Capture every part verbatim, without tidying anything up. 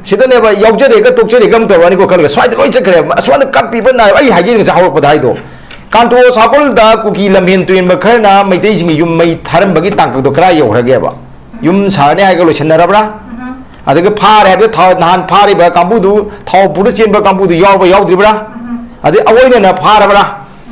ꯁꯤꯗꯅꯦꯕ ꯌꯥꯎꯖꯔꯦꯒ ꯇꯣꯛꯆꯔꯦꯒ ꯑꯃ ꯇꯧꯔꯛꯑꯅꯤꯀꯣ ꯈꯜꯂꯒ ꯁ꯭ꯋꯥꯏꯗ ꯂꯣꯏ ꯆꯠꯈ꯭ꯔꯦ꯫ ꯑꯁ꯭ꯋꯥꯏꯗ ꯀꯥꯞꯄꯤꯕ ꯅꯥꯏ꯫ ꯑꯩ ꯍꯥꯏꯖꯩ ꯉꯁꯥꯏ ꯍꯧꯔꯛꯄꯗ ꯍꯥꯏꯗꯣ, ꯀꯥꯟꯇꯣ ꯁꯥꯒꯣꯜꯗ ꯀꯨꯀꯤ ꯂꯝꯍꯦꯟ ꯇꯨꯍꯦꯟꯕ ꯈꯔꯅ ꯃꯩꯇꯩꯁꯤꯡꯒꯤ ꯌꯨꯝ ꯃꯩ ꯊꯥꯔꯝꯕꯒꯤ ꯇꯥꯡꯀꯛꯇꯣ ꯀꯗꯥꯏ ꯌꯧꯈ꯭ꯔꯒꯦꯕ? ꯌꯨꯝ ꯁꯥꯔꯅꯤ ꯍꯥꯏꯔꯒ ꯂꯣꯏꯁꯤꯟꯅꯔꯕ꯭ꯔꯥ? ꯑꯗꯨꯒ ꯐꯥꯔꯦ ꯍꯥꯏꯕꯗ ꯊꯥ-, ꯅꯍꯥꯟ ꯐꯥꯔꯤꯕ ꯀꯥꯡꯕꯨꯗꯨ, ꯊꯥꯎ ꯄꯨꯔ ꯆꯦꯟꯕ ꯀꯥꯡꯕꯨꯗꯨ ꯌꯥꯎꯕ ꯌꯥꯎꯗ꯭ꯔꯤꯕ꯭ꯔꯥ? ꯑꯗꯩ ꯑꯑꯣꯏꯅꯅ ꯐꯥꯔꯕ꯭ꯔꯥ?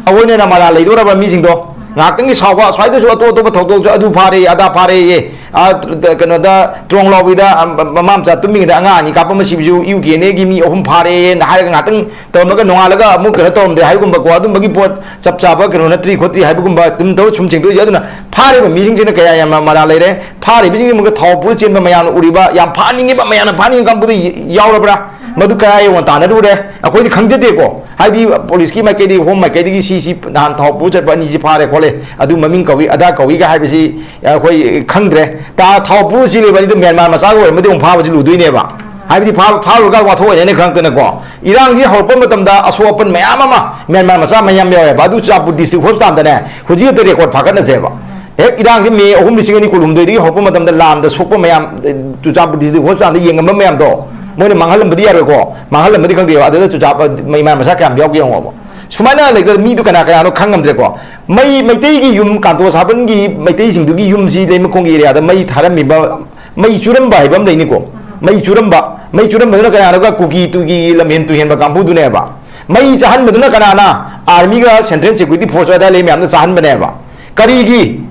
ꯑꯑꯣꯏꯅꯅ ꯃꯔꯥꯜ ꯂꯩꯗꯣꯔꯕ ꯃꯤꯁꯤꯡꯗꯣ? ꯉꯥꯏꯍꯥꯛꯇꯪꯒꯤ ꯁꯥꯎꯕ, ꯁ꯭ꯋꯥꯏꯗꯁꯨ ꯑꯇꯣꯞ ꯑꯇꯣꯞꯄ ꯊꯧꯗꯣꯛꯁꯨ, ꯑꯗꯨ ꯐꯥꯔꯦ, ꯑꯗꯥ ꯐꯥꯔꯦꯌꯦ, ꯑꯥ, ꯀꯩꯅꯣꯗ, ꯇ꯭ꯔꯣꯡ ꯂꯥꯎꯕꯤꯗ, ꯑ, ꯃꯃꯥ ꯃꯆꯥ ꯇꯨꯝꯃꯤꯉꯩꯗ ꯑꯉꯥꯡ ꯑꯅꯤ ꯀꯥꯞꯄ ꯑꯃ ꯁꯤꯕꯁꯨ ꯌꯨ ꯀꯦ ꯑꯦꯟ ꯑꯦꯒꯤ ꯃꯤ ꯑꯍꯨꯝ ꯐꯥꯔꯦꯅ ꯍꯥꯏꯔꯒ ꯉꯥꯏꯍꯥꯛꯇꯪ ꯇꯧꯔꯝꯃꯒ ꯅꯣꯡꯉꯥꯜꯂꯒ ꯑꯃꯨꯛ ꯀꯩꯅꯣ ꯇꯧꯔꯝꯗ꯭ꯔꯦ ꯍꯥꯏꯕꯒꯨꯝꯕꯀꯣ, ꯑꯗꯨꯝꯕꯒꯤ ꯄꯣꯠ ꯆꯞ ꯆꯥꯕ ꯀꯩꯅꯣ ꯅꯠꯇ꯭ꯔꯤ ꯈꯣꯠꯇ꯭ꯔꯤ ꯍꯥꯏꯕꯒꯨꯝꯕ ꯑꯗꯨꯝ ꯇꯧꯔ ꯁꯨꯝ ꯁꯦꯡꯗꯣꯛꯏꯁꯦ꯫ ꯑꯗꯨꯅ ꯐꯥꯔꯤꯕ ꯃꯤꯁꯤꯡꯁꯤꯅ ꯀꯌꯥ ꯌꯥꯝꯅ ꯃꯔꯥꯜ ꯂꯩꯔꯦ, ꯐꯥꯔꯤꯕꯁꯤꯡꯁꯤ ꯑꯃꯨꯛꯀ ꯊꯥꯎ ꯄꯨꯔ ꯆꯦꯟꯕ ꯃꯌꯥꯝꯅ ꯎꯔꯤꯕ, ꯌꯥꯝ ꯐꯥꯅꯤꯡꯉꯤꯕ, ꯃꯌꯥꯝꯅ ꯐꯥꯅꯤꯡꯉꯤ ꯀꯥꯡꯕꯨꯗ ꯌꯥꯎꯔꯕ꯭ꯔꯥ? ꯃꯗꯨ ꯀꯌꯥ ꯌꯧꯅ ꯇꯥꯟꯅꯔꯨꯔꯦ? ꯑꯩꯈꯣꯏꯗꯤ ꯈꯪꯖꯗꯦꯀꯣ꯫ ꯍꯥꯏꯗꯤ ꯄꯨꯂꯤꯁꯀꯤ ꯃꯥꯏꯀꯩꯗꯒꯤ, ꯍꯣꯝ ꯃꯥꯏꯀꯩꯗꯒꯤ ꯁꯤ, ꯁꯤ ꯅꯍꯥꯟ ꯊꯥꯎ ꯄꯨꯔ ꯆꯠꯄ ꯑꯅꯤꯁꯤ ꯐꯥꯔꯦ ꯈꯣꯠꯂꯦ, ꯑꯗꯨ ꯃꯃꯤꯡ ꯀꯧꯏ, ꯑꯗꯥ ꯀꯧꯏꯒ ꯍꯥꯏꯕꯁꯤ ꯑꯩꯈꯣꯏ ꯈꯪꯗ꯭ꯔꯦ꯫ ꯇꯥ-, ꯊꯥꯎ ꯄꯨꯔ ꯆꯦꯜꯂꯤꯕ ꯑꯅꯤꯗꯨ ꯃ꯭ꯌꯥꯟꯃꯥꯔ ꯃꯆꯥꯒ ꯑꯣꯏꯔꯝꯃꯗꯤ ꯑꯃꯨꯛ ꯐꯥꯕꯁꯤ ꯂꯨꯗꯣꯏꯅꯦꯕ꯫ ꯍꯥꯏꯕꯗꯤ ꯐꯥ-, ꯐꯥꯔꯨꯔꯒ ꯋꯥꯊꯣꯛ ꯑꯣꯏꯅ ꯈꯪꯉꯛꯇꯅꯀꯣ꯫ ꯏꯔꯥꯡꯁꯤ ꯍꯧꯔꯛꯄ ꯃꯇꯝꯗ ꯑꯁꯣꯛ ꯑꯄꯟ ꯃꯌꯥꯝ ꯑꯃ ꯃ꯭ꯌꯥꯟꯃꯥꯔ ꯃꯆꯥ ꯃꯌꯥꯝ ꯌꯥꯎꯋꯦꯕ꯫ ꯑꯗꯨ ꯆꯨꯔꯆꯥꯟꯄꯨꯔ ꯗꯤꯁꯇ꯭ꯔꯤꯛ ꯍꯣꯁꯄꯤꯇꯥꯜꯗꯅꯦ ꯍꯧꯖꯤꯛ ꯍꯦꯛꯇ ꯔꯦꯀꯣꯔꯠ ꯐꯥꯒꯠꯅꯁꯦꯕ꯫ ꯍꯦꯛ ꯏꯔꯥꯡꯁꯤ ꯃꯦ ꯑꯍꯨꯝ ꯂꯤꯁꯤꯡ ꯑꯅꯤ ꯀꯨꯟꯍꯨꯝꯗꯣꯏꯗꯒꯤ ꯍꯧꯔꯛꯄ ꯃꯇꯝꯗ ꯂꯥꯟꯗ ꯁꯣꯛꯄ ꯃꯌꯥꯝ, ꯑꯦ, ꯆꯨꯔꯆꯥꯟꯄꯨꯔ ꯗꯤꯁꯇ꯭ꯔꯤꯛ ꯍꯣꯁꯄꯤꯇꯥꯜꯗ ꯌꯦꯡꯉꯝꯕ ꯃꯌꯥꯝꯗꯣ ꯃꯣꯏꯅ ꯃꯥꯡꯍꯜꯂꯝꯕꯗꯤ ꯌꯥꯔꯣꯏꯀꯣ꯫ ꯃꯥꯡꯍꯜꯂꯝꯕꯗꯤ ꯈꯪꯗꯦꯕ꯫ ꯑꯗꯨꯗ ꯆꯨꯔꯆꯥꯟꯄꯨꯔ ꯃ꯭ꯌꯥꯟꯃꯥꯔ ꯃꯆꯥ ꯀꯌꯥꯝ ꯌꯥꯎꯒꯦ ꯌꯦꯡꯉꯣꯕ꯫ ꯁꯨꯃꯥꯏꯅ ꯂꯩꯗꯅ ꯃꯤꯗꯨ ꯀꯅꯥ ꯀꯅꯥꯅꯣ ꯈꯪꯉꯝꯗ꯭ꯔꯦꯀꯣ꯫ ꯃꯩ, ꯃꯩꯇꯩꯒꯤ ꯌꯨꯝ, ꯀꯥꯟꯇꯣ ꯁꯥꯕꯟꯒꯤ ꯃꯩꯇꯩꯁꯤꯡꯗꯨꯒꯤ ꯌꯨꯝꯁꯤ ꯂꯩꯃꯈꯣꯡꯒꯤ ꯑꯦꯔꯤꯌꯥꯗ ꯃꯩ ꯊꯥꯔꯝꯃꯤꯕ, ꯃꯩ ꯆꯨꯔꯝꯕ ꯍꯥꯏꯕ ꯑꯃ ꯂꯩꯅꯤꯀꯣ꯫ ꯃꯩ ꯆꯨꯔꯝꯕ, ꯃꯩ ꯆꯨꯔꯝꯕꯗꯨꯅ ꯀꯅꯥꯅꯣꯒ? ꯀꯨꯀꯤ ꯇꯨꯀꯤ ꯂꯝꯍꯦꯟ ꯇꯨꯍꯦꯟꯕ ꯀꯥꯡꯕꯨꯗꯨꯅꯦꯕ꯫ ꯃꯩ ꯆꯥꯍꯟꯕꯗꯨꯅ ꯀꯅꯥꯅ? ꯑꯥꯔꯃꯤꯒ ꯁꯦꯟꯇ꯭ꯔꯦꯜ ꯁꯦꯀ꯭ꯌꯨꯔꯤꯇꯤ ꯐꯣꯔꯁ ꯑꯗꯥꯏ ꯂꯩ ꯃꯌꯥꯝꯅ ꯆꯥꯍꯟꯕꯅꯦꯕ꯫ ꯀꯔꯤꯒꯤ?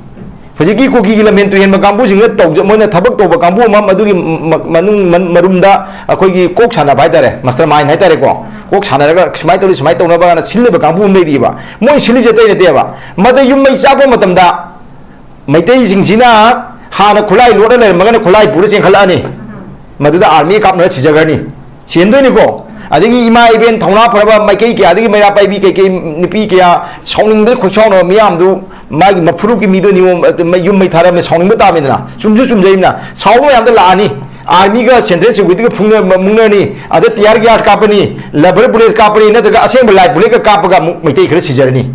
ꯍꯧꯖꯤꯛꯀꯤ ꯀꯨꯀꯤꯒꯤ ꯂꯝꯍꯦꯟ ꯇꯨꯍꯦꯟꯕ ꯀꯥꯡꯕꯨꯁꯤꯡꯅ ꯇꯧꯖ-, ꯃꯣꯏꯅ ꯊꯕꯛ ꯇꯧꯕ ꯀꯥꯡꯕꯨ ꯑꯃ, ꯃꯗꯨꯒꯤ ꯃ-, ꯃꯅꯨꯡ ꯃꯟ-, ꯃꯔꯨꯝꯗ ꯑꯩꯈꯣꯏꯒꯤ ꯀꯣꯛ ꯁꯥꯟꯅꯕ ꯍꯥꯏꯇꯥꯔꯦ, ꯃꯁꯇꯔ ꯃꯥꯏꯟ ꯍꯥꯏꯇꯥꯔꯦꯀꯣ, ꯀꯣꯛ ꯁꯥꯟꯅꯔꯒ ꯁꯨꯃꯥꯏꯅ ꯇꯧꯔꯤ, ꯁꯨꯃꯥꯏꯅ ꯇꯧꯅꯕꯅ ꯁꯤꯜꯂꯤꯕ ꯀꯥꯡꯕꯨ ꯑꯃ ꯂꯩꯔꯤꯕ꯫ ꯃꯣꯏ ꯁꯤꯜꯂꯤꯁꯦ ꯑꯇꯩ ꯅꯠꯇꯦꯕ꯫ ꯃꯗ ꯌꯨꯝ ꯃꯩ ꯆꯥꯛꯄ ꯃꯇꯝꯗ ꯃꯩꯇꯩꯁꯤꯡꯁꯤꯅ ꯍꯥꯟꯅ ꯈꯨꯠꯂꯥꯏ ꯂꯣꯠꯅ ꯂꯩꯔꯝꯃꯒꯅ ꯈꯨꯠꯂꯥꯏ ꯄꯨꯔ ꯆꯦꯟꯈꯠꯂꯛꯑꯅꯤ꯫ ꯃꯗꯨꯗ ꯑꯥꯔꯃꯤ ꯀꯥꯞꯅꯔ ꯁꯤꯖꯈ꯭ꯔꯅꯤ꯫ ꯁꯤꯍꯟꯗꯣꯏꯅꯤꯀꯣ꯫ ꯑꯗꯒꯤ ꯏꯃꯥ ꯏꯕꯦꯟ ꯊꯧꯅꯥ ꯐꯔꯕ ꯃꯥꯏꯀꯩ ꯀꯌꯥꯗꯒꯤ ꯃꯩꯔꯥ ꯄꯥꯏꯕꯤ ꯀꯩꯀꯩ ꯅꯨꯄꯤ ꯀꯌꯥ ꯁꯥꯎꯅꯤꯡꯗꯅ ꯈꯣꯏꯁꯥꯎꯅꯕ ꯃꯤꯌꯥꯝꯗꯨ ꯃꯥꯒꯤ ꯃꯐꯨꯔꯨꯞꯀꯤ ꯃꯤꯗꯨ ꯅꯤꯌꯣꯝ, ꯌꯨꯝ ꯃꯩ ꯊꯥꯔꯝꯃꯦ, ꯁꯥꯎꯅꯤꯡꯕ ꯇꯥꯕꯅꯤꯗꯅ꯫ ꯆꯨꯝꯁꯨ ꯆꯨꯝꯖꯩꯅ꯫ ꯁꯥꯎꯕ ꯃꯌꯥꯝꯗ ꯂꯥꯛꯑꯅꯤ꯫ ꯑꯥꯔꯃꯤꯒ ꯁꯦꯟꯇ꯭ꯔꯦꯜ ꯁꯦꯀ꯭ꯌꯨꯔꯤꯇꯤꯒ ꯐꯨꯡꯅ-, ꯃꯨꯛꯅꯔꯅꯤ꯫ ꯑꯗ ꯇꯤꯌꯥꯔ ꯒ꯭ꯌꯥꯁ ꯀꯥꯞꯄꯅꯤ, ꯂꯕꯔ ꯕꯨꯂꯦꯠ ꯀꯥꯞꯄꯅꯤ, ꯅꯠꯇ꯭ꯔꯒ ꯑꯁꯦꯡꯕ ꯂꯥꯏ ꯕꯨꯂꯦꯠꯀ ꯀꯥꯞꯄꯒ ꯑꯃꯨꯛ ꯃꯩꯇꯩ ꯈꯔ ꯁꯤꯖꯔꯅꯤ꯫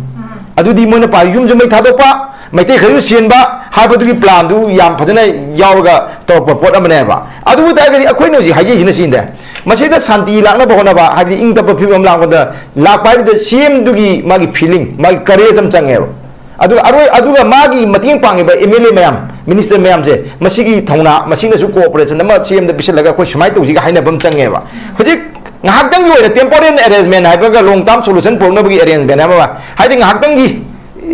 ꯑꯗꯨꯗꯤ ꯃꯣꯏꯅ ꯄꯥꯏ ꯌꯨꯝꯁꯨ ꯃꯩ ꯊꯥꯗꯣꯛꯄ, ꯃꯩꯇꯩ ꯈꯔꯁꯨ ꯁꯤꯍꯟꯕ ꯍꯥꯏꯕꯗꯨꯒꯤ plan ꯗꯨ ꯌꯥꯝ ꯐꯖꯅ ꯌꯥꯎꯔꯒ ꯇꯧꯔꯛꯄ ꯄꯣꯠ ꯑꯃꯅꯦꯕ꯫ ꯑꯗꯨ ꯑꯣꯏ ꯇꯥꯔꯒꯗꯤ ꯑꯩꯈꯣꯏꯅ ꯍꯧꯖꯤꯛ ꯍꯥꯏꯖꯩꯁꯤꯅ ꯁꯤꯅꯦ, ꯃꯁꯤꯗ ꯁꯥꯟꯇꯤ ꯂꯥꯛꯅꯕ ꯍꯣꯠꯅꯕ, ꯍꯥꯏꯕꯗꯤ ꯏꯪ ꯇꯞꯄ ꯐꯤꯕꯝ ꯑꯃ ꯂꯥꯛꯄꯗ, ꯂꯥꯛꯄ ꯍꯥꯏꯕꯗ C M ꯗꯨꯒꯤ ꯃꯥꯒꯤ feeling, ꯃꯥꯒꯤ courage ꯑꯃ ꯆꯪꯉꯦꯕ꯫ ꯑꯗꯨꯒ ꯑꯔꯣꯏ-, ꯑꯗꯨꯒ ꯃꯥꯒꯤ ꯃꯇꯦꯡ ꯄꯥꯡꯉꯤꯕ M L A ꯃꯌꯥꯝ, minister ꯃꯌꯥꯝꯁꯦ, ꯃꯁꯤꯒꯤ ꯊꯧꯅꯥ, ꯃꯁꯤꯅꯁꯨ cooperation ꯑꯃ C M ꯗ ꯄꯤꯁꯤꯜꯂꯒ ꯑꯩꯈꯣꯏ ꯁꯨꯃꯥꯏꯅ ꯇꯧꯁꯤꯒ ꯍꯥꯏꯅꯕ ꯑꯃ ꯆꯪꯉꯦꯕ꯫ ꯍꯧꯖꯤꯛ ꯉꯥꯏꯍꯥꯛꯇꯪꯒꯤ ꯑꯣꯏꯅ temporary arrangement ꯍꯥꯏꯕꯒ long term solution ꯄꯨꯔꯛꯅꯕꯒꯤ arrangement ꯍꯥꯏꯕ ꯑꯃ, ꯍꯥꯏꯗꯤ ꯉꯥꯏꯍꯥꯛꯇꯪꯒꯤ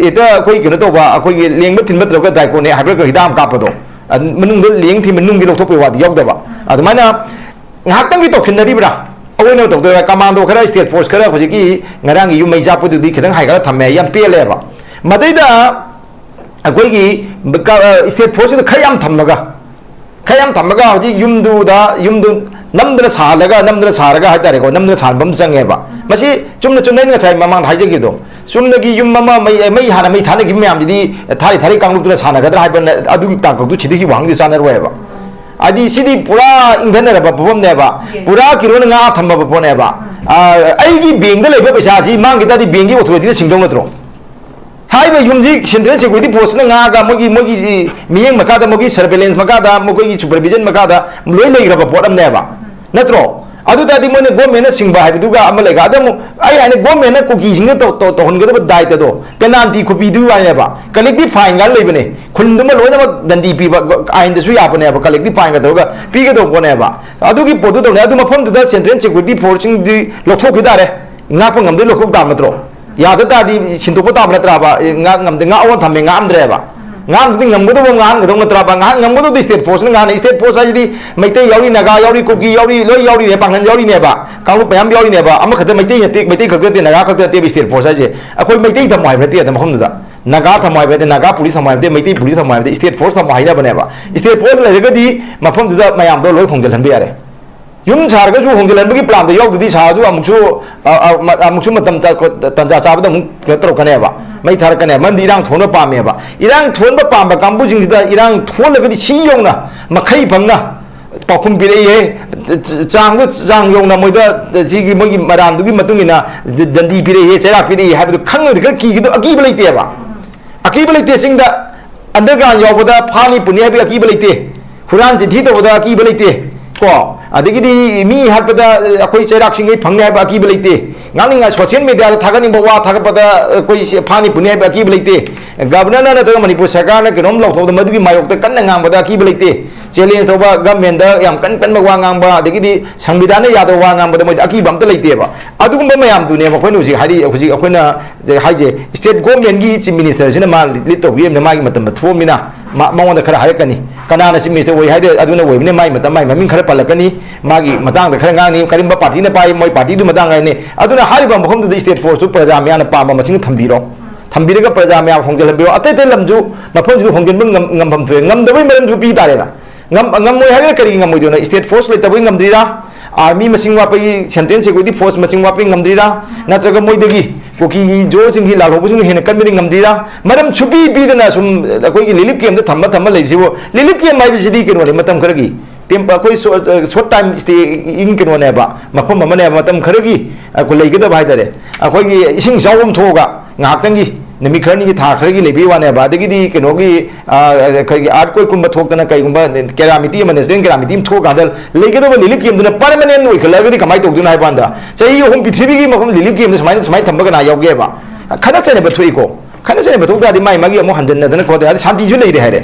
ꯍꯦꯛꯇ ꯑꯩꯈꯣꯏ ꯀꯩꯅꯣ ꯇꯧꯕ, ꯑꯩꯈꯣꯏꯒꯤ ꯂꯦꯡꯕ ꯊꯤꯟꯕ ꯇꯧꯔꯒ ꯗꯥꯏꯀꯣꯅꯦ ꯍꯥꯏꯕ꯭ꯔꯥ ꯍꯤꯗꯥꯛ ꯑꯃ ꯀꯥꯞꯄꯗꯣ, ꯑꯗꯨ ꯃꯅꯨꯡꯗ ꯂꯦꯡ ꯊꯤꯟꯕ ꯅꯨꯡꯒꯤ ꯂꯧꯊꯣꯛꯄꯒꯤ ꯋꯥꯗꯤ ꯌꯥꯎꯗꯕ꯫ ꯑꯗꯨꯃꯥꯏꯅ ꯉꯥꯏꯍꯥꯛꯇꯪꯒꯤ ꯇꯧꯁꯤꯟꯅꯔꯤꯕ꯭ꯔꯥ? ꯑꯑꯣꯏꯅꯕ ꯇꯧꯗꯣꯏꯔꯥ? Commando ꯈꯔ, state force ꯈꯔ, ꯍꯧꯖꯤꯛꯀꯤ ꯉꯔꯥꯡꯒꯤ ꯌꯨꯝ ꯃꯩ ꯆꯥꯛꯄꯗꯨꯗꯤ ꯈꯤꯇꯪ ꯍꯥꯏꯒꯠꯂ ꯊꯝꯃꯦ, ꯌꯥꯝ ꯄꯦꯜꯂꯦꯕ꯫ ꯃꯗꯩꯗ ꯑꯩꯈꯣꯏꯒꯤ ꯀ-, state force ꯁꯤꯗ ꯈꯔ ꯌꯥꯝ ꯊꯝꯃꯒ, ꯈꯔ ꯌꯥꯝ ꯊꯝꯃꯒ ꯍꯧꯖꯤꯛ ꯌꯨꯝꯗꯨꯗ, ꯌꯨꯝꯗꯨ ꯅꯝꯗꯅ ꯁꯥꯍꯜꯂꯒ, ꯅꯝꯗꯅ ꯁꯥꯔꯒ ꯍꯥꯏꯇꯥꯔꯦꯀꯣ, ꯅꯝꯗꯅ ꯁꯥꯍꯟꯕ ꯑꯃ ꯆꯪꯉꯦꯕ꯫ ꯃꯁꯤ ꯆꯨꯝꯅ ꯆꯨꯝꯅ ꯑꯩꯅ ꯉꯁꯥꯏ ꯃꯃꯥꯡꯗ ꯍꯥꯏꯖꯈꯤꯕꯗꯣ, ꯆꯨꯝꯅꯒꯤ ꯌꯨꯝ ꯑꯃ ꯃꯩ, ꯃꯩ ꯍꯥꯟꯅ ꯃꯩ ꯊꯥꯅꯈꯤꯕ ꯃꯌꯥꯝꯗꯨꯗꯤ ꯊꯥꯔꯤ ꯊꯥꯔꯤ ꯀꯥꯡꯂꯨꯞꯇꯨꯅ ꯁꯥꯟꯅꯒꯗ꯭ꯔꯥ ꯍꯥꯏꯕ ꯅ-, ꯑꯗꯨꯒꯤ ꯇꯥꯡꯀꯛꯇꯨ ꯁꯤꯗꯒꯤ ꯋꯥꯍꯪꯗꯤ ꯆꯥꯅꯔꯣꯏꯕ꯫ ꯍꯥꯏꯗꯤ ꯁꯤꯗꯤ ꯄꯨꯔꯥ ꯏꯪꯊꯅꯔꯕ ꯄꯣꯠꯐꯝꯅꯦꯕ꯫ Yes. ꯄꯨꯔꯥ ꯀꯤꯂꯣꯅ ꯉꯥ ꯊꯝꯃꯕ ꯄꯣꯠꯅꯦꯕ꯫ ꯎꯝ꯫ ꯑ, ꯑꯩꯒꯤ bank ꯇ ꯂꯩꯕ ꯄꯩꯁꯥꯁꯤ ꯃꯥꯡꯈꯤ ꯇꯥꯔꯗꯤ bank ꯀꯤ authority ꯅ ꯁꯤꯡꯗꯧ ꯅꯠꯇ꯭ꯔꯣ? ꯍꯥꯏꯔꯤꯕ ꯌꯨꯝꯁꯤ Central Security Force ꯅ ꯉꯥꯛꯑꯒ ꯃꯣꯏꯒꯤ, ꯃꯣꯏꯒꯤ ꯃꯤꯠꯌꯦꯡ ꯃꯈꯥꯗ, ꯃꯣꯏꯒꯤ surveillance ꯃꯈꯥꯗ, ꯃꯈꯣꯏꯒꯤ supervision ꯃꯈꯥꯗ ꯂꯣꯏ ꯂꯩꯈ꯭ꯔꯕ ꯄꯣꯠ ꯑꯃꯅꯦꯕ꯫ ꯅꯠꯇ꯭ꯔꯣ? ꯑꯗꯨ ꯇꯥꯔꯗꯤ ꯃꯣꯏꯅ government ꯅ ꯁꯤꯡꯕ ꯍꯥꯏꯕꯗꯨꯒ ꯑꯃ ꯂꯩꯒ, ꯑꯗ ꯑꯃꯨꯛ ꯑꯩ ꯍꯥꯏꯅ government ꯅ ꯀꯨꯀꯤꯁꯤꯡꯗ ꯇꯧ-, ꯇꯧ-, ꯇꯧꯍꯟꯒꯗꯕ ꯗꯥꯏꯇꯗꯣ, penalty ꯈꯨꯄꯤꯗꯨꯒꯤ ꯋꯥꯅꯦꯕ꯫ Collective fine ꯒ ꯂꯩꯕꯅꯦ꯫ ꯈꯨꯟꯗꯨꯃ ꯂꯣꯏꯅꯃꯛ ꯗꯟꯗꯤ ꯄꯤꯕ, ꯑꯥꯏꯟꯗꯁꯨ ꯌꯥꯕꯅꯦꯕ, collective fine ꯒ ꯇꯧꯔꯒ ꯄꯤꯒꯗꯧꯕ ꯄꯣꯠꯅꯦꯕ꯫ ꯑꯗꯨꯒꯤ ꯄꯣꯠꯇꯨ ꯇꯧꯅꯤ꯫ ꯑꯗꯨ ꯃꯐꯝꯗꯨꯗ Central Security Force ꯁꯤꯡꯗꯤ ꯂꯧꯊꯣꯛꯈꯤ ꯇꯥꯔꯦ꯫ ꯉꯥꯛꯄ ꯉꯝꯗꯦ, ꯂꯧꯊꯣꯛ ꯇꯥꯕ ꯅꯠꯇ꯭ꯔꯣ? ꯌꯥꯗ ꯇꯥꯔꯗꯤ ꯁꯤꯟꯗꯣꯛꯄ ꯇꯥꯕ ꯅꯠꯇ꯭ꯔꯕ? ꯑꯦ, ꯉꯥꯛ ꯉꯝꯗꯦ, ꯉꯥꯛꯑꯣ ꯊꯝꯃꯦ, ꯉꯥꯛꯑꯝꯗ꯭ꯔꯦꯕ꯫ ꯉꯥꯛꯑꯝꯗꯨꯗꯤ ꯉꯝꯒꯗꯧꯕ ꯉꯥꯛꯍꯟꯒꯗꯧ ꯅꯠꯇ꯭ꯔꯕ? ꯉꯥꯛꯍꯟ ꯉꯝꯒꯗꯧꯗꯤ state force ꯅ ꯉꯥꯛꯍꯟꯅꯤ꯫ State force ꯍꯥꯏꯁꯤꯗꯤ ꯃꯩꯇꯩ ꯌꯥꯎꯔꯤ, ꯅꯥꯒꯥ ꯌꯥꯎꯔꯤ, ꯀꯨꯀꯤ ꯌꯥꯎꯔꯤ, ꯂꯣꯏ ꯌꯥꯎꯔꯤꯅꯦ, ꯄꯥꯡꯒꯜ ꯌꯥꯎꯔꯤꯅꯦꯕ, ꯀꯥꯡꯂꯨꯞ ꯃꯌꯥꯝ ꯌꯥꯎꯔꯤꯅꯦꯕ꯫ ꯑꯃꯈꯛꯇ ꯃꯩꯇꯩ ꯅꯠꯇꯦ, ꯃꯩꯇꯩ ꯈꯛꯇ ꯅꯠꯇꯦ, ꯅꯥꯒꯥ ꯈꯛꯇ ꯅꯠꯇꯦꯕ state force ꯍꯥꯏꯁꯦ꯫ ꯑꯩꯈꯣꯏ ꯃꯩꯇꯩ ꯊꯝꯃꯣ ꯍꯥꯏꯕ ꯅꯠꯇꯦ ꯑꯗ ꯃꯐꯝꯗꯨꯗ꯫ ꯅꯥꯒꯥ ꯊꯝꯃꯣ ꯍꯥꯏꯕ ꯅꯠꯇꯦ, ꯅꯥꯒꯥ police ꯊꯝꯃꯣ ꯍꯥꯏꯕ ꯅꯠꯇꯦ, ꯃꯩꯇꯩ police ꯊꯝꯃꯣ ꯍꯥꯏꯕ ꯅꯠꯇꯦ, state force ꯊꯝꯃꯣ ꯍꯥꯏꯅꯕꯅꯦꯕ꯫ State force ꯂꯩꯔꯒꯗꯤ ꯃꯐꯝꯗꯨꯗ ꯃꯌꯥꯝꯗꯣ ꯂꯣꯏ ꯍꯣꯡꯖꯤꯜꯍꯟꯕ ꯌꯥꯔꯦ꯫ ꯌꯨꯝ ꯁꯥꯔꯒꯁꯨ ꯍꯣꯡꯖꯤꯜꯍꯟꯕꯒꯤ plan ꯗꯣ ꯌꯥꯎꯗ꯭ꯔꯗꯤ ꯁꯥꯔꯁꯨ ꯑꯃꯨꯛꯁꯨ, ꯑ, ꯑ, ꯃ-, ꯑꯃꯨꯛꯁꯨ ꯃꯇꯝ ꯇ-, ꯇ-, ꯇꯟꯖꯥ ꯆꯥꯕꯗ ꯑꯃꯨꯛ ꯀꯩꯅꯣ ꯇꯧꯔꯛꯀꯅꯦꯕ, ꯃꯩ ꯊꯥꯔꯛꯀꯅꯦꯕ꯫ ꯃꯔꯝꯗꯤ ꯏꯔꯥꯡ ꯊꯣꯛꯍꯟꯕ ꯄꯥꯝꯃꯦꯕ꯫ ꯏꯔꯥꯡ ꯊꯣꯛꯍꯟꯕ ꯄꯥꯝꯕ ꯀꯥꯡꯕꯨꯁꯤꯡꯁꯤꯗ ꯏꯔꯥꯡ ꯊꯣꯛꯍꯜꯂꯒꯗꯤ ꯁꯤ ꯌꯧꯅ ꯃꯈꯩ ꯐꯪꯅ ꯄꯥꯎꯈꯨꯝ ꯄꯤꯔꯛꯏꯍꯦ꯫ ꯆꯥꯡꯗꯣ, ꯆꯥꯡ ꯌꯧꯅ ꯃꯣꯏꯗ ꯁꯤꯒꯤ ꯃꯣꯏꯒꯤ ꯃꯔꯥꯝꯗꯨꯒꯤ ꯃꯇꯨꯡ ꯏꯟꯅ ꯗꯟꯗꯤ ꯄꯤꯔꯛꯏꯍꯦ, ꯆꯩꯔꯥꯛ ꯄꯤꯔꯛꯏ ꯍꯥꯏꯕꯗꯨ ꯈꯪꯉꯒꯗꯤ ꯈꯔ ꯀꯤꯒꯗꯣ, ꯑꯀꯤꯕ ꯂꯩꯇꯦꯕ꯫ ꯑꯀꯤꯕ ꯂꯩꯇꯦ꯫ ꯆꯤꯡꯗ underground ꯌꯥꯎꯕꯗ ꯐꯥꯅꯤ ꯄꯨꯅꯤ ꯍꯥꯏꯕꯒꯤ ꯑꯀꯤꯕ ꯂꯩꯇꯦ꯫ ꯍꯨꯔꯥꯟ ꯆꯤꯟꯊꯤ ꯇꯧꯕꯗ ꯑꯀꯤꯕ ꯂꯩꯇꯦ꯫ ꯀꯣ, ꯑꯗꯒꯤꯗꯤ ꯃꯤ ꯍꯥꯠꯄꯗ ꯑꯩꯈꯣꯏ ꯆꯩꯔꯥꯛꯁꯤꯡꯈꯩ ꯐꯪꯅꯤ ꯍꯥꯏꯕ ꯑꯀꯤꯕ ꯂꯩꯇꯦ꯫ ꯉꯥꯡꯅꯤꯡꯉꯥꯏ social media ꯗ ꯊꯥꯒꯠꯅꯤꯡꯕ ꯋꯥ ꯊꯥꯒꯠꯄꯗ ꯑꯩꯈꯣꯏ ꯁꯤ ꯐꯥꯅꯤ ꯄꯨꯅꯤ ꯍꯥꯏꯕ ꯑꯀꯤꯕ ꯂꯩꯇꯦ꯫ Governor ꯅ ꯅꯠꯇ꯭ꯔꯒ ꯃꯅꯤꯄꯨꯔ ꯁꯔꯀꯥꯔꯅ ꯀꯩꯅꯣꯝ ꯂꯧꯊꯣꯛꯄꯗ ꯃꯗꯨꯒꯤ ꯃꯥꯌꯣꯛꯇ ꯀꯟꯅ ꯉꯥꯡꯕꯗ ꯑꯀꯤꯕ ꯂꯩꯇꯦ꯫ Challenge ꯇꯧꯕ, government ꯗ ꯌꯥꯝ ꯀꯟ ꯀꯟꯕ ꯋꯥ ꯉꯥꯡꯕ, ꯑꯗꯒꯤꯗꯤ ꯁꯪꯕꯤꯙꯥꯟꯅ ꯌꯥꯗꯕ ꯋꯥ ꯉꯥꯡꯕꯗ ꯃꯣꯏꯗ ꯑꯀꯤꯕ ꯑꯝꯇ ꯂꯩꯇꯦꯕ꯫ ꯑꯗꯨꯒꯨꯝꯕ ꯃꯌꯥꯝꯗꯨꯅꯦꯕ ꯑꯩꯈꯣꯏꯅ ꯍꯧꯖꯤꯛ ꯍꯥꯏꯗꯤ, ꯍꯧꯖꯤꯛ ꯑꯩꯈꯣꯏꯅ ꯍꯥꯏꯁꯦ, state government ꯀꯤ chief minister ꯁꯤꯅ ꯃꯥ lead ꯇꯧꯕꯤꯔꯤꯕꯅꯤꯅ ꯃꯥꯒꯤ ꯃꯇꯝꯗ ꯊꯣꯛꯑꯃꯤꯅ ꯃꯥ-, ꯃꯉꯣꯟꯗ ꯈꯔ ꯍꯥꯏꯔꯛꯀꯅꯤ꯫ ꯀꯅꯥꯅ chief minister ꯑꯣꯏ ꯍꯥꯏꯗꯣ ꯑꯗꯨꯅ ꯑꯣꯏꯕꯅꯤ, ꯃꯥꯒꯤ ꯃꯇꯝ, ꯃꯥꯒꯤ ꯃꯃꯤꯡ ꯈꯔ ꯄꯜꯂꯛꯀꯅꯤ, ꯃꯥꯒꯤ ꯃꯇꯥꯡꯗ ꯈꯔ ꯉꯥꯡꯅꯤ, ꯀꯔꯝꯕ party ꯅ ꯄꯥꯏ, ꯃꯣꯏ party ꯗꯨ ꯃꯇꯥꯡ ꯍꯥꯏꯅꯤ꯫ ꯑꯗꯨꯅ ꯍꯥꯏꯔꯤꯕ ꯃꯐꯝꯗꯨꯗ state force ꯇꯨ ꯄ꯭ꯔꯖꯥ ꯃꯌꯥꯝꯅ ꯄꯥꯝꯕ ꯃꯁꯤꯡ ꯊꯝꯕꯤꯔꯣ, ꯊꯝꯕꯤꯔꯒ ꯄ꯭ꯔꯖꯥ ꯃꯌꯥꯝ ꯍꯣꯡꯖꯤꯜꯍꯟꯕꯤꯔꯣ꯫ ꯑꯇꯩ ꯑꯇꯩ ꯂꯝꯁꯨ ꯃꯐꯝꯁꯤꯗ ꯍꯣꯡꯖꯤꯟꯕ ꯉꯝ-, ꯉꯝꯐꯝ ꯊꯣꯛꯑꯦ꯫ ꯉꯝꯗꯕꯩ ꯃꯔꯝꯁꯨ ꯄꯤ ꯇꯥꯔꯦꯅ꯫ ꯉꯝ-, ꯉꯝꯃꯣꯏ ꯍꯥꯏꯔꯒꯅ ꯀꯔꯤꯒꯤ ꯉꯝꯃꯣꯏꯗꯣꯏꯅꯣ? State force ꯂꯩꯇꯕꯒꯤ ꯉꯝꯗ꯭ꯔꯤꯔꯥ? Army ꯃꯁꯤꯡ ꯋꯥꯠꯄꯒꯤ, central security force ꯃꯁꯤꯡ ꯋꯥꯠꯄꯒꯤ ꯉꯝꯗ꯭ꯔꯤꯔꯥ? ꯅꯠꯇ꯭ꯔꯒ ꯃꯣꯏꯗꯒꯤ ꯀꯨꯀꯤꯒꯤ ꯖꯣꯁꯤꯡꯒꯤ ꯂꯥꯜꯍꯧꯕꯁꯤꯡꯅ ꯍꯦꯟꯅ ꯀꯟꯕꯗꯤ ꯉꯝꯗ꯭ꯔꯤꯔꯥ? ꯃꯔꯝ ꯁꯨꯄꯤ ꯄꯤꯗꯅ ꯁꯨꯝ ꯑꯩꯈꯣꯏꯒꯤ relief camp ꯇ ꯊꯝꯕ ꯊꯝꯕ ꯂꯩꯕꯁꯤꯕꯨ, relief camp ꯍꯥꯏꯕꯁꯤꯗꯤ ꯀꯩꯅꯣꯅꯦ, ꯃꯇꯝ ꯈꯔꯒꯤ temp-, ꯑꯩꯈꯣꯏ short, short time staying ꯀꯩꯅꯣꯅꯦꯕ, ꯃꯐꯝ ꯑꯃꯅꯦꯕ, ꯃꯇꯝ ꯈꯔꯒꯤ ꯑꯩꯈꯣꯏ ꯂꯩꯒꯗꯕ ꯍꯥꯏꯇꯥꯔꯦ꯫ ꯑꯩꯈꯣꯏꯒꯤ ꯏꯁꯤꯡ ꯏꯆꯥꯎ ꯑꯃ ꯊꯣꯛꯑꯒ ꯉꯥꯏꯍꯥꯛꯇꯪꯒꯤ ꯅꯨꯃꯤꯠ ꯈꯔꯅꯤꯒꯤ, ꯊꯥ ꯈꯔꯒꯤ ꯂꯩꯕꯒꯤ ꯋꯥꯅꯦꯕ꯫ ꯑꯗꯒꯤꯗꯤ ꯀꯩꯅꯣꯒꯤ, ꯑ, ꯑꯩꯈꯣꯏꯒꯤ earthquake ꯀꯨꯝꯕ ꯊꯣꯛꯇꯅ ꯀꯩꯒꯨꯝꯕ calamity ꯑꯃ, natural calamity ꯑꯃ ꯊꯣꯛꯑꯀꯥꯟꯗ ꯂꯩꯒꯗꯕ relief camp ꯗꯨꯅ permanent ꯑꯣꯏꯈꯠꯂꯛꯑꯒꯗꯤ ꯀꯃꯥꯏꯅ ꯇꯧꯗꯣꯏꯅꯣ ꯍꯥꯏꯕ ꯀꯥꯟꯗ, ꯆꯍꯤ ꯑꯍꯨꯝ ꯄ꯭ꯔꯤꯊꯤꯕꯤꯒꯤ ꯃꯐꯝ relief camp ꯗ ꯁꯨꯃꯥꯏꯅ, ꯁꯨꯃꯥꯏꯅ ꯊꯝꯕ ꯀꯅꯥ ꯌꯥꯎꯒꯦꯕ? ꯈꯠꯅ ꯆꯩꯅꯕ ꯊꯣꯛꯏꯀꯣ꯫ ꯈꯠꯅ ꯆꯩꯅꯕ ꯊꯣꯛ ꯇꯥꯔꯗꯤ ꯃꯥꯏ ꯃꯥꯒꯤ ꯑꯃꯨꯛ ꯍꯟꯖꯤꯟꯅꯗꯅ ꯈꯣꯠꯇꯅ, ꯑꯗꯩ ꯁꯥꯟꯇꯤꯁꯨ ꯂꯩꯔꯦ ꯍꯥꯏꯔꯦ꯫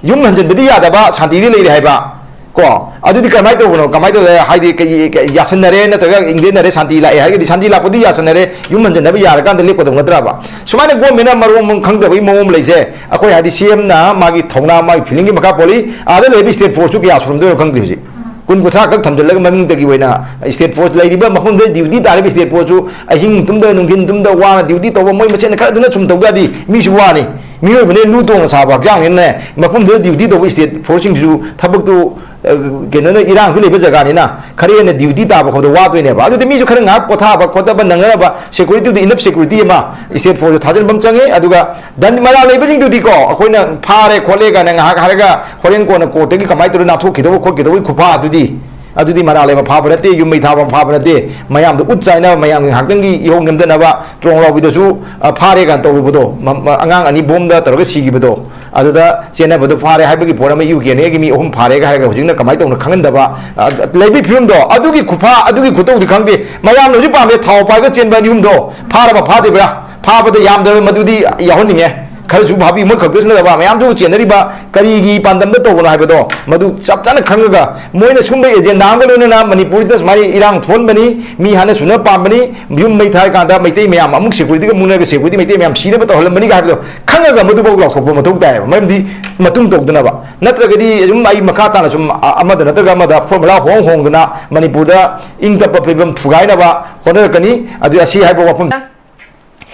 ꯌꯨꯝ ꯍꯟꯖꯤꯟꯕꯗꯤ ꯌꯥꯗꯕ, ꯁꯥꯟꯇꯤꯗꯤ ꯂꯩꯔꯦ ꯍꯥꯏꯕ꯫ ꯀꯣ, ꯑꯗꯨꯗꯤ ꯀꯃꯥꯏꯅ ꯇꯧꯕꯅꯣ? ꯀꯃꯥꯏꯅ ꯇꯧꯗ? ꯍꯥꯏꯗꯤ ꯀꯩ, ꯀꯩ, ꯌꯥꯁꯟꯅꯔꯦ ꯅꯠꯇ꯭ꯔꯒ ꯏꯪꯗꯦꯟꯅꯔꯦ, ꯁꯥꯟꯇꯤ ꯂꯥꯛꯑꯦ ꯍꯥꯏꯔꯒꯗꯤ, ꯁꯥꯟꯇꯤ ꯂꯥꯛꯄꯗꯤ ꯌꯥꯁꯟꯅꯔꯦ, ꯌꯨꯝ ꯍꯟꯖꯤꯟꯅꯕ ꯌꯥꯔꯀꯥꯟꯗ ꯂꯦꯞꯀꯗꯧ ꯅꯠꯇ꯭ꯔꯕ? ꯁꯨꯃꯥꯏꯅ government ꯅ ꯃꯔꯣꯟ ꯑꯃ ꯈꯪꯗꯕꯒꯤ ꯃꯑꯣꯡ ꯑꯃ ꯂꯩꯁꯦ, ꯑꯩꯈꯣꯏ ꯍꯥꯏꯗꯤ C M ꯅ ꯃꯥꯒꯤ ꯊꯧꯅꯥ, ꯃꯥꯒꯤ feeling ꯒꯤ ꯃꯈꯥ ꯄꯣꯜꯂꯤ꯫ ꯑꯥꯗ ꯂꯩꯔꯤꯕ state force ꯇꯨ ꯀꯌꯥ ꯁꯨꯔꯝꯗꯣꯏꯅꯣ ꯈꯪꯗꯦ ꯍꯧꯖꯤꯛ꯫ ꯀꯨꯟ ꯀꯨꯟꯊ꯭ꯔꯥ ꯈꯛ ꯊꯝꯖꯤꯜꯂꯒ ꯃꯃꯤꯡꯗꯒꯤ ꯑꯣꯏꯅ state force ꯂꯩꯔꯤꯕ ꯃꯐꯝꯗꯨꯗ duty ꯇꯥꯔꯤꯕ state force ꯁꯨ ꯑꯍꯤꯡ ꯇꯨꯝꯗ, ꯅꯨꯡꯊꯤꯟ ꯇꯨꯝꯗ, ꯋꯥꯅ duty ꯇꯧꯕ ꯃꯣꯏ ꯃꯁꯦꯟ ꯈꯔꯗꯨꯅ ꯁꯨꯝ ꯇꯧ ꯇꯥꯔꯗꯤ ꯃꯤꯁꯨ ꯋꯥꯅꯤ꯫ ꯃꯤꯑꯣꯏꯕꯅꯦ ꯂꯨ ꯇꯣꯡꯅ ꯁꯥꯕ ꯍꯛꯆꯥꯡꯅꯤꯅꯅꯦ, ꯃꯐꯝꯗꯨꯗ duty ꯇꯧꯕ state force ꯁꯤꯡꯁꯨ ꯊꯕꯛꯇꯨ ꯀꯩꯅꯣꯅ ꯏꯔꯥꯡꯁꯨ ꯂꯩꯕ ꯖꯒꯥꯅꯤꯅ ꯈꯔ ꯍꯦꯟꯅ ꯗ꯭ꯌꯨꯇꯤ ꯇꯥꯕ ꯈꯣꯠꯄꯗ ꯋꯥꯗꯣꯏꯅꯦꯕ꯫ ꯑꯗꯨꯗꯤ ꯃꯤꯁꯨ ꯈꯔ ꯉꯥꯏꯍꯥꯛ ꯄꯣꯊꯥꯕ ꯈꯣꯠꯊꯕ ꯅꯪꯅꯅꯕ security ꯗꯨ enough security ꯑꯃ state force ꯊꯥꯖꯤꯟꯕ ꯑꯃ ꯆꯪꯉꯦ꯫ ꯑꯗꯨꯒ ꯗꯟ ꯃꯔꯥꯜ ꯂꯩꯕꯁꯤꯡꯗꯨꯗꯤꯀꯣ, ꯑꯩꯈꯣꯏꯅ ꯐꯥꯔꯦ ꯈꯣꯠꯂꯦ ꯀꯥꯏꯅ ꯉꯥꯏꯍꯥꯛ ꯍꯥꯏꯔꯒ ꯍꯣꯔꯦꯟ ꯀꯣꯟꯅ court ꯇꯒꯤ ꯀꯃꯥꯏꯅ ꯇꯧꯔ ꯅꯥꯊꯣꯛꯈꯤꯗꯧꯕ ꯈꯣꯠꯈꯤꯗꯧꯕꯒꯤ ꯈꯨꯐꯥ ꯑꯗꯨꯗꯤ, ꯑꯗꯨꯗꯤ ꯃꯔꯥꯜ ꯂꯩꯕ ꯐꯥꯕ ꯅꯠꯇꯦ, ꯌꯨꯝ ꯃꯩ ꯊꯥꯕ ꯑꯃ ꯐꯥꯕ ꯅꯠꯇꯦ꯫ ꯃꯌꯥꯝꯗ ꯎꯠ ꯆꯥꯏꯅꯕ, ꯃꯌꯥꯝꯒꯤ ꯉꯥꯏꯍꯥꯛꯇꯪꯒꯤ ꯏꯍꯧ ꯅꯦꯝꯗꯅꯕ, ꯇ꯭ꯔꯣꯡ ꯂꯥꯎꯕꯤꯗꯁꯨ, ꯑ, ꯐꯥꯔꯦ ꯀꯥꯏꯅ ꯇꯧꯔꯨꯕꯗꯣ, ꯃ-, ꯃ-, ꯑꯉꯥꯡ ꯑꯅꯤ ꯕꯣꯝꯗ ꯇꯧꯔꯒ ꯁꯤꯈꯤꯕꯗꯣ, ꯑꯗꯨꯗ ꯆꯦꯟꯅꯕꯗꯣ ꯐꯥꯔꯦ ꯍꯥꯏꯕꯒꯤ ꯄꯣꯠ ꯑꯃ, ꯌꯨ ꯀꯦ ꯑꯦꯟ ꯑꯦꯒꯤ ꯃꯤ ꯑꯍꯨꯝ ꯐꯥꯔꯦꯒ ꯍꯥꯏꯔꯒ ꯍꯧꯖꯤꯛꯅ ꯀꯃꯥꯏꯅ ꯇꯧꯅ ꯈꯪꯍꯟꯗꯕ, ꯑ, ꯂꯩꯕꯒꯤ ꯐꯤꯕꯝꯗꯣ, ꯑꯗꯨꯒꯤ ꯈꯨꯐꯥ, ꯑꯗꯨꯒꯤ ꯈꯨꯇꯧꯗꯤ ꯈꯪꯗꯦ꯫ ꯃꯌꯥꯝꯅ ꯍꯧꯖꯤꯛ ꯄꯥꯝꯃꯦ ꯊꯥꯎ ꯄꯥꯏꯔꯒ ꯆꯦꯟꯕ ꯑꯅꯤ ꯑꯍꯨꯝꯗꯣ ꯐꯥꯔꯕ ꯐꯥꯗ꯭ꯔꯤꯕ꯭ꯔꯥ? ꯐꯥꯕꯗ ꯌꯥꯝꯗ꯭ꯔꯕ ꯃꯗꯨꯗꯤ ꯌꯥꯎꯍꯟꯅꯤꯡꯉꯦ꯫ ꯈꯔꯁꯨ ꯐꯥꯕꯤ, ꯃꯣꯏ ꯈꯛꯇꯁꯨ ꯅꯠꯇꯕ ꯃꯌꯥꯝꯁꯨ ꯆꯦꯟꯅꯔꯤꯕ ꯀꯔꯤꯒꯤ ꯄꯥꯟꯗꯝꯗ ꯇꯧꯕꯅꯣ ꯍꯥꯏꯕꯗꯣ ꯃꯗꯨ ꯆꯞ ꯆꯥꯅ ꯈꯪꯉꯒ, ꯃꯣꯏꯅ ꯁꯨꯝꯕ agenda ꯑꯃꯒ ꯂꯣꯏꯅꯅ ꯃꯅꯤꯄꯨꯔꯁꯤꯗ ꯁꯨꯃꯥꯏꯅ ꯏꯔꯥꯡ ꯊꯣꯛꯍꯟꯕꯅꯤ, ꯃꯤ ꯍꯥꯠꯅ ꯁꯨꯅ ꯄꯥꯝꯕꯅꯤ, ꯌꯨꯝ ꯃꯩ ꯊꯥꯔꯀꯥꯟꯗ ꯃꯩꯇꯩ ꯃꯌꯥꯝ ꯑꯃꯨꯛ security ꯒ ꯃꯨꯛꯅꯔꯒ security ꯃꯩꯇꯩ ꯃꯌꯥꯝ ꯁꯤꯅꯕ ꯇꯧꯍꯜꯂꯝꯕꯅꯤꯒ ꯍꯥꯏꯕꯗꯣ ꯈꯪꯉꯒ ꯃꯗꯨꯐꯥꯎ ꯂꯥꯎꯊꯣꯛꯄ ꯃꯊꯧ ꯇꯥꯏꯌꯦꯕ꯫ ꯃꯔꯝꯗꯤ ꯃꯇꯨꯡ ꯇꯧꯗꯅꯕ, ꯅꯠꯇ꯭ꯔꯒꯗꯤ ꯑꯗꯨꯝ ꯑꯩ ꯃꯈꯥ ꯇꯥꯅ ꯁꯨꯝ ꯑ-, ꯑꯃꯗ ꯅꯠꯇ꯭ꯔꯒ ꯑꯃꯗ formula ꯍꯣꯡ ꯍꯣꯡꯗꯅ ꯃꯅꯤꯄꯨꯔꯗ ꯏꯪ ꯇꯞꯄ ꯐꯤꯕꯝ ꯊꯨꯒꯥꯏꯅꯕ ꯍꯣꯠꯅꯔꯛꯀꯅꯤ꯫ ꯑꯗꯨ ꯑꯁꯤ ꯍꯥꯏꯕ ꯋꯥꯐꯝ꯫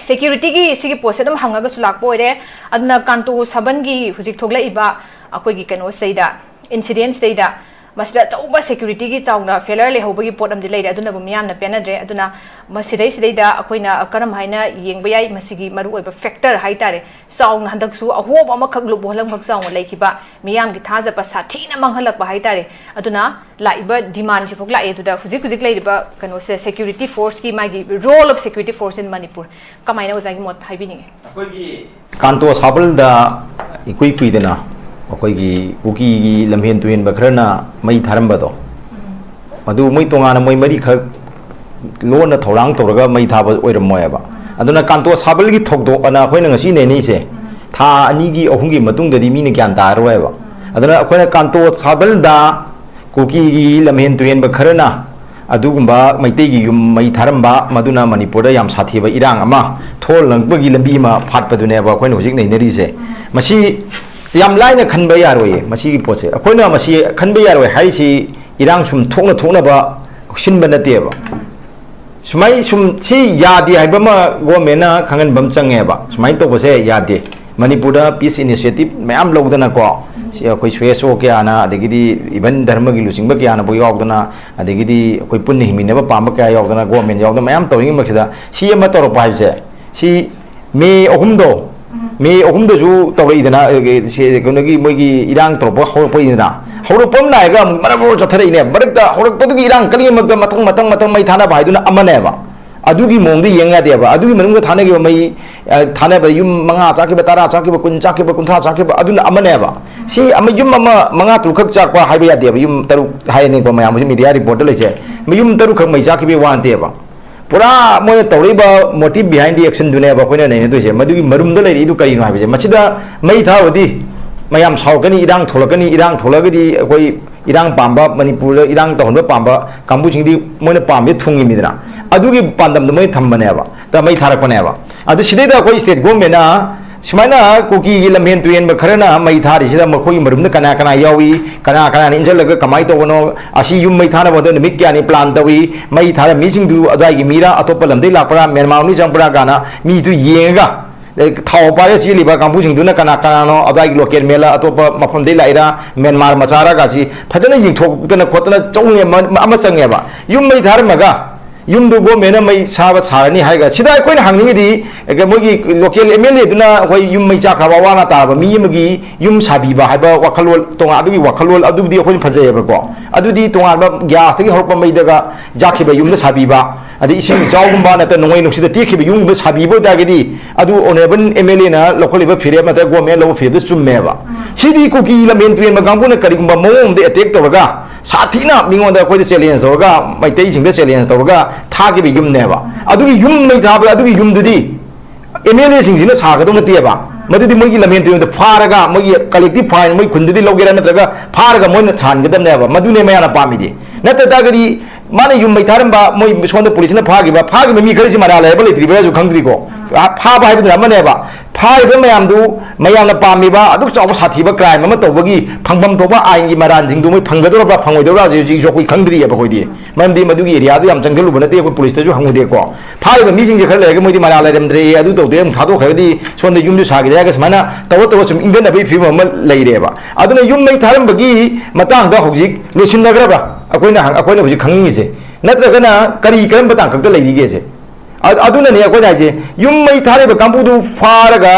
Security ꯒꯤ ꯁꯤꯒꯤ ꯄꯣꯠꯁꯦ ꯑꯗꯨꯝ ꯍꯪꯉꯒꯁꯨ ꯂꯥꯛꯄ ꯑꯣꯏꯔꯦ꯫ ꯑꯗꯨꯅ ꯀꯥꯟꯇꯣ ꯁꯥꯕꯟꯒꯤ ꯍꯧꯖꯤꯛ ꯊꯣꯛꯂꯛꯏꯕ ꯑꯩꯈꯣꯏꯒꯤ ꯀꯩꯅꯣꯁꯤꯗꯩꯗ, incident ꯁꯤꯗꯩꯗ, ꯃꯁꯤꯗ ꯑꯆꯧꯕ security ꯒꯤ ꯆꯥꯎꯅ failure ꯂꯩꯍꯧꯕꯒꯤ ꯄꯣꯠ ꯑꯃꯗꯤ ꯂꯩꯔꯦ, ꯑꯗꯨꯅꯕꯨ ꯃꯤꯌꯥꯝꯅ ꯄꯦꯟꯅꯗ꯭ꯔꯦ꯫ ꯑꯗꯨꯅ ꯃꯁꯤꯗꯩꯁꯤꯗꯩꯗ ꯑꯩꯈꯣꯏꯅ ꯀꯔꯝ ꯍꯥꯏꯅ ꯌꯦꯡꯕ ꯌꯥꯏ? ꯃꯁꯤꯒꯤ ꯃꯔꯨꯑꯣꯏꯕ factor ꯍꯥꯏꯇꯥꯔꯦ, ꯆꯥꯎꯅ ꯍꯟꯗꯛꯁꯨ ꯑꯍꯣꯕ ꯑꯃꯈꯛ ꯂꯨꯞ ꯋꯥꯍꯜꯂꯝꯈꯛ ꯆꯥꯎꯅ ꯂꯩꯈꯤꯕ, ꯃꯤꯌꯥꯝꯒꯤ ꯊꯥꯖꯕ ꯁꯥꯊꯤꯅ ꯃꯥꯡꯍꯜꯂꯛꯄ ꯍꯥꯏꯇꯥꯔꯦ꯫ ꯑꯗꯨꯅ ꯂꯥꯛꯏꯕ demand ꯁꯤꯐꯥꯎ ꯂꯥꯛꯑꯦ꯫ ꯑꯗꯨꯗ ꯍꯧꯖꯤꯛ ꯍꯧꯖꯤꯛ ꯂꯩꯔꯤꯕ ꯀꯩꯅꯣꯁꯦ, security force ꯀꯤ ꯃꯥꯒꯤ role of security force in Manipur ꯀꯃꯥꯏꯅ ꯑꯣꯖꯥꯒꯤ ꯃꯣꯠ ꯍꯥꯏꯕꯤꯅꯤꯡꯉꯤ? ꯑꯩꯈꯣꯏꯒꯤ ꯀꯥꯟꯇꯣ ꯁꯥꯕꯜꯗ ꯏꯀꯨꯏ ꯀꯨꯏꯗꯅ ꯑꯩꯈꯣꯏꯒꯤ ꯀꯨꯀꯤꯒꯤ ꯂꯝꯍꯦꯟ ꯇꯨꯍꯦꯟꯕ ꯈꯔꯅ ꯃꯩ ꯊꯥꯔꯝꯕꯗꯣ, ꯃꯗꯨ ꯃꯣꯏ ꯇꯣꯉꯥꯟꯅ ꯃꯣꯏ ꯃꯔꯤꯈꯛ ꯂꯣꯟꯅ ꯊꯧꯔꯥꯡ ꯇꯧꯔꯒ ꯃꯩ ꯊꯥꯕ ꯑꯣꯏꯔꯝꯃꯣꯏꯕ꯫ ꯑꯗꯨꯅ ꯀꯥꯟꯇꯣ ꯁꯥꯕꯜꯒꯤ ꯊꯧꯗꯣꯛ ꯑꯅ ꯑꯩꯈꯣꯏꯅ ꯉꯁꯤ ꯅꯩꯅꯩꯁꯦ, ꯊꯥ ꯑꯅꯤꯒꯤ ꯑꯍꯨꯝꯒꯤ ꯃꯇꯨꯡꯗꯗꯤ ꯃꯤꯅ ꯒ꯭ꯌꯥꯟ ꯇꯥꯔꯔꯣꯏꯕ꯫ ꯑꯗꯨꯅ ꯑꯩꯈꯣꯏꯅ ꯀꯥꯟꯇꯣ ꯁꯥꯕꯜꯗ ꯀꯨꯀꯤꯒꯤ ꯂꯝꯍꯦꯟ ꯇꯨꯍꯦꯟꯕ ꯈꯔꯅ ꯑꯗꯨꯒꯨꯝꯕ ꯃꯩꯇꯩꯒꯤ ꯌꯨꯝ ꯃꯩ ꯊꯥꯔꯝꯕ, ꯃꯗꯨꯅ ꯃꯅꯤꯄꯨꯔꯗ ꯌꯥꯝ ꯁꯥꯊꯤꯕ ꯏꯔꯥꯡ ꯑꯃ ꯊꯣꯛꯍꯜꯂꯛꯄꯒꯤ ꯂꯝꯕꯤ ꯑꯃ ꯐꯥꯠꯄꯗꯨꯅꯦꯕ ꯑꯩꯈꯣꯏꯅ ꯍꯧꯖꯤꯛ ꯅꯩꯅꯔꯤꯁꯦ꯫ ꯃꯁꯤ ꯌꯥꯝ ꯂꯥꯏꯅ ꯈꯟꯕ ꯌꯥꯔꯣꯏꯌꯦ꯫ ꯃꯁꯤꯒꯤ ꯄꯣꯠꯁꯦ ꯑꯩꯈꯣꯏꯅ ꯃꯁꯤ ꯈꯟꯕ ꯌꯥꯔꯣꯏ ꯍꯥꯏꯔꯤꯁꯤ ꯏꯔꯥꯡ ꯁꯨꯝ ꯊꯣꯛꯅ ꯊꯣꯛꯅꯕ ꯁꯤꯟꯕ ꯅꯠꯇꯦꯕ꯫ ꯁꯨꯃꯥꯏ ꯁꯨꯝ ꯁꯤ ꯌꯥꯗꯦ ꯍꯥꯏꯕ ꯑꯃ government ꯅ ꯈꯪꯍꯟꯕ ꯑꯃ ꯆꯪꯉꯦꯕ꯫ ꯁꯨꯃꯥꯏꯅ ꯇꯧꯕꯁꯦ ꯌꯥꯗꯦ꯫ ꯃꯅꯤꯄꯨꯔꯗ peace initiative ꯃꯌꯥꯝ ꯂꯧꯗꯅꯀꯣ, ꯁꯤ ꯑꯩꯈꯣꯏ ꯁ꯭ꯋꯦꯁꯣ ꯀꯌꯥꯅ, ꯑꯗꯒꯤꯗꯤ even ꯙꯔꯃꯒꯤ ꯂꯨꯆꯤꯡꯕ ꯀꯌꯥꯅꯐꯥꯎ ꯌꯥꯎꯗꯅ, ꯑꯗꯒꯤꯗꯤ ꯑꯩꯈꯣꯏ ꯄꯨꯟꯅ ꯍꯤꯡꯃꯤꯟꯅꯕ ꯄꯥꯝꯕ ꯀꯌꯥ ꯌꯥꯎꯗꯅ, ꯒꯣꯔꯃꯦꯟ ꯌꯥꯎꯗꯅ ꯃꯌꯥꯝ ꯇꯧꯔꯤꯉꯩ ꯃꯔꯛꯁꯤꯗ ꯁꯤ ꯑꯃ ꯇꯧꯔꯛꯄ ꯍꯥꯏꯕꯁꯦ, ꯁꯤ ꯃꯦ ꯑꯍꯨꯝꯗꯣ, ꯃꯦ ꯑꯍꯨꯝꯗꯁꯨ ꯇꯧꯔꯛꯏꯗꯅ, ꯑꯦ, ꯁꯤ ꯀꯩꯅꯣꯒꯤ ꯃꯣꯏꯒꯤ ꯏꯔꯥꯡ ꯇꯧꯔꯛꯄ ꯍꯧꯔꯛꯄꯒꯤꯗꯅ, ꯍꯧꯔꯛꯄ ꯑꯃ ꯅꯥꯏꯔꯒ ꯑꯃꯨꯛ ꯃꯔꯛ ꯃꯔꯛ ꯆꯠꯊꯔꯛꯏꯅꯦ꯫ ꯃꯔꯛꯇ ꯍꯧꯔꯛꯄꯗꯨꯒꯤ ꯏꯔꯥꯡ ꯀꯜꯂꯤꯉꯩ ꯃꯔꯛꯇ ꯃꯊꯪ ꯃꯊꯪ ꯃꯊꯪ ꯃꯩ ꯊꯥꯅꯕ ꯍꯥꯏꯗꯨꯅ ꯑꯃꯅꯦꯕ꯫ ꯑꯗꯨꯒꯤ ꯃꯑꯣꯡꯗ ꯌꯦꯡ ꯌꯥꯗꯦꯕ꯫ ꯑꯗꯨꯒꯤ ꯃꯅꯨꯡꯗ ꯊꯥꯅꯈꯤꯕ ꯃꯩ, ꯑ, ꯊꯥꯅꯕ ꯌꯨꯝ ꯃꯉꯥ ꯆꯥꯛꯈꯤꯕ, ꯇꯔꯥ ꯆꯥꯛꯈꯤꯕ, ꯀꯨꯟ ꯆꯥꯛꯈꯤꯕ, ꯀꯨꯟꯊ꯭ꯔꯥ ꯆꯥꯛꯈꯤꯕ, ꯑꯗꯨꯅ ꯑꯃꯅꯦꯕ꯫ ꯁꯤ ꯑꯃ, ꯌꯨꯝ ꯑꯃ ꯃꯉꯥ ꯇꯔꯨꯛꯈꯛ ꯆꯥꯛꯄ ꯍꯥꯏꯕ ꯌꯥꯗꯦꯕ꯫ ꯌꯨꯝ ꯇꯔꯨꯛ ꯍꯥꯏꯅꯤꯀꯣ ꯃꯌꯥꯝ, ꯍꯧꯖꯤꯛ ꯃꯦꯗꯤꯌꯥ ꯔꯤꯄꯣꯔꯠꯇ ꯂꯩꯁꯦ꯫ ꯌꯨꯝ ꯇꯔꯨꯛꯈꯛ ꯃꯩ ꯆꯥꯛꯈꯤꯕꯒꯤ ꯋꯥ ꯅꯠꯇꯦꯕ꯫ ꯄꯨꯔꯥ ꯃꯣꯏꯅ ꯇꯧꯔꯛꯏꯕ motive behind the action ꯗꯨꯅꯦꯕ ꯑꯩꯈꯣꯏꯅ ꯅꯩꯅꯗꯣꯏꯁꯦ꯫ ꯃꯗꯨꯒꯤ ꯃꯔꯨꯝꯗ ꯂꯩꯔꯛꯏꯗꯨ ꯀꯔꯤꯅꯣ ꯍꯥꯏꯕꯁꯦ꯫ ꯃꯁꯤꯗ ꯃꯩ ꯊꯥꯔꯨꯔꯗꯤ ꯃꯌꯥꯝ ꯁꯥꯎꯔꯛꯀꯅꯤ, ꯏꯔꯥꯡ ꯊꯣꯛꯂꯛꯀꯅꯤ, ꯏꯔꯥꯡ ꯊꯣꯛꯂꯛꯑꯒꯗꯤ ꯑꯩꯈꯣꯏ ꯏꯔꯥꯡ ꯄꯥꯝꯕ, ꯃꯅꯤꯄꯨꯔꯗ ꯏꯔꯥꯡ ꯇꯧꯍꯟꯕ ꯄꯥꯝꯕ ꯀꯥꯡꯕꯨꯁꯤꯡꯗꯤ ꯃꯣꯏꯅ ꯄꯥꯝꯕꯁꯦ ꯊꯨꯡꯉꯤꯃꯤꯗꯅ꯫ ꯑꯗꯨꯒꯤ ꯄꯥꯟꯗꯝꯗ ꯃꯣꯏ ꯊꯝꯕꯅꯦꯕ, ꯇ ꯃꯩ ꯊꯥꯔꯛꯄꯅꯦꯕ꯫ ꯑꯗꯨ ꯁꯤꯗꯩꯗ ꯑꯩꯈꯣꯏ state government ꯅ ꯁꯨꯃꯥꯏꯅ ꯀꯨꯀꯤꯒꯤ ꯂꯝꯍꯦꯟ ꯇꯨꯍꯦꯟꯕ ꯈꯔꯅ ꯃꯩ ꯊꯥꯔꯤꯁꯤꯗ ꯃꯈꯣꯏꯒꯤ ꯃꯔꯨꯝꯗ ꯀꯅꯥ ꯀꯅꯥ ꯌꯥꯎꯏ, ꯀꯅꯥ ꯀꯅꯥꯅ ꯏꯟꯁꯤꯜꯂꯒ ꯀꯃꯥꯏꯅ ꯇꯧꯕꯅꯣ, ꯑꯁꯤ ꯌꯨꯝ ꯃꯩ ꯊꯥꯅꯕꯗ ꯅꯨꯃꯤꯠ ꯀꯌꯥꯅꯤ plan ꯇꯧꯏ, ꯃꯩ ꯊꯥꯔꯝꯃꯤꯁꯤꯡꯗꯨ ꯑꯗꯨꯋꯥꯏꯒꯤ ꯃꯤꯔꯥ, ꯑꯇꯣꯞꯄ ꯂꯝꯗꯒꯤ ꯂꯥꯛꯄ꯭ꯔꯥ, ꯃ꯭ꯌꯥꯟꯃꯥꯔ ꯃꯅꯨꯡ ꯆꯪꯕ꯭ꯔꯥ ꯀꯥꯏꯅ ꯃꯤꯗꯨ ꯌꯦꯡꯉꯒ, ꯑꯗꯩ ꯊꯥꯎ ꯄꯥꯏꯔ ꯆꯦꯜꯂꯤꯕ ꯀꯥꯡꯕꯨꯁꯤꯡꯗꯨꯅ ꯀꯅꯥ ꯀꯅꯥꯅꯣ, ꯑꯗꯨꯋꯥꯏꯒꯤ local ꯃꯦꯜꯂ, ꯑꯇꯣꯞꯄ ꯃꯐꯝꯗꯒꯤ ꯂꯥꯛꯏꯔꯥ, ꯃ꯭ꯌꯥꯟꯃꯥꯔ ꯃꯆꯥꯔꯒꯁꯤ ꯐꯖꯅ ꯌꯦꯡꯊꯣꯛꯇꯅ ꯈꯣꯠꯇꯅ ꯆꯪꯉꯦ, ꯑꯃ ꯆꯪꯉꯦꯕ꯫ ꯌꯨꯝ ꯃꯩ ꯊꯥꯔꯝꯃꯒ ꯌꯨꯝꯗꯨ government ꯅ ꯃꯩ ꯁꯥꯕ ꯁꯥꯔꯅꯤ ꯍꯥꯏꯔꯒ, ꯁꯤꯗ ꯑꯩꯈꯣꯏꯅ ꯍꯪꯅꯤꯡꯉꯤꯗꯤ, ꯑꯦ, ꯃꯣꯏꯒꯤ local M L A ꯗꯨꯅ ꯑꯩꯈꯣꯏ ꯌꯨꯝ ꯃꯩ ꯆꯥꯛꯈ꯭ꯔꯕ ꯑꯋꯥ ꯑꯅꯥ ꯇꯥꯔꯕ ꯃꯤ ꯑꯃꯒꯤ ꯌꯨꯝ ꯁꯥꯕꯤꯕ ꯍꯥꯏꯕ ꯋꯥꯈꯜꯂꯣꯟ, ꯇꯣꯉꯥꯟ ꯑꯗꯨꯒꯤ ꯋꯥꯈꯜꯂꯣꯟ ꯑꯗꯨꯕꯨꯗꯤ ꯑꯩꯈꯣꯏꯅ ꯐꯖꯩꯌꯦꯕꯀꯣ꯫ ꯑꯗꯨꯗꯤ ꯇꯣꯉꯥꯟꯕ gas ꯇꯒꯤ ꯍꯧꯔꯛꯄ ꯃꯩꯗꯒ ꯌꯥꯛꯈꯤꯕ ꯌꯨꯝꯗ ꯁꯥꯕꯤꯕ, ꯑꯗꯩ ꯏꯁꯤꯡ ꯏꯆꯥꯎꯒꯨꯝꯕ ꯅꯠꯇ꯭ꯔꯒ ꯅꯣꯡꯂꯩ ꯅꯨꯡꯁꯤꯠꯇ ꯇꯦꯛꯈꯤꯕ ꯌꯨꯝꯒꯨꯝꯕ ꯁꯥꯕꯤꯕ ꯑꯣꯏꯇꯥꯔꯒꯗꯤ, ꯑꯗꯨ honourable M L A ꯅ ꯂꯧꯈꯠꯂꯤꯕ ꯐꯤꯔꯦꯞ ꯅꯠꯇ꯭ꯔꯒ government ꯅ ꯂꯧꯕ ꯐꯤꯔꯦꯞꯇ ꯆꯨꯝꯃꯦꯕ꯫ ꯁꯤꯗꯤ ꯀꯨꯀꯤ ꯂꯝꯍꯦꯟ ꯇꯨꯍꯦꯟꯕ ꯀꯥꯡꯕꯨꯅ ꯀꯔꯤꯒꯨꯝꯕ ꯃꯑꯣꯡ ꯑꯃꯗ attack ꯇꯧꯔꯒ, ꯁꯥꯊꯤꯅ ꯃꯤꯉꯣꯟꯗ ꯑꯩꯈꯣꯏꯗ challenge ꯇꯧꯔꯒ, ꯃꯩꯇꯩꯁꯤꯡꯗ challenge ꯇꯧꯔꯒ ꯊꯥꯈꯤꯕ ꯌꯨꯝꯅꯦꯕ꯫ ꯑꯗꯨꯒꯤ ꯌꯨꯝ ꯃꯩ ꯊꯥꯕ, ꯑꯗꯨꯒꯤ ꯌꯨꯝꯗꯨꯗꯤ M L A ꯁꯤꯡꯁꯤꯅ ꯁꯥꯒꯗꯧ ꯅꯠꯇꯦꯕ꯫ ꯃꯗꯨꯗꯤ ꯃꯣꯏꯒꯤ ꯂꯝꯍꯦꯟ ꯇꯨꯍꯦꯟꯕꯗ ꯐꯥꯔꯒ ꯃꯣꯏꯒꯤ collective fine ꯃꯣꯏ ꯈꯨꯟꯗꯗꯤ ꯂꯧꯒꯦꯔꯥ ꯅꯠꯇ꯭ꯔꯒ ꯐꯥꯔꯒ ꯃꯣꯏꯅ ꯁꯥꯍꯟꯒꯗꯕꯅꯦꯕ꯫ ꯃꯗꯨꯅꯦ ꯃꯌꯥꯝꯅ ꯄꯥꯝꯃꯤꯗꯤ꯫ ꯅꯠꯇ ꯇꯥꯔꯒꯗꯤ ꯃꯥꯅ ꯌꯨꯝ ꯃꯩ ꯊꯥꯔꯝꯕ, ꯃꯣꯏ ꯁꯣꯝꯗ police ꯅ ꯐꯥꯈꯤꯕ, ꯐꯥꯈꯤꯕ ꯃꯤ ꯈꯔꯁꯤ ꯃꯔꯥꯜ ꯂꯩꯕ ꯂꯩꯇ꯭ꯔꯤꯕ꯭ꯔꯥꯁꯨ ꯈꯪꯗ꯭ꯔꯤꯀꯣ꯫ ꯐꯥꯕ ꯍꯥꯏꯕꯗꯨꯅ ꯑꯃꯅꯦꯕ, ꯐꯥꯔꯤꯕ ꯃꯌꯥꯝꯗꯨ ꯃꯌꯥꯝꯅ ꯄꯥꯝꯃꯤꯕ ꯑꯗꯨꯛ ꯆꯥꯎꯕ ꯁꯥꯊꯤꯕ ꯀ꯭ꯔꯥꯏꯝ ꯑꯃ ꯇꯧꯕꯒꯤ ꯐꯪꯐꯝ ꯊꯣꯛꯄ ꯑꯥꯏꯟꯒꯤ ꯃꯔꯥꯟꯁꯤꯡꯗꯨ ꯃꯣꯏ ꯐꯪꯒꯗꯧꯔꯕ꯭ꯔꯥ ꯐꯪꯉꯣꯏꯗꯧꯔꯕ꯭ꯔꯥ ꯍꯧꯖꯤꯛ ꯍꯧꯖꯤꯛꯁꯨ ꯑꯩꯈꯣꯏ ꯈꯪꯗ꯭ꯔꯤꯑꯕ ꯑꯩꯈꯣꯏꯗꯤ꯫ ꯃꯔꯝꯗꯤ ꯃꯗꯨꯒꯤ ꯑꯦꯔꯤꯌꯥꯗꯨ ꯌꯥꯝ ꯆꯪꯁꯤꯜꯂꯨꯕ ꯅꯠꯇꯦ, ꯑꯩꯈꯣꯏ ꯄꯨꯂꯤꯁꯇꯁꯨ ꯍꯪꯉꯨꯗꯦꯀꯣ꯫ ꯐꯥꯔꯤꯕ ꯃꯤꯁꯤꯡꯁꯦ ꯈꯔ ꯂꯩꯔꯒ ꯃꯣꯏꯗꯤ ꯃꯔꯥꯜ ꯂꯩꯔꯝꯗ꯭ꯔꯦ, ꯑꯗꯨ ꯇꯧꯗꯦ, ꯑꯃꯨꯛ ꯊꯥꯗꯣꯛꯈ꯭ꯔꯒꯗꯤ ꯁꯣꯝꯗ ꯌꯨꯝꯁꯨ ꯁꯥꯈꯤꯗꯦ ꯍꯥꯏꯔꯒ ꯁꯨꯃꯥꯏꯅ ꯇꯧꯔ ꯇꯧꯔ ꯁꯨꯝ ꯏꯪꯗꯅꯕꯒꯤ ꯐꯤꯕꯝ ꯑꯃ ꯂꯩꯔꯦꯕ꯫ ꯑꯗꯨꯅ ꯌꯨꯝ ꯃꯩ ꯊꯥꯔꯝꯕꯒꯤ ꯃꯇꯥꯡꯗ ꯍꯧꯖꯤꯛ ꯂꯣꯏꯁꯤꯟꯅꯈ꯭ꯔꯕ꯭ꯔꯥ? ꯑꯩꯈꯣꯏꯅ ꯍꯪ-, ꯑꯩꯈꯣꯏꯅ ꯍꯧꯖꯤꯛ ꯈꯪꯅꯤꯡꯉꯤꯁꯦ꯫ ꯅꯠꯇ꯭ꯔꯒꯅ ꯀꯔꯤ, ꯀꯔꯝꯕ ꯇꯥꯡꯀꯛꯇ ꯂꯩꯔꯤꯒꯦꯁꯦ? ꯑ-, ꯑꯗꯨꯅꯅꯦ ꯑꯩꯈꯣꯏꯅ ꯍꯥꯏꯁꯦ, ꯌꯨꯝ ꯃꯩ ꯊꯥꯔꯤꯕ ꯀꯥꯡꯕꯨꯗꯨ ꯐꯥꯔꯒ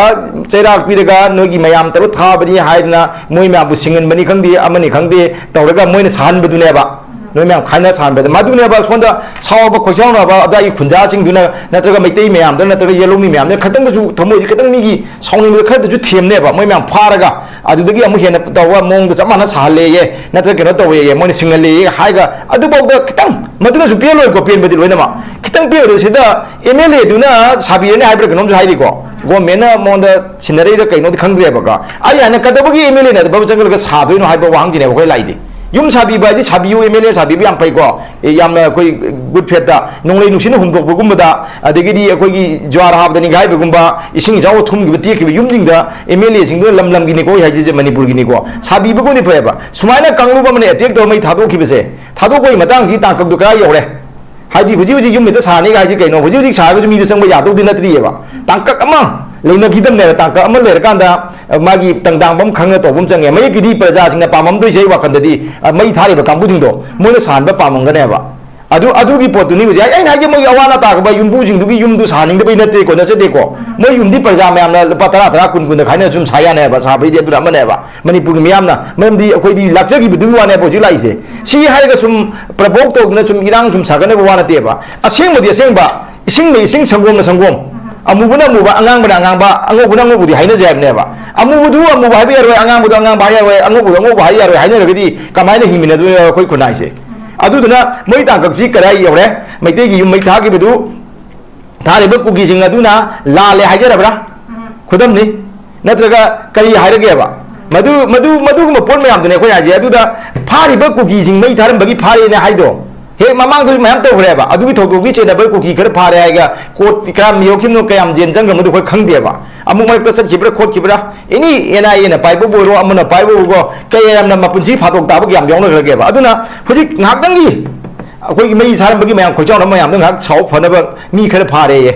ꯆꯩꯔꯥꯛ ꯄꯤꯔꯒ ꯅꯣꯏꯒꯤ ꯃꯌꯥꯝ ꯇꯔꯨꯛ ꯊꯥꯕꯅꯤ ꯍꯥꯏꯗꯅ ꯃꯣꯏ ꯃꯌꯥꯝꯕꯨ ꯁꯤꯡꯍꯟꯕꯅꯤ ꯈꯪꯗꯦ, ꯑꯃꯅꯤ ꯈꯪꯗꯦ, ꯇꯧꯔꯒ ꯃꯣꯏꯅ ꯁꯥꯍꯟꯕꯗꯨꯅꯦꯕ꯫ ꯅꯣꯏ ꯃꯌꯥꯝ ꯈꯥꯏꯅ ꯁꯥꯍꯟꯕꯗ ꯃꯗꯨꯅꯦꯕ ꯁꯣꯝꯗ ꯁꯥꯎꯕ ꯈꯣꯏꯁꯥꯎꯅꯕ ꯑꯗꯥꯏꯒꯤ ꯈꯨꯟꯖꯥꯁꯤꯡꯗꯨꯅ ꯅꯠꯇ꯭ꯔꯒ ꯃꯩꯇꯩ ꯃꯌꯥꯝꯗ ꯅꯠꯇ꯭ꯔꯒ ꯌꯦꯂꯧꯃꯤ ꯃꯌꯥꯝꯗ ꯈꯤꯇꯪꯗꯁꯨ ꯊꯃꯣꯏꯁꯦ ꯈꯤꯇꯪ ꯃꯤꯒꯤ ꯁꯥꯎꯅꯤꯡꯕꯗ ꯈꯔꯗꯁꯨ ꯊꯦꯝꯅꯦꯕ꯫ ꯃꯣꯏ ꯃꯌꯥꯝ ꯐꯥꯔꯒ ꯑꯗꯨꯗꯒꯤ ꯑꯃꯨꯛ ꯍꯦꯟꯅ ꯇꯧꯕ ꯃꯑꯣꯡꯗ ꯆꯞ ꯃꯥꯟꯅ ꯁꯥꯍꯜꯂꯦꯌꯦ, ꯅꯠꯇ꯭ꯔꯒ ꯀꯩꯅꯣ ꯇꯧꯋꯦꯌꯦ, ꯃꯣꯏꯅ ꯁꯤꯡꯍꯜꯂꯦꯌꯦ ꯍꯥꯏꯔꯒ ꯑꯗꯨꯐꯥꯎꯗ ꯈꯤꯇꯪ, ꯃꯗꯨꯅꯁꯨ ꯄꯦꯜꯂꯣꯏꯀꯣ, ꯄꯦꯟꯕꯗꯤ ꯂꯣꯏꯅꯃꯛ꯫ ꯈꯤꯇꯪ ꯄꯦꯟꯕꯗ ꯁꯤꯗ ꯑꯦꯝ ꯑꯦꯜ ꯑꯦꯗꯨꯅ ꯁꯥꯕꯤꯔꯅꯤ ꯍꯥꯏꯕ꯭ꯔꯥ ꯀꯩꯅꯣꯝꯁꯨ ꯍꯥꯏꯔꯤꯀꯣ꯫ ꯒꯣꯔꯃꯦꯟꯅ ꯃꯉꯣꯟꯗ ꯁꯤꯟꯅꯔꯛꯏꯔ ꯀꯩꯅꯣꯗꯤ ꯈꯪꯗ꯭ꯔꯦꯕꯀꯣ꯫ ꯑꯩ ꯍꯥꯏꯅ ꯀꯩꯗꯧꯕꯒꯤ ꯑꯦꯝ ꯑꯦꯜ ꯑꯦꯅ ꯑꯗꯨꯐꯥꯎ ꯆꯪꯁꯤꯜꯂꯒ ꯁꯥꯗꯣꯏꯅꯣ ꯍꯥꯏꯕ ꯋꯥꯍꯪꯁꯤꯅꯦꯕ ꯑꯩꯈꯣꯏ ꯂꯥꯛꯏꯗꯤ꯫ ꯌꯨꯝ ꯁꯥꯕꯤꯕ ꯍꯥꯏꯗꯤ ꯁꯥꯕꯤꯌꯨ, ꯑꯦꯝ ꯑꯦꯜ ꯑꯦ ꯁꯥꯕꯤꯕ ꯌꯥꯝ ꯐꯩꯀꯣ꯫ ꯑꯦ, ꯌꯥꯝꯅ ꯑꯩꯈꯣꯏ ꯒꯨꯗ ꯐꯦꯠꯇ ꯅꯣꯡꯂꯩ ꯅꯨꯡꯁꯤꯠꯅ ꯍꯨꯝꯗꯣꯛꯄꯒꯨꯝꯕꯗ, ꯑꯗꯒꯤꯗꯤ ꯑꯩꯈꯣꯏꯒꯤ ꯖ꯭ꯋꯥꯔ ꯍꯥꯕꯗ ꯅꯤꯡꯒꯥꯏꯕꯒꯨꯝꯕ, ꯏꯁꯤꯡ ꯏꯆꯥꯎ ꯊꯨꯝꯈꯤꯕ ꯇꯦꯛꯈꯤꯕ ꯌꯨꯝꯁꯤꯡꯗ ꯑꯦꯝ ꯑꯦꯜ ꯑꯦꯁꯤꯡꯗꯨꯅ ꯂꯝ ꯂꯝꯒꯤꯅꯤꯀꯣ ꯑꯩ ꯍꯥꯏꯁꯤꯁꯦ, ꯃꯅꯤꯄꯨꯔꯒꯤꯅꯤꯀꯣ, ꯁꯥꯕꯤꯕꯒꯨꯝꯗꯤ ꯐꯩꯌꯦꯕ꯫ ꯁꯨꯃꯥꯏꯅ ꯀꯥꯡꯂꯨꯞ ꯑꯃꯅ ꯑꯦꯇꯦꯛ ꯇꯧꯔ ꯃꯩ ꯊꯥꯗꯣꯛꯈꯤꯕꯁꯦ, ꯊꯥꯗꯣꯛꯄꯒꯤ ꯃꯇꯥꯡꯁꯤ ꯇꯥꯡꯀꯛꯇꯨ ꯀꯗꯥꯏ ꯌꯧꯔꯦ? ꯍꯥꯏꯗꯤ ꯍꯧꯖꯤꯛ ꯍꯧꯖꯤꯛ ꯌꯨꯝ ꯍꯦꯛꯇ ꯁꯥꯅꯤꯒ ꯍꯥꯏꯁꯤ ꯀꯩꯅꯣ? ꯍꯧꯖꯤꯛ ꯍꯧꯖꯤꯛ ꯁꯥꯔꯒꯁꯨ ꯃꯤꯗꯨ ꯆꯪꯕ ꯌꯥꯗꯧꯗꯤ ꯅꯠꯇ꯭ꯔꯤꯑꯕ꯫ ꯇꯥꯡꯀꯛ ꯑꯃ ꯂꯩꯅꯈꯤꯗꯕꯅꯦꯕ꯫ ꯇꯥꯡꯀꯛ ꯑꯃ ꯂꯩꯔꯀꯥꯟꯗ, ꯑ, ꯃꯥꯒꯤ ꯇꯪꯗꯥꯡꯕꯝ ꯈꯪꯅ ꯇꯧꯕ ꯑꯃ ꯆꯪꯉꯦ꯫ ꯃꯌꯦꯛꯀꯤꯗꯤ ꯄ꯭ꯔꯖꯥꯁꯤꯡꯅ ꯄꯥꯝꯃꯝꯗꯣꯏꯁꯦ ꯑꯩ ꯋꯥꯈꯜꯗꯗꯤ, ꯑ, ꯃꯩ ꯊꯥꯔꯤꯕ ꯀꯥꯡꯕꯨꯁꯤꯡꯗꯣ ꯃꯣꯏꯅ ꯁꯥꯍꯟꯕ ꯄꯥꯝꯃꯝꯒꯅꯦꯕ꯫ ꯑꯗꯨ, ꯑꯗꯨꯒꯤ ꯄꯣꯠꯇꯨꯅꯤ ꯍꯧꯖꯤꯛ ꯑꯩ-, ꯑꯩꯅ ꯍꯥꯏꯁꯦ, ꯃꯣꯏꯒꯤ ꯑꯋꯥ ꯑꯅꯥ ꯇꯥꯔꯛꯄ ꯌꯨꯝꯕꯨꯁꯤꯡꯗꯨꯒꯤ ꯌꯨꯝꯗꯨ ꯁꯥꯍꯟꯅꯤꯡꯗꯕꯩ ꯅꯠꯇꯦꯀꯣ, ꯅꯠꯆꯗꯦꯀꯣ꯫ ꯃꯣꯏ ꯌꯨꯝꯗꯤ ꯄ꯭ꯔꯖꯥ ꯃꯌꯥꯝꯅ ꯂꯨꯄꯥ ꯇꯔꯥ ꯇꯔꯥ, ꯀꯨꯟ ꯀꯨꯟꯗ ꯈꯥꯏꯅ ꯁꯨꯝ ꯁꯥ ꯌꯥꯅꯦꯕ, ꯁꯥꯕꯩꯗꯤ ꯑꯗꯨꯅ ꯑꯃꯅꯦꯕ꯫ ꯃꯅꯤꯄꯨꯔꯒꯤ ꯃꯤꯌꯥꯝꯅ, ꯃꯔꯝꯗꯤ ꯑꯩꯈꯣꯏꯗꯤ ꯂꯥꯛꯆꯈꯤꯕꯗꯨꯒꯤ ꯋꯥꯅꯦꯕ ꯍꯧꯖꯤꯛ ꯂꯥꯛꯏꯁꯦ꯫ ꯁꯤ ꯍꯥꯏꯔꯒ ꯁꯨꯝ ꯄ꯭ꯔꯕꯣꯛ ꯇꯧꯗꯅ ꯁꯨꯝ ꯏꯔꯥꯡ ꯁꯨꯝ ꯁꯥꯒꯠꯅꯕ ꯋꯥ ꯅꯠꯇꯦꯕ꯫ ꯑꯁꯦꯡꯕꯗꯤ ꯑꯁꯦꯡꯕ, ꯏꯁꯤꯡꯅ ꯏꯁꯤꯡ, ꯁꯪꯒꯣꯝꯅ ꯁꯪꯒꯣꯝ, ꯑꯃꯨꯕꯅ ꯑꯃꯨꯕ, ꯑꯉꯥꯡꯕꯅ ꯑꯉꯥꯡꯕ, ꯑꯉꯧꯕꯅ ꯑꯉꯧꯕꯗꯤ ꯍꯥꯏꯅꯖꯩ ꯍꯥꯏꯕꯅꯦꯕ꯫ ꯑꯃꯨꯕꯗꯨ ꯑꯃꯨꯕ ꯍꯥꯏꯕ ꯌꯥꯔꯣꯏ, ꯑꯉꯥꯡꯕꯗꯨ ꯑꯉꯥꯡꯕ ꯍꯥꯏ ꯌꯥꯔꯣꯏ, ꯑꯉꯧꯕꯗꯨ ꯑꯉꯧꯕ ꯍꯥꯏ ꯌꯥꯔꯣꯏ ꯍꯥꯏꯅꯔꯒꯗꯤ ꯀꯃꯥꯏꯅ ꯍꯤꯡꯃꯤꯟꯅꯗꯣꯏꯅꯣ ꯑꯩꯈꯣꯏ ꯈꯨꯟꯅꯥꯏꯁꯦ? ꯑꯗꯨꯗꯨꯅ ꯃꯣꯏ ꯇꯥꯡꯀꯛꯁꯤ ꯀꯗꯥꯏ ꯌꯧꯔꯦ? ꯃꯩꯇꯩꯒꯤ ꯌꯨꯝ ꯃꯩ ꯊꯥꯈꯤꯕꯗꯨ ꯊꯥꯔꯤꯕ ꯀꯨꯀꯤꯁꯤꯡ ꯑꯗꯨꯅ ꯂꯥꯜꯂꯦ ꯍꯥꯏꯖꯔꯕ꯭ꯔꯥ? ꯈꯨꯗꯝꯅꯤ꯫ ꯅꯠꯇ꯭ꯔꯒ ꯀꯔꯤ ꯍꯥꯏꯔꯒꯦꯕ? ꯃꯗꯨ, ꯃꯗꯨ, ꯃꯗꯨꯒꯨꯝꯕ ꯄꯣꯠ ꯃꯌꯥꯝꯗꯨꯅꯦ ꯑꯩꯈꯣꯏ ꯍꯥꯏꯁꯦ꯫ ꯑꯗꯨꯗ ꯐꯥꯔꯤꯕ ꯀꯨꯀꯤꯁꯤꯡ ꯃꯩ ꯊꯥꯔꯝꯕꯒꯤ ꯐꯥꯔꯦꯅ ꯍꯥꯏꯗꯣ, ꯍꯦꯛ ꯃꯃꯥꯡꯗꯁꯨ ꯃꯌꯥꯝ ꯇꯧꯈ꯭ꯔꯦꯕ꯫ ꯑꯗꯨꯒꯤ ꯊꯧꯗꯣꯛꯇꯤ ꯆꯦꯟꯅꯕ ꯀꯨꯀꯤ ꯈꯔ ꯐꯥꯔꯦ ꯍꯥꯏꯒ ꯀꯣꯔꯠ ꯀꯌꯥꯝ ꯌꯧꯈꯤꯕꯅꯣ, ꯀꯌꯥꯝ ꯖꯦꯟ ꯆꯪꯈ꯭ꯔꯕꯅꯣ ꯑꯩꯈꯣꯏ ꯈꯪꯗꯦꯕ꯫ ꯑꯃꯨꯛ ꯃꯔꯛꯇ ꯆꯠꯈꯤꯕ꯭ꯔꯥ ꯈꯣꯠꯈꯤꯕ꯭ꯔꯥ, ꯑꯦꯅꯤ ꯑꯦꯟ ꯑꯥꯏ ꯑꯦꯅ ꯄꯥꯏꯕꯕꯨ ꯑꯣꯏꯔꯣ, ꯑꯃꯅ ꯄꯥꯏꯕꯕꯨ ꯑꯣꯏꯔꯣ, ꯀꯌꯥꯝꯅ ꯃꯄꯨꯟꯁꯤ ꯐꯥꯗꯣꯛ ꯇꯥꯕ ꯀꯌꯥꯝ ꯌꯥꯎꯅꯈ꯭ꯔꯒꯦꯕ꯫ ꯑꯗꯨꯅ ꯍꯧꯖꯤꯛ ꯉꯥꯏꯍꯥꯛꯇꯪꯒꯤ ꯑꯩꯈꯣꯏꯒꯤ ꯃꯩ ꯊꯥꯔꯝꯕꯒꯤ ꯃꯌꯥꯝ ꯈꯣꯏꯆꯥꯎꯅ ꯃꯌꯥꯝꯗꯣ ꯉꯥꯏꯍꯥꯛ ꯁꯥꯎ ꯐꯅꯕ ꯃꯤ ꯈꯔ ꯐꯥꯔꯦꯌꯦ꯫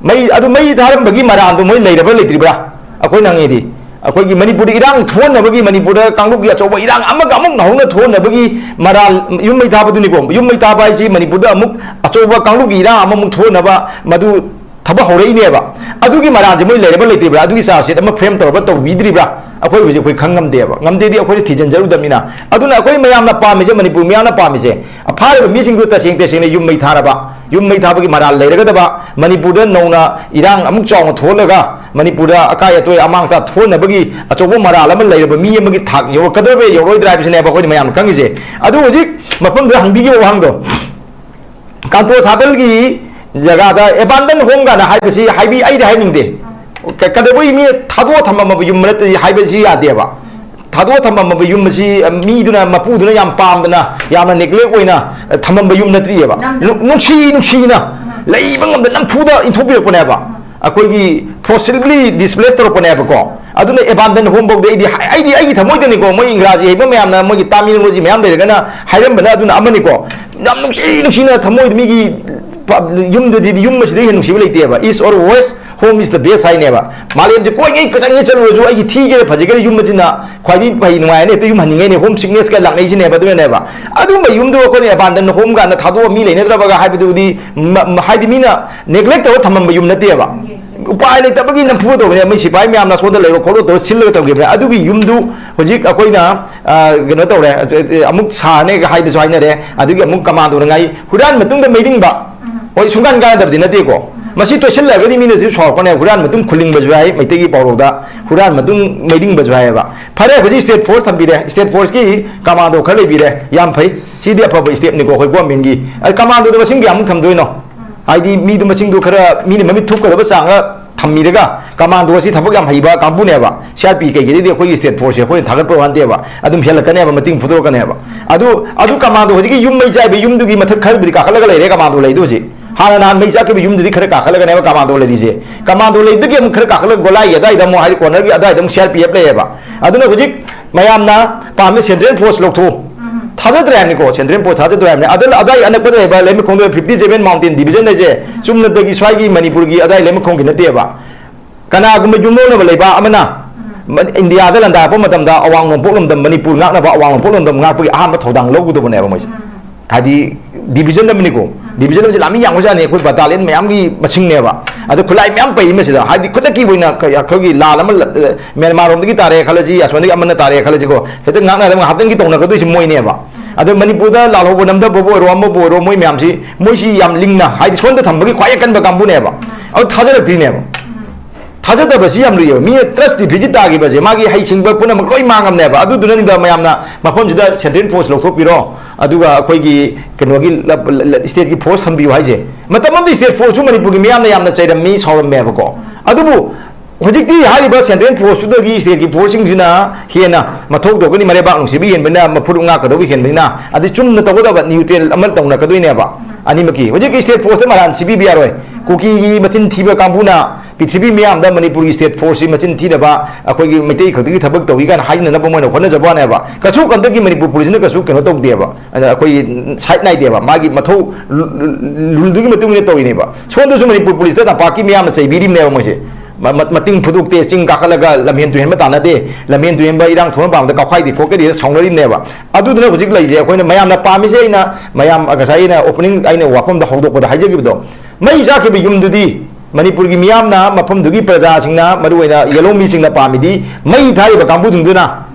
ꯃꯩ, ꯑꯗꯨ ꯃꯩ ꯊꯥꯔꯝꯕꯒꯤ ꯃꯔꯥꯜꯗꯣ ꯃꯣꯏ ꯂꯩꯔꯕ꯭ꯔꯥ ꯂꯩꯇ꯭ꯔꯤꯕ꯭ꯔꯥ? ꯑꯩꯈꯣꯏꯅ ꯍꯪꯉꯤꯗꯤ, ꯑꯩꯈꯣꯏꯒꯤ ꯃꯅꯤꯄꯨꯔꯗ ꯏꯔꯥꯡ ꯊꯣꯛꯍꯟꯅꯕꯒꯤ, ꯃꯅꯤꯄꯨꯔꯗ ꯀꯥꯡꯂꯨꯞꯀꯤ ꯑꯆꯧꯕ ꯏꯔꯥꯡ ꯑꯃꯒ ꯑꯃꯨꯛ ꯅꯧꯍꯧꯅ ꯊꯣꯛꯍꯟꯅꯕꯒꯤ ꯃꯔꯥꯜ, ꯌꯨꯝ ꯃꯩ ꯊꯥꯕꯗꯨꯅꯤꯀꯣ꯫ ꯌꯨꯝ ꯃꯩ ꯊꯥꯕ ꯍꯥꯏꯁꯤ ꯃꯅꯤꯄꯨꯔꯗ ꯑꯃꯨꯛ ꯑꯆꯧꯕ ꯀꯥꯡꯂꯨꯞꯀꯤ ꯏꯔꯥꯡ ꯑꯃꯃꯨꯛ ꯊꯣꯛꯍꯟꯅꯕ ꯃꯗꯨ ꯊꯕꯛ ꯍꯧꯔꯛꯏꯅꯦꯕ꯫ ꯑꯗꯨꯒꯤ ꯃꯔꯥꯜꯁꯦ ꯃꯣꯏ ꯂꯩꯔꯕ ꯂꯩꯇ꯭ꯔꯤꯕ꯭ꯔꯥ, ꯑꯗꯨꯒꯤ ꯆꯥꯔꯖꯁꯤꯠ ꯑꯃ ꯐ꯭ꯔꯦꯝ ꯇꯧꯔꯕ ꯇꯧꯕꯤꯗ꯭ꯔꯤꯕ꯭ꯔꯥ, ꯑꯩꯈꯣꯏ ꯍꯧꯖꯤꯛ ꯑꯩꯈꯣꯏ ꯈꯪ ꯉꯝꯗꯦꯕ꯫ ꯉꯝꯗꯦꯗꯤ ꯑꯩꯈꯣꯏꯅ ꯊꯤꯖꯤꯟꯖꯔꯨꯗꯕꯅꯤꯅ꯫ ꯑꯗꯨꯅ ꯑꯩꯈꯣꯏ ꯃꯌꯥꯝꯅ ꯄꯥꯝꯃꯤꯁꯦ, ꯃꯅꯤꯄꯨꯔ ꯃꯤꯌꯥꯝꯅ ꯄꯥꯝꯃꯤꯁꯦ, ꯐꯥꯔꯤꯕ ꯃꯤꯁꯤꯡꯗꯨ ꯇꯁꯦꯡ ꯇꯁꯦꯡꯅ ꯌꯨꯝ ꯃꯩ ꯊꯥꯔꯕ, ꯌꯨꯝ ꯃꯩ ꯊꯥꯕꯒꯤ ꯃꯔꯥꯜ ꯂꯩꯔꯒꯗꯕ, ꯃꯅꯤꯄꯨꯔꯗ ꯅꯧꯅ ꯏꯔꯥꯡ ꯑꯃꯨꯛ ꯆꯥꯎꯅ ꯊꯣꯛꯍꯜꯂꯒ ꯃꯅꯤꯄꯨꯔꯗ ꯑꯀꯥꯏ ꯑꯇꯣꯏ ꯑꯃꯥꯡ ꯑꯇꯥ ꯊꯣꯛꯍꯟꯅꯕꯒꯤ ꯑꯆꯧꯕ ꯃꯔꯥꯜ ꯑꯃ ꯂꯩꯔꯕ ꯃꯤ ꯑꯃꯒꯤ ꯊꯥꯛ ꯌꯧꯔꯛꯀꯗꯧꯔꯤꯕ꯭ꯔꯥ ꯌꯧꯔꯣꯏꯗ꯭ꯔꯥ ꯍꯥꯏꯕꯁꯤꯅꯦꯕ ꯑꯩꯈꯣꯏꯅ ꯃꯌꯥꯝꯅ ꯈꯪꯉꯤꯁꯦ꯫ ꯑꯗꯨ ꯍꯧꯖꯤꯛ ꯃꯐꯝꯗꯨꯗ ꯍꯪꯕꯤꯈꯤꯕ ꯋꯥꯍꯪꯗꯣ, ꯀꯥꯟꯇꯣ ꯁꯥꯕꯜꯒꯤ ꯖꯒꯥꯗ ꯑꯦꯕꯥꯟꯗꯟ ꯍꯣꯝ ꯀꯥꯏꯅ ꯍꯥꯏꯕꯁꯤ ꯍꯥꯏꯕꯤ, ꯑꯩꯗꯤ ꯍꯥꯏꯅꯤꯡꯗꯦ꯫ ꯀ-, ꯀꯩꯗꯧꯕꯒꯤ ꯃꯤ ꯊꯥꯗꯣꯛꯑ ꯊꯝꯃꯝꯃꯕ ꯌꯨꯝ ꯅꯠꯇꯗꯤ ꯍꯥꯏꯕꯁꯤ ꯌꯥꯗꯦꯕ꯫ ꯊꯥꯗꯣꯛꯑ ꯊꯝꯃꯝꯃꯕ ꯌꯨꯝ ꯑꯁꯤ, ꯑ, ꯃꯤꯗꯨꯅ, ꯃꯄꯨꯗꯨꯅ ꯌꯥꯝ ꯄꯥꯝꯗꯅ, ꯌꯥꯝꯅ ꯅꯦꯒ꯭ꯂꯦꯛ ꯑꯣꯏꯅ, ꯑ, ꯊꯝꯃꯝꯕ ꯌꯨꯝ ꯅꯠꯇ꯭ꯔꯤꯑꯕ꯫ ꯅꯝ- ꯅꯨ-, ꯅꯨꯡꯁꯤ ꯅꯨꯡꯁꯤꯅ, ꯎꯝ꯫ ꯂꯩꯕ ꯉꯝꯗ ꯅꯝꯐꯨꯗ ꯏꯟꯊꯣꯛꯄꯤꯔꯛꯄꯅꯦꯕ꯫ ꯎꯝ꯫ ꯑꯩꯈꯣꯏꯒꯤ ꯐꯣꯔꯁꯤꯕꯂꯤ ꯗꯤꯁꯄ꯭ꯂꯦꯁ ꯇꯧꯔꯛꯄꯅꯦꯕꯀꯣ꯫ ꯑꯗꯨꯅ ꯑꯦꯕꯥꯟꯗꯟ ꯍꯣꯝ ꯐꯥꯎꯗꯤ ꯑꯩꯗꯤ ꯍꯥꯏ-, ꯑꯩꯗꯤ ꯑꯩꯒꯤ ꯊꯃꯣꯏꯗꯅꯤꯀꯣ, ꯃꯣꯏ ꯏꯪꯒ꯭ꯔꯥꯖꯤ ꯍꯩꯕ ꯃꯌꯥꯝꯅ, ꯃꯣꯏꯒꯤ ꯇꯥꯃꯤꯜ ꯃꯣꯏꯁꯤ ꯃꯌꯥꯝ ꯂꯩꯔꯒꯅ ꯍꯥꯏꯔꯝꯕꯅ ꯑꯗꯨꯅ ꯑꯃꯅꯤꯀꯣ꯫ ꯌꯥꯝ ꯅꯨꯡꯁꯤ ꯅꯨꯡꯁꯤꯅ ꯊꯃꯣꯏꯗ ꯃꯤꯒꯤ ꯄ-, ꯌꯨꯝꯗꯗꯤ, ꯌꯨꯝ ꯑꯁꯤꯗꯒꯤ ꯍꯦꯟꯅ ꯅꯨꯡꯁꯤꯕ ꯂꯩꯇꯦꯕ꯫ East or West, home is the best ꯍꯥꯏꯅꯦꯕ꯫ ꯃꯥꯂꯦꯝꯁꯦ ꯀꯣꯏꯉꯩ ꯆꯪꯉꯩ ꯆꯠꯂꯨꯔꯁꯨ ꯑꯩꯒꯤ ꯊꯤꯒꯦꯔꯥ ꯐꯖꯒꯦꯔꯥ ꯌꯨꯝ ꯑꯁꯤꯅ ꯈ꯭ꯋꯥꯏꯗꯒꯤ ꯐꯩ, ꯅꯨꯡꯉꯥꯏꯅ ꯍꯦꯛꯇ ꯌꯨꯝ ꯍꯟꯅꯤꯡꯉꯩꯅꯦ, ꯍꯣꯝ ꯁꯤꯛꯅꯦꯁꯀ ꯂꯥꯛꯅꯩꯁꯤꯅꯦꯕ꯫ ꯑꯗꯨꯅꯅꯦꯕ ꯑꯗꯨꯒꯨꯝꯕ ꯌꯨꯝꯗꯨ ꯑꯩꯈꯣꯏꯅ ꯑꯦꯕꯥꯟꯗꯟ ꯍꯣꯝ ꯀꯥꯏꯅ ꯊꯥꯗꯣꯛꯑ ꯃꯤ ꯂꯩꯅꯗ꯭ꯔꯕꯒ ꯍꯥꯏꯕꯗꯨꯗꯤ ꯃ-, ꯃ-, ꯍꯥꯏꯗꯤ ꯃꯤꯅ ꯅꯦꯒ꯭ꯂꯦꯛ ꯇꯧꯔ ꯊꯝꯃꯝꯕ ꯌꯨꯝ ꯅꯠꯇꯦꯕ꯫ ꯎꯄꯥꯏ ꯂꯩꯇꯕꯒꯤ ꯅꯝꯐꯨ ꯇꯧꯕꯅꯦ꯫ ꯃꯣꯏ ꯁꯤꯐꯥꯏ ꯃꯌꯥꯝꯅ ꯁꯣꯝꯗ ꯂꯩꯔꯣ ꯈꯣꯠꯂꯣ ꯇꯧꯔ ꯁꯤꯜꯂꯒ ꯊꯝꯈꯤꯕꯅꯦ꯫ ꯑꯗꯨꯒꯤ ꯌꯨꯝꯗꯨ ꯍꯧꯖꯤꯛ ꯑꯩꯈꯣꯏꯅ, ꯑ, ꯀꯩꯅꯣ ꯇꯧꯔꯦ, ꯑ, ꯑ, ꯑꯃꯨꯛ ꯁꯥꯅꯦꯒ ꯍꯥꯏꯕꯁꯨ ꯍꯥꯏꯅꯔꯦ, ꯑꯗꯨꯒꯤ ꯑꯃꯨꯛ ꯀꯃꯥꯟꯗꯣꯅ ꯉꯥꯏ ꯍꯨꯔꯥꯟ ꯃꯇꯨꯡꯗ ꯃꯩꯔꯤꯡꯕ꯫ ꯎꯝ꯫ ꯍꯣꯏ, ꯁꯨꯡꯀꯥꯟ ꯀꯥꯟꯅꯗꯕꯗꯤ ꯅꯠꯇꯦꯀꯣ꯫ ꯎꯝ꯫ ꯃꯁꯤ ꯇꯣꯏꯁꯤꯜꯂꯛꯑꯒꯗꯤ ꯃꯤꯅꯁꯨ ꯁꯥꯎꯔꯛꯄꯅꯦ, ꯍꯨꯔꯥꯟ ꯃꯇꯨꯡ ꯈꯨꯂꯤꯡꯕꯁꯨ ꯍꯥꯏ, ꯃꯩꯇꯩꯒꯤ ꯄꯥꯎꯔꯧꯗ ꯍꯨꯔꯥꯟ ꯃꯇꯨꯡ ꯃꯩꯔꯤꯡꯕꯁꯨ ꯍꯥꯏꯌꯦꯕ꯫ ꯐꯔꯦ, ꯍꯧꯖꯤꯛ state force ꯊꯝꯕꯤꯔꯦ, state forceꯀꯤ ꯀꯃꯥꯟꯗꯣ ꯈꯔ ꯂꯩꯕꯤꯔꯦ, ꯌꯥꯝ ꯐꯩ꯫ ꯁꯤꯗꯤ ꯑꯐꯕ stepꯅꯤꯀꯣ ꯑꯩꯈꯣꯏ governmentꯀꯤ꯫ ꯑ, ꯀꯃꯥꯟꯗꯣꯗ ꯃꯁꯤꯡ ꯀꯌꯥꯃꯨꯛ ꯊꯝꯗꯣꯏꯅꯣ? ꯎꯝ꯫ ꯍꯥꯏꯗꯤ ꯃꯤꯗꯨ ꯃꯁꯤꯡꯗꯨ ꯈꯔ ꯃꯤꯅ ꯃꯃꯤꯠ ꯊꯨꯞꯀꯗꯕ ꯆꯥꯡꯗ ꯊꯝꯕꯤꯔꯒ, ꯀꯃꯥꯟꯗꯣ ꯑꯁꯤ ꯊꯕꯛ ꯌꯥꯝ ꯍꯩꯕ ꯀꯥꯡꯕꯨꯅꯦꯕ꯫ ꯁꯤ ꯑꯥꯔ ꯄꯤ ꯀꯩꯀꯩꯗꯩꯗꯤ ꯑꯩꯈꯣꯏꯒꯤ ꯁ꯭ꯇꯦꯠ ꯐꯣꯔꯁꯁꯦ ꯑꯩꯈꯣꯏꯅ ꯊꯥꯒꯠꯄ ꯋꯥ ꯅꯠꯇꯦꯕ, ꯑꯗꯨꯝ ꯍꯦꯜꯂꯛꯀꯅꯦꯕ, ꯃꯇꯦꯡ ꯐꯨꯗꯣꯔꯛꯀꯅꯦꯕ꯫ ꯑꯗꯨ ꯑꯗꯨ ꯀꯃꯥꯟꯗꯣ ꯍꯧꯖꯤꯛꯀꯤ ꯌꯨꯝ ꯃꯩ ꯆꯥꯏꯕ ꯌꯨꯝꯗꯨꯒꯤ ꯃꯊꯛ ꯈꯔꯕꯨꯗꯤ ꯀꯥꯈꯠꯂꯒ ꯂꯩꯔꯦ ꯀꯃꯥꯟꯗꯣ ꯂꯩꯗꯣ ꯍꯧꯖꯤꯛ꯫ ꯍꯥꯟꯅ ꯅꯍꯥꯟ ꯃꯩ ꯆꯥꯛꯈꯤꯕ ꯌꯨꯝꯗꯨꯗꯤ ꯈꯔ ꯀꯥꯈꯠꯂꯒꯅꯦꯕ ꯀꯃꯥꯟꯗꯣ ꯂꯩꯔꯤꯁꯦ꯫ ꯀꯃꯥꯟꯗꯣ ꯂꯩꯗꯨꯗꯒꯤ ꯑꯃꯨꯛ ꯈꯔ ꯀꯥꯈꯠꯂꯒ ꯒꯣꯂꯥꯏꯒꯤ ꯑꯗꯥꯏꯗ ꯑꯃꯨꯛ, ꯍꯥꯏꯗꯤ ꯀꯣꯔꯅꯔꯒꯤ ꯑꯗꯥꯏꯗ ꯑꯃꯨꯛ ꯁꯤ ꯑꯥꯔ ꯄꯤ ꯑꯦꯐ ꯂꯩꯌꯦꯕ꯫ ꯑꯗꯨꯅ ꯍꯧꯖꯤꯛ ꯃꯌꯥꯝꯅ ꯄꯥꯝꯃꯤ ꯁꯦꯟꯇ꯭ꯔꯦꯜ ꯐꯣꯔꯁ ꯂꯧꯊꯣꯛꯎ꯫ ꯊꯥꯖꯗ꯭ꯔꯦ ꯍꯥꯏꯕꯅꯤꯀꯣ, ꯁꯦꯟꯇ꯭ꯔꯦꯜ ꯐꯣꯔꯁ ꯊꯥꯖꯗ꯭ꯔꯦ ꯍꯥꯏꯕꯅꯤ꯫ ꯑꯗ ꯑꯗꯥꯏ ꯑꯅꯛꯄꯗ ꯂꯩꯕ ꯂꯩꯃꯈꯣꯡꯗ ꯐꯤꯐꯇꯤ ꯁꯦꯚꯦꯟ ꯃꯥꯎꯟꯇꯦꯟ ꯗꯤꯕꯤꯖꯟ ꯍꯥꯏꯁꯦ ꯆꯨꯝꯅꯗꯒꯤ ꯁ꯭ꯋꯥꯏꯒꯤ ꯃꯅꯤꯄꯨꯔꯒꯤ ꯑꯗꯥꯏ ꯂꯩꯃꯈꯣꯡꯒꯤ ꯅꯠꯇꯦꯕ꯫ ꯀꯅꯥꯒꯨꯝꯕ ꯌꯨꯝꯂꯣꯟꯅꯕ ꯂꯩꯕꯥꯛ ꯑꯃꯅ ꯃ-, ꯏꯟꯗꯤꯌꯥꯗ ꯂꯥꯟꯗꯥꯔꯛꯄ ꯃꯇꯝꯗ ꯑꯋꯥꯡ ꯅꯣꯡꯄꯣꯛ ꯂꯝꯗꯝ ꯃꯅꯤꯄꯨꯔ ꯉꯥꯛꯅꯕ, ꯑꯋꯥꯡ ꯅꯣꯡꯄꯣꯛ ꯂꯝꯗꯝ ꯉꯥꯛꯄꯒꯤ ꯑꯍꯥꯟꯕ ꯊꯧꯗꯥꯡ ꯂꯧꯒꯗꯕꯅꯦꯕ ꯃꯣꯏꯁꯦ꯫ ꯍꯥꯏꯗꯤ ꯗꯤꯕꯤꯖꯟ ꯑꯃꯅꯤꯀꯣ, ꯗꯤꯕꯤꯖꯟ ꯑꯃꯁꯦ ꯂꯥꯟꯃꯤ ꯌꯥꯝꯈ꯭ꯔꯖꯥꯠꯅꯤ, ꯑꯩꯈꯣꯏ ꯕꯇꯥꯂꯤꯌꯟ ꯃꯌꯥꯝꯒꯤ ꯃꯁꯤꯡꯅꯦꯕ꯫ ꯑꯗꯣ ꯈꯨꯠꯂꯥꯏ ꯃꯌꯥꯝ ꯄꯩ ꯃꯁꯤꯗ, ꯍꯥꯏꯗꯤ ꯈꯨꯗꯛꯀꯤ ꯑꯣꯏꯅ ꯀ-, ꯑꯩꯈꯣꯏꯒꯤ ꯂꯥꯟ ꯑꯃ ꯂ-, ꯃ꯭ꯌꯥꯟꯃꯥꯔ ꯔꯣꯝꯗꯒꯤ ꯇꯥꯔꯦ ꯈꯜꯂꯁꯤ, ꯑꯁꯣꯝꯗꯒꯤ ꯑꯃꯅ ꯇꯥꯔꯦ ꯈꯜꯂꯁꯤꯀꯣ, ꯍꯦꯛꯇ ꯉꯥꯛꯅꯗꯕ ꯉꯥꯏꯍꯥꯛꯇꯪꯒꯤ ꯇꯧꯅꯒꯗꯣꯏꯁꯤ ꯃꯣꯏꯅꯦꯕ꯫ ꯑꯗꯣ ꯃꯅꯤꯄꯨꯔꯗ ꯂꯥꯜꯍꯧꯕ ꯅꯝꯊꯕꯕꯨ ꯑꯣꯏꯔꯣ, ꯑꯃꯕꯨ ꯑꯣꯏꯔꯣ, ꯃꯣꯏ ꯃꯌꯥꯝꯁꯤ, ꯃꯣꯏꯁꯤ ꯌꯥꯝ ꯂꯤꯡꯅ, ꯍꯥꯏꯗꯤ ꯁꯣꯝꯗ ꯊꯝꯕꯒꯤ ꯈ꯭ꯋꯥꯏ ꯑꯀꯟꯕ ꯀꯥꯡꯕꯨꯅꯦꯕ꯫ ꯑꯗꯨ ꯊꯥꯖꯔꯛꯇ꯭ꯔꯤꯅꯦꯕ꯫ ꯊꯥꯖꯗꯕꯁꯤ ꯌꯥꯝ ꯂꯨꯏꯌꯦꯕ꯫ ꯃꯤꯅ ꯇ꯭ꯔꯁ ꯗꯤꯐꯤꯁꯤꯠ ꯇꯥꯈꯤꯕꯁꯦ, ꯃꯥꯒꯤ ꯍꯩꯁꯤꯡꯕ ꯄꯨꯝꯅꯃꯛ ꯂꯣꯏ ꯃꯥꯡꯉꯝꯅꯦꯕ꯫ ꯑꯗꯨꯗꯨꯅꯅꯤꯗ ꯃꯌꯥꯝꯅ ꯃꯐꯝꯁꯤꯗ ꯁꯦꯟꯇ꯭ꯔꯦꯜ ꯐꯣꯔꯁ ꯂꯧꯊꯣꯛꯄꯤꯔꯣ, ꯑꯗꯨꯒ ꯑꯩꯈꯣꯏꯒꯤ ꯀꯩꯅꯣꯒꯤ ꯂ-, ꯂ-, ꯂ-, ꯁ꯭ꯇꯦꯠꯀꯤ ꯐꯣꯔꯁ ꯊꯝꯕꯤꯌꯨ ꯍꯥꯏꯁꯦ꯫ ꯃꯇꯝ ꯑꯃꯗ ꯁ꯭ꯇꯦꯠ ꯐꯣꯔꯁꯁꯨ ꯃꯅꯤꯄꯨꯔꯒꯤ ꯃꯤꯌꯥꯝꯅ ꯌꯥꯝꯅ ꯆꯩꯔꯝꯃꯤ, ꯁꯥꯎꯔꯝꯃꯦꯕꯀꯣ꯫ ꯑꯗꯨꯕꯨ ꯍꯧꯖꯤꯛꯇꯤ ꯍꯥꯏꯔꯤꯕ ꯁꯦꯟꯇ꯭ꯔꯦꯜ ꯐꯣꯔꯁꯇꯨꯗꯒꯤ ꯁ꯭ꯇꯦꯠꯀꯤ ꯐꯣꯔꯁꯁꯤꯡꯁꯤꯅ ꯍꯦꯟꯅ ꯃꯊꯧ ꯇꯧꯒꯅꯤ, ꯃꯔꯩꯕꯥꯛ ꯅꯨꯡꯁꯤꯕ ꯍꯦꯟꯕꯅꯤꯅ, ꯃꯐꯨꯔꯨꯞ ꯉꯥꯛꯀꯗꯧꯕ ꯍꯦꯟꯕꯅꯤꯅ, ꯑꯗꯩ ꯆꯨꯝꯅ ꯇꯧꯒꯗꯕ ꯅ꯭ꯌꯨꯇ꯭ꯔꯦꯜ ꯑꯃ ꯇꯧꯅꯔꯛꯀꯗꯣꯏꯅꯦꯕ ꯑꯅꯤꯃꯛꯀꯤ꯫ ꯍꯧꯖꯤꯛꯀꯤ ꯁ꯭ꯇꯦꯠ ꯐꯣꯔꯁꯇ ꯃꯔꯥꯟ ꯁꯤꯕꯤꯕ ꯌꯥꯔꯣꯏ꯫ ꯀꯨꯀꯤꯒꯤ ꯃꯆꯤꯟ ꯊꯤꯕ ꯀꯥꯡꯕꯨꯅ ꯄ꯭ꯔꯤꯊꯤꯕꯤ ꯃꯤꯌꯥꯝꯗ ꯃꯅꯤꯄꯨꯔꯒꯤ ꯁ꯭ꯇꯦꯠ ꯐꯣꯔꯁꯁꯤ ꯃꯆꯤꯟ ꯊꯤꯅꯕ, ꯑꯩꯈꯣꯏꯒꯤ ꯃꯩꯇꯩ ꯈꯛꯇꯒꯤ ꯊꯕꯛ ꯇꯧꯏ ꯀꯥꯏꯅ ꯍꯥꯏꯅꯅꯕ ꯃꯣꯏꯅ ꯍꯣꯠꯅꯖꯕ ꯋꯥꯅꯦꯕ꯫ ꯀꯩꯁꯨ ꯍꯟꯗꯛꯀꯤ ꯃꯅꯤꯄꯨꯔ ꯄꯨꯂꯤꯁꯅ ꯀꯩꯁꯨ ꯀꯩꯅꯣ ꯇꯧꯗꯦꯕ, ꯑꯗ ꯑꯩꯈꯣꯏꯒꯤ ꯁꯥꯏꯠ ꯅꯥꯏꯗꯦꯕ, ꯃꯥꯒꯤ ꯃꯊꯧ ꯔꯨꯜꯗꯨꯒꯤ ꯃꯇꯨꯡ ꯏꯟꯅ ꯇꯧꯔꯤꯅꯦꯕ꯫ ꯁꯣꯝꯗꯁꯨ ꯃꯅꯤꯄꯨꯔ ꯄꯨꯂꯤꯁꯇ ꯇꯝꯄꯥꯛꯀꯤ ꯃꯤꯌꯥꯝꯅ ꯆꯩꯕꯤꯔꯤꯕꯅꯦꯕ ꯃꯣꯏꯁꯦ꯫ ꯃ-, ꯃ-, ꯃꯇꯤꯡ ꯐꯨꯗꯣꯛꯇꯦ, ꯆꯤꯡ ꯀꯥꯈꯠꯂꯒ ꯂꯝꯍꯦꯟ ꯇꯨꯍꯦꯟꯕ ꯇꯥꯟꯅꯗꯦ, ꯂꯝꯍꯦꯟ ꯇꯨꯍꯦꯟꯕ ꯏꯔꯥꯡ ꯊꯣꯛꯍꯟ ꯄꯥꯝꯗ ꯀꯥꯎꯈꯥꯏꯗꯦ ꯈꯣꯠꯀꯗꯦ ꯁꯥꯎꯅꯔꯤꯕꯅꯦꯕ꯫ ꯑꯗꯨꯗꯨꯅ ꯍꯧꯖꯤꯛ ꯂꯩꯁꯦ ꯑꯩꯈꯣꯏꯅ ꯃꯌꯥꯝꯅ ꯄꯥꯝꯃꯤꯁꯦ, ꯑꯩꯅ ꯃꯌꯥꯝ ꯉꯁꯥꯏ ꯑꯩꯅ ꯑꯣꯄꯅꯤꯡ ꯑꯩꯅ ꯋꯥꯐꯝꯗ ꯍꯧꯗꯣꯛꯄꯗ ꯍꯥꯏꯖꯈꯤꯕꯗꯣ, ꯃꯩ ꯆꯥꯛꯈꯤꯕ ꯌꯨꯝꯗꯨꯗꯤ ꯃꯅꯤꯄꯨꯔꯒꯤ ꯃꯤꯌꯥꯝꯅ, ꯃꯐꯝꯗꯨꯒꯤ ꯄ꯭ꯔꯖꯥꯁꯤꯡꯅ, ꯃꯔꯨꯑꯣꯏꯅ ꯌꯦꯜꯍꯧꯃꯤꯁꯤꯡꯅ ꯄꯥꯝꯃꯤꯗꯤ ꯃꯩ ꯊꯥꯔꯤꯕ ꯀꯥꯡꯕꯨꯁꯤꯡꯗꯨꯅ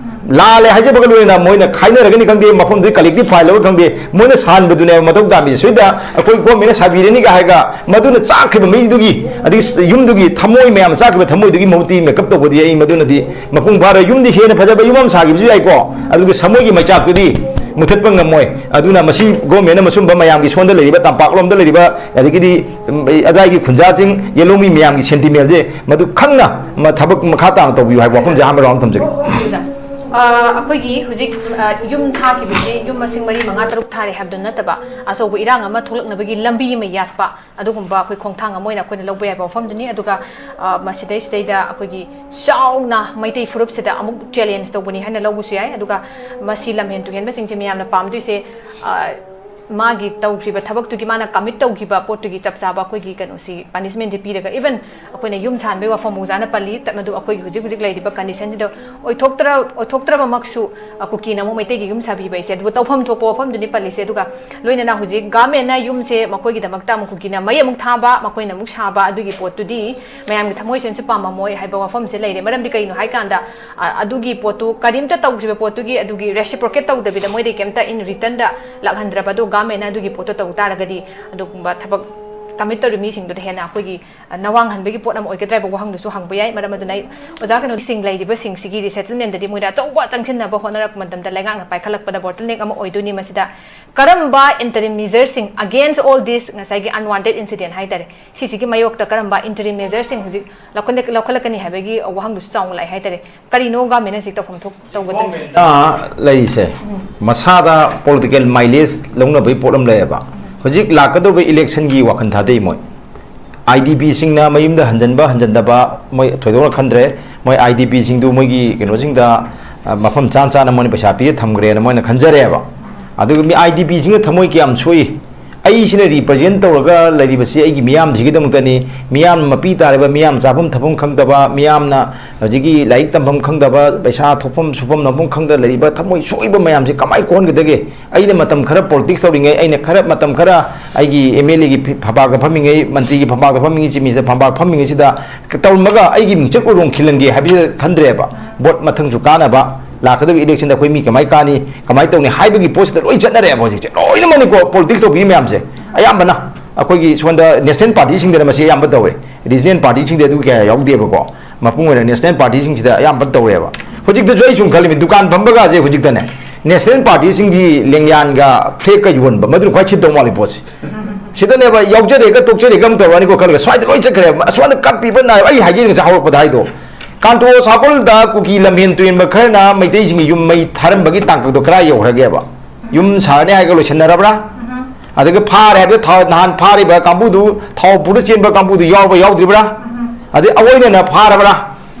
ꯂꯥꯜꯂꯦ ꯍꯥꯏꯖꯕꯒ ꯂꯣꯏꯅꯅ ꯃꯣꯏꯅ ꯈꯥꯏꯅꯔꯒꯅꯤ ꯈꯪꯗꯦ, ꯃꯐꯝꯗꯨꯒꯤ ꯀꯂꯦꯛꯇꯤꯚ ꯐꯥꯏꯜ ꯂꯧꯔ ꯈꯪꯗꯦ, ꯃꯣꯏꯅ ꯁꯥꯟꯕꯗꯨꯅꯦꯕ ꯃꯊꯧ ꯇꯥꯕꯤꯁꯦ꯫ ꯁꯤꯗ ꯑꯩꯈꯣꯏ ꯒꯣꯔꯃꯦꯟꯅ ꯁꯥꯕꯤꯔꯅꯤꯒ ꯍꯥꯏꯔꯒ ꯃꯗꯨꯅ ꯆꯥꯛꯈꯤꯕ ꯃꯤꯗꯨꯒꯤ, ꯑꯗꯒꯤ ꯌꯨꯝꯗꯨꯒꯤ ꯊꯃꯣꯏ ꯃꯌꯥꯝ ꯆꯥꯛꯈꯤꯕ ꯊꯃꯣꯏꯗꯨꯒꯤ ꯃꯍꯨꯠꯇꯤ ꯃꯦꯀꯞ ꯇꯧꯕꯗꯤ ꯑꯩ ꯃꯗꯨꯅꯗꯤ ꯃꯄꯨꯡ ꯐꯥꯔꯣꯏ꯫ ꯌꯨꯝꯗꯤ ꯍꯦꯟꯅ ꯐꯖꯕ ꯌꯨꯝ ꯑꯃ ꯁꯥꯈꯤꯕꯁꯨ ꯌꯥꯏꯀꯣ, ꯑꯗꯨꯒ ꯊꯃꯣꯏꯒꯤ ꯃꯩꯆꯥꯛꯇꯨꯗꯤ ꯃꯨꯊꯠꯄ ꯉꯝꯃꯣꯏ꯫ ꯑꯗꯨꯅ ꯃꯁꯤ ꯒꯣꯔꯃꯦꯟꯅ ꯃꯁꯨꯝꯕ ꯃꯌꯥꯝꯒꯤ ꯁꯣꯟꯗ ꯂꯩꯔꯤꯕ, ꯇꯝꯄꯥꯛꯂꯣꯝꯗ ꯂꯩꯔꯤꯕ, ꯑꯗꯒꯤꯗꯤ, ꯎꯝ, ꯑꯗꯥꯏꯒꯤ ꯈꯨꯟꯖꯥꯁꯤꯡ, ꯌꯦꯜꯍꯧꯃꯤ ꯃꯌꯥꯝꯒꯤ ꯁꯦꯟꯇꯤꯃꯦꯟꯁꯦ ꯃꯗꯨ ꯈꯪꯅ ꯃ-, ꯊꯕꯛ ꯃꯈꯥ ꯇꯥꯅ ꯇꯧꯕꯤꯌꯨ ꯍꯥꯏꯕ ꯋꯥꯐꯝꯁꯦ ꯑꯍꯥꯟꯕ ꯔꯥꯎꯟ ꯊꯝꯖꯒꯦ꯫ ꯑꯣꯖꯥ, ꯑ, ꯑꯩꯈꯣꯏꯒꯤ ꯍꯧꯖꯤꯛ, ꯑ, ꯌꯨꯝ ꯊꯥꯈꯤꯕꯁꯤ ꯌꯨꯝ ꯃꯁꯤꯡ ꯃꯔꯤ, ꯃꯉꯥ, ꯇꯔꯨꯛ ꯊꯥꯔꯦ ꯍꯥꯏꯕꯗꯨ ꯅꯠꯇꯕ, ꯑꯆꯧꯕ ꯏꯔꯥꯡ ꯑꯃ ꯊꯣꯛꯂꯛꯅꯕꯒꯤ ꯂꯝꯕꯤ ꯑꯃ ꯌꯥꯠꯄ, ꯑꯗꯨꯒꯨꯝꯕ ꯑꯩꯈꯣꯏ ꯈꯣꯡꯊꯥꯡ ꯑꯃ ꯑꯣꯏꯅ ꯑꯩꯈꯣꯏꯅ ꯂꯧꯕ ꯌꯥꯕ ꯋꯥꯐꯝꯗꯨꯅꯤ꯫ ꯑꯗꯨꯒ, ꯑ, ꯃꯁꯤꯗꯩꯁꯤꯗꯩꯗ ꯑꯩꯈꯣꯏꯒꯤ ꯆꯥꯎꯅ ꯃꯩꯇꯩ ꯐꯨꯔꯨꯞꯁꯤꯗ ꯑꯃꯨꯛ ꯆꯦꯂꯦꯟꯖ ꯇꯧꯕꯅꯤ ꯍꯥꯏꯅ ꯂꯧꯕꯁꯨ ꯌꯥꯏ꯫ ꯑꯗꯨꯒ ꯃꯁꯤ ꯂꯝꯍꯦꯟ ꯇꯨꯍꯦꯟꯕꯁꯤꯡꯁꯦ ꯃꯌꯥꯝꯅ ꯄꯥꯝꯗꯣꯏꯁꯦ, ꯑ, ꯃꯥꯒꯤ ꯇꯧꯈ꯭ꯔꯤꯕ ꯊꯕꯛꯇꯨꯒꯤ, ꯃꯥꯅ ꯀꯃꯤꯠ ꯇꯧꯈꯤꯕ ꯄꯣꯠꯇꯨꯒꯤ ꯆꯞ ꯆꯥꯕ ꯑꯩꯈꯣꯏꯒꯤ ꯀꯩꯅꯣꯁꯤ, ꯄꯅꯤꯁꯃꯦꯟꯁꯤ ꯄꯤꯔꯒ, ꯏꯚꯟ ꯑꯩꯈꯣꯏꯅ ꯌꯨꯝ ꯁꯥꯍꯟꯕꯒꯤ ꯋꯥꯐꯝ ꯑꯣꯖꯥꯅ ꯄꯜꯂꯤ, ꯇ-, ꯃꯗꯨ ꯑꯩꯈꯣꯏꯒꯤ ꯍꯧꯖꯤꯛ ꯍꯧꯖꯤꯛ ꯂꯩꯔꯤꯕ ꯀꯟꯗꯤꯁꯟꯁꯤꯗ ꯑꯣꯏꯊꯣꯛꯇ꯭ꯔ-, ꯑꯣꯏꯊꯣꯛꯇ꯭ꯔꯕꯃꯛꯁꯨ, ꯑ, ꯀꯨꯀꯤꯅ ꯑꯃꯨꯛ ꯃꯩꯇꯩꯒꯤ ꯌꯨꯝ ꯁꯥꯕꯤꯕ ꯍꯥꯏꯁꯦ, ꯑꯗꯨꯕꯨ ꯇꯧꯐꯝ ꯊꯣꯛꯄ ꯋꯥꯐꯝꯗꯨꯅꯤ ꯄꯜꯂꯤꯁꯦ꯫ ꯑꯗꯨꯒ ꯂꯣꯏꯅꯅ ꯍꯧꯖꯤꯛ ꯒꯚꯔꯟꯃꯦꯟꯅ ꯌꯨꯝꯁꯦ ꯃꯈꯣꯏꯒꯤꯗꯃꯛꯇ ꯑꯃꯨꯛ ꯀꯨꯀꯤꯅ ꯃꯩ ꯑꯃꯨꯛ ꯊꯥꯕ, ꯃꯈꯣꯏꯅ ꯑꯃꯨꯛ ꯁꯥꯕ, ꯑꯗꯨꯒꯤ ꯄꯣꯠꯇꯨꯗꯤ ꯃꯌꯥꯝꯒꯤ ꯊꯃꯣꯏꯁꯦꯟꯁꯨ ꯄꯥꯝꯃꯝꯃꯣꯏ ꯍꯥꯏꯕ ꯋꯥꯐꯝꯁꯦ ꯂꯩꯔꯦ꯫ ꯃꯔꯝꯗꯤ ꯀꯩꯅꯣ ꯍꯥꯏꯀꯥꯟꯗ, ꯑ, ꯑꯗꯨꯒꯤ ꯄꯣꯠꯇꯨ ꯀꯔꯤꯝꯇ ꯇꯧꯗ꯭ꯔꯤꯕ ꯄꯣꯠꯇꯨꯒꯤ, ꯑꯗꯨꯒꯤ reciprocate ꯇꯧꯗꯕꯤꯗ ꯃꯣꯏꯗꯩ ꯀꯩꯝꯇ in returnꯗ ꯂꯥꯛꯍꯟꯗ꯭ꯔꯕ, ꯑꯗꯨ ꯒꯚꯔꯟꯃꯦꯟꯅ ꯑꯗꯨꯒꯤ ꯄꯣꯠꯇꯣ ꯇꯧ ꯇꯥꯔꯒꯗꯤ ꯑꯗꯨꯒꯨꯝꯕ ꯊꯕꯛ ꯀꯃꯤꯠ ꯇꯧꯔꯤꯕ ꯃꯤꯁꯤꯡꯗꯨꯗ ꯍꯦꯟꯅ ꯑꯩꯈꯣꯏꯒꯤ, ꯑ, ꯅꯋꯥꯡ ꯍꯟꯕꯒꯤ ꯄꯣꯠ ꯑꯃ ꯑꯣꯏꯒꯗ꯭ꯔꯥ ꯍꯥꯏꯕ ꯋꯥꯍꯪꯗꯨꯁꯨ ꯍꯪꯕ ꯌꯥꯏ꯫ ꯃꯔꯝ ꯑꯗꯨꯅ ꯑꯩ ꯑꯣꯖꯥ ꯀꯩꯅꯣꯁꯤꯡ ꯂꯩꯔꯤꯕꯁꯤꯡꯁꯤꯒꯤ resettlementꯗꯗꯤ ꯃꯣꯏꯗ ꯑꯆꯧꯕ ꯆꯪꯁꯤꯟꯅꯕ ꯍꯣꯠꯅꯔꯛꯄ ꯃꯇꯝꯗ ꯂꯩꯉꯥꯛꯅ ꯄꯥꯏꯈꯠꯂꯛꯄꯗ bottleneck ꯑꯃ ꯑꯣꯏꯗꯣꯏꯅꯤ꯫ ꯃꯁꯤꯗ ꯀꯔꯝꯕ interim measureꯁꯤꯡ against all this, ꯉꯁꯥꯏꯒꯤ unwanted incident ꯍꯥꯏꯇꯥꯔꯦ, ꯁꯤꯁꯤꯒꯤ ꯃꯥꯌꯣꯛꯇ ꯀꯔꯝꯕ interim measureꯁꯤꯡ ꯍꯧꯖꯤꯛ ꯂꯧꯈꯠꯂꯛ-, ꯂꯧꯈꯠꯂꯛꯀꯅꯤ ꯍꯥꯏꯕꯒꯤ ꯋꯥꯍꯪꯗꯨꯁꯨ ꯆꯥꯎꯅ ꯂꯥꯛꯑꯦ ꯍꯥꯏꯇꯥꯔꯦ꯫ ꯀꯔꯤꯅꯣ ꯒꯚꯔꯟꯃꯦꯟꯅ ꯍꯧꯖꯤꯛ ꯇꯧꯐꯝ ꯊꯣꯛ ꯇꯧꯒꯗꯕ? ꯒꯚꯔꯟꯃꯦꯟꯅ ꯂꯩꯔꯤꯁꯦ ꯃꯁꯥꯗ political mileage ꯂꯧꯅꯕꯒꯤ ꯄꯣꯠ ꯑꯃ ꯂꯩꯌꯦꯕ꯫ ꯍꯧꯖꯤꯛ ꯂꯥꯛꯀꯗꯧꯕ electionꯒꯤ ꯋꯥꯈꯜ ꯊꯥꯗꯩ ꯃꯣꯏ꯫ IDPꯁꯤꯡꯅ ꯃꯌꯨꯝꯗ ꯍꯟꯖꯤꯟꯕ ꯍꯟꯖꯤꯟꯗꯕ ꯃꯣꯏ ꯊꯣꯏꯗꯣꯛꯅ ꯈꯟꯗ꯭ꯔꯦ꯫ ꯃꯣꯏ IDPꯁꯤꯡꯗꯨ ꯃꯣꯏꯒꯤ ꯀꯩꯅꯣꯁꯤꯡꯗ, ꯑ, ꯃꯐꯝ ꯆꯥ ꯆꯥꯅ ꯃꯣꯏꯅ ꯄꯩꯁꯥ ꯄꯤꯔ ꯊꯝꯈ꯭ꯔꯦꯅ ꯃꯣꯏꯅ ꯈꯟꯖꯔꯦꯕ꯫ ꯑꯗꯨꯒ ꯃꯤ IDPꯁꯤꯡꯅ ꯊꯃꯣꯏ ꯀꯌꯥꯝ ꯁꯣꯛꯏ꯫ ꯑꯩꯁꯤꯅ represent ꯇꯧꯔꯒ ꯂꯩꯔꯤꯕꯁꯤ ꯑꯩꯒꯤ ꯃꯤꯌꯥꯝꯁꯤꯒꯤꯗꯃꯛꯇꯅꯤ꯫ ꯃꯤꯌꯥꯝꯅ ꯃꯄꯤ ꯇꯥꯔꯤꯕ, ꯃꯤꯌꯥꯝ ꯆꯥꯐꯝ ꯊꯛꯐꯝ ꯈꯪꯗꯕ, ꯃꯤꯌꯥꯝꯅ ꯍꯧꯖꯤꯛꯀꯤ ꯂꯥꯏꯔꯤꯛ ꯇꯝꯐꯝ ꯈꯪꯗꯕ, ꯄꯩꯁꯥ ꯊꯣꯛꯐꯝ ꯁꯨꯐꯝ ꯅꯣꯝꯐꯝ ꯈꯪꯗ ꯂꯩꯔꯤꯕ ꯊꯃꯣꯏ ꯁꯣꯛꯏꯕ ꯃꯌꯥꯝꯁꯤ ꯀꯃꯥꯏ ꯀꯣꯛꯍꯟꯒꯗꯒꯦ? ꯑꯩꯅ ꯃꯇꯝ ꯈꯔ politics ꯇꯧꯔꯤꯉꯩ, ꯑꯩꯅ ꯈꯔ ꯃꯇꯝ ꯈꯔ ꯑꯩꯒꯤ MLAꯒꯤ ꯐꯤ-, ꯐꯝꯄꯥꯛꯇ ꯐꯝꯃꯤꯉꯩ, ꯃꯟꯇ꯭ꯔꯤꯒꯤ ꯐꯝꯄꯥꯛꯇ ꯐꯝꯃꯤꯉꯩ, Chief Minister ꯐꯝꯄꯥꯛ ꯐꯝꯃꯤꯉꯩꯁꯤꯗ ꯇꯧꯔꯝꯃꯒ ꯑꯩꯒꯤ ꯃꯤꯡꯆꯠ ꯎꯔꯣꯡ ꯈꯤꯜꯍꯟꯒꯦ ꯍꯥꯏꯕꯁꯤꯗ ꯈꯟꯗ꯭ꯔꯦꯕ꯫ Vote ꯃꯊꯪꯁꯨ ꯀꯥꯅꯕ, ꯂꯥꯛꯀꯗꯧꯔꯤꯕ electionꯗ ꯑꯩꯈꯣꯏ ꯃꯤ ꯀꯃꯥꯏ ꯀꯥꯅꯤ, ꯀꯃꯥꯏ ꯇꯧꯅꯤ ꯍꯥꯏꯕꯒꯤ ꯄꯣꯠꯁꯤꯗ ꯂꯣꯏ ꯆꯠꯅꯔꯦꯕ ꯍꯧꯖꯤꯛꯁꯦ꯫ ꯂꯣꯏꯅꯃꯛꯅꯤꯀꯣ politics ꯇꯧꯕꯤꯔꯤ ꯃꯌꯥꯝꯁꯦ꯫ ꯑꯌꯥꯝꯕꯅ ꯑꯩꯈꯣꯏꯒꯤ ꯁꯣꯝꯗ national partyꯁꯤꯡꯗꯅ ꯃꯁꯤ ꯑꯌꯥꯝꯕ ꯇꯧꯋꯦ꯫ Regional partyꯁꯤꯡꯗꯤ ꯑꯗꯨ ꯀꯌꯥ ꯌꯥꯎꯗꯦꯕꯀꯣ꯫ ꯃꯄꯨꯡ ꯑꯣꯏꯅ national partyꯁꯤꯡꯁꯤꯗ ꯑꯌꯥꯝꯕ ꯇꯧꯋꯦꯕ꯫ ꯍꯧꯖꯤꯛꯇꯁꯨ ꯑꯩ ꯁꯨꯝ ꯈꯜꯂꯤꯃꯤ, ꯗꯨꯀꯥꯟ ꯐꯝꯕꯒꯁꯦ ꯍꯧꯖꯤꯛꯇꯅꯦ, ꯅꯦꯁꯅꯦꯜ ꯄꯥꯔꯇꯤꯁꯤꯡꯒꯤ ꯂꯦꯡꯌꯥꯟꯒ ꯐ꯭ꯂꯦꯛꯀ ꯌꯣꯟꯕ, ꯃꯗꯨꯅ ꯈ꯭ꯋꯥꯏ ꯁꯤꯠꯇꯧ ꯃꯥꯜꯂꯤ ꯄꯣꯠꯁꯦ꯫ ꯁꯤꯗꯅꯦꯕ ꯌꯥꯎꯖꯔꯦꯒ ꯇꯣꯛꯆꯔꯦꯒ ꯑꯃꯨꯛ ꯇꯧꯔꯛꯑꯅꯤꯀꯣ ꯈꯜꯂꯒ, ꯁ꯭ꯋꯥꯏꯗ ꯂꯣꯏ ꯆꯠꯈ꯭ꯔꯦ꯫ ꯑꯁ꯭ꯋꯥꯏꯗ ꯀꯞꯄꯤꯕ ꯅꯥꯏꯕ, ꯑꯩ ꯍꯥꯏꯖꯩ ꯉꯁꯥꯏ ꯍꯧꯔꯛꯄꯗ ꯍꯥꯏꯗꯣ, ꯀꯥꯟꯇꯣ ꯁꯥꯀꯜꯗ ꯀꯨꯀꯤ ꯂꯝꯍꯦꯟ ꯇꯨꯍꯦꯟꯕ ꯈꯔꯅ ꯃꯩꯇꯩꯁꯤꯡꯒꯤ ꯌꯨꯝ ꯃꯩ ꯊꯥꯔꯝꯕꯒꯤ ꯇꯥꯡꯀꯛꯇꯣ ꯀꯔꯥꯏ ꯌꯧꯈ꯭ꯔꯒꯦꯕ? ꯌꯨꯝ ꯁꯥꯔꯅꯤ ꯍꯥꯏꯔꯒ ꯂꯣꯏꯁꯤꯟꯅꯔꯕ꯭ꯔꯥ? ꯑꯗꯒꯤ ꯐꯥꯔꯦ ꯍꯥꯏꯕꯗ ꯊꯥꯎ, ꯅꯍꯥꯟ ꯐꯥꯔꯤꯕ ꯀꯥꯡꯕꯨꯗꯨ, ꯊꯥꯎ ꯄꯨꯔ ꯆꯦꯟꯕ ꯀꯥꯡꯕꯨꯗꯨ ꯌꯥꯎꯕ ꯌꯥꯎꯗ꯭ꯔꯤꯕ꯭ꯔꯥ? ꯑꯗꯩ ꯑꯑꯣꯏꯅꯅ ꯐꯥꯔꯕ꯭ꯔꯥ?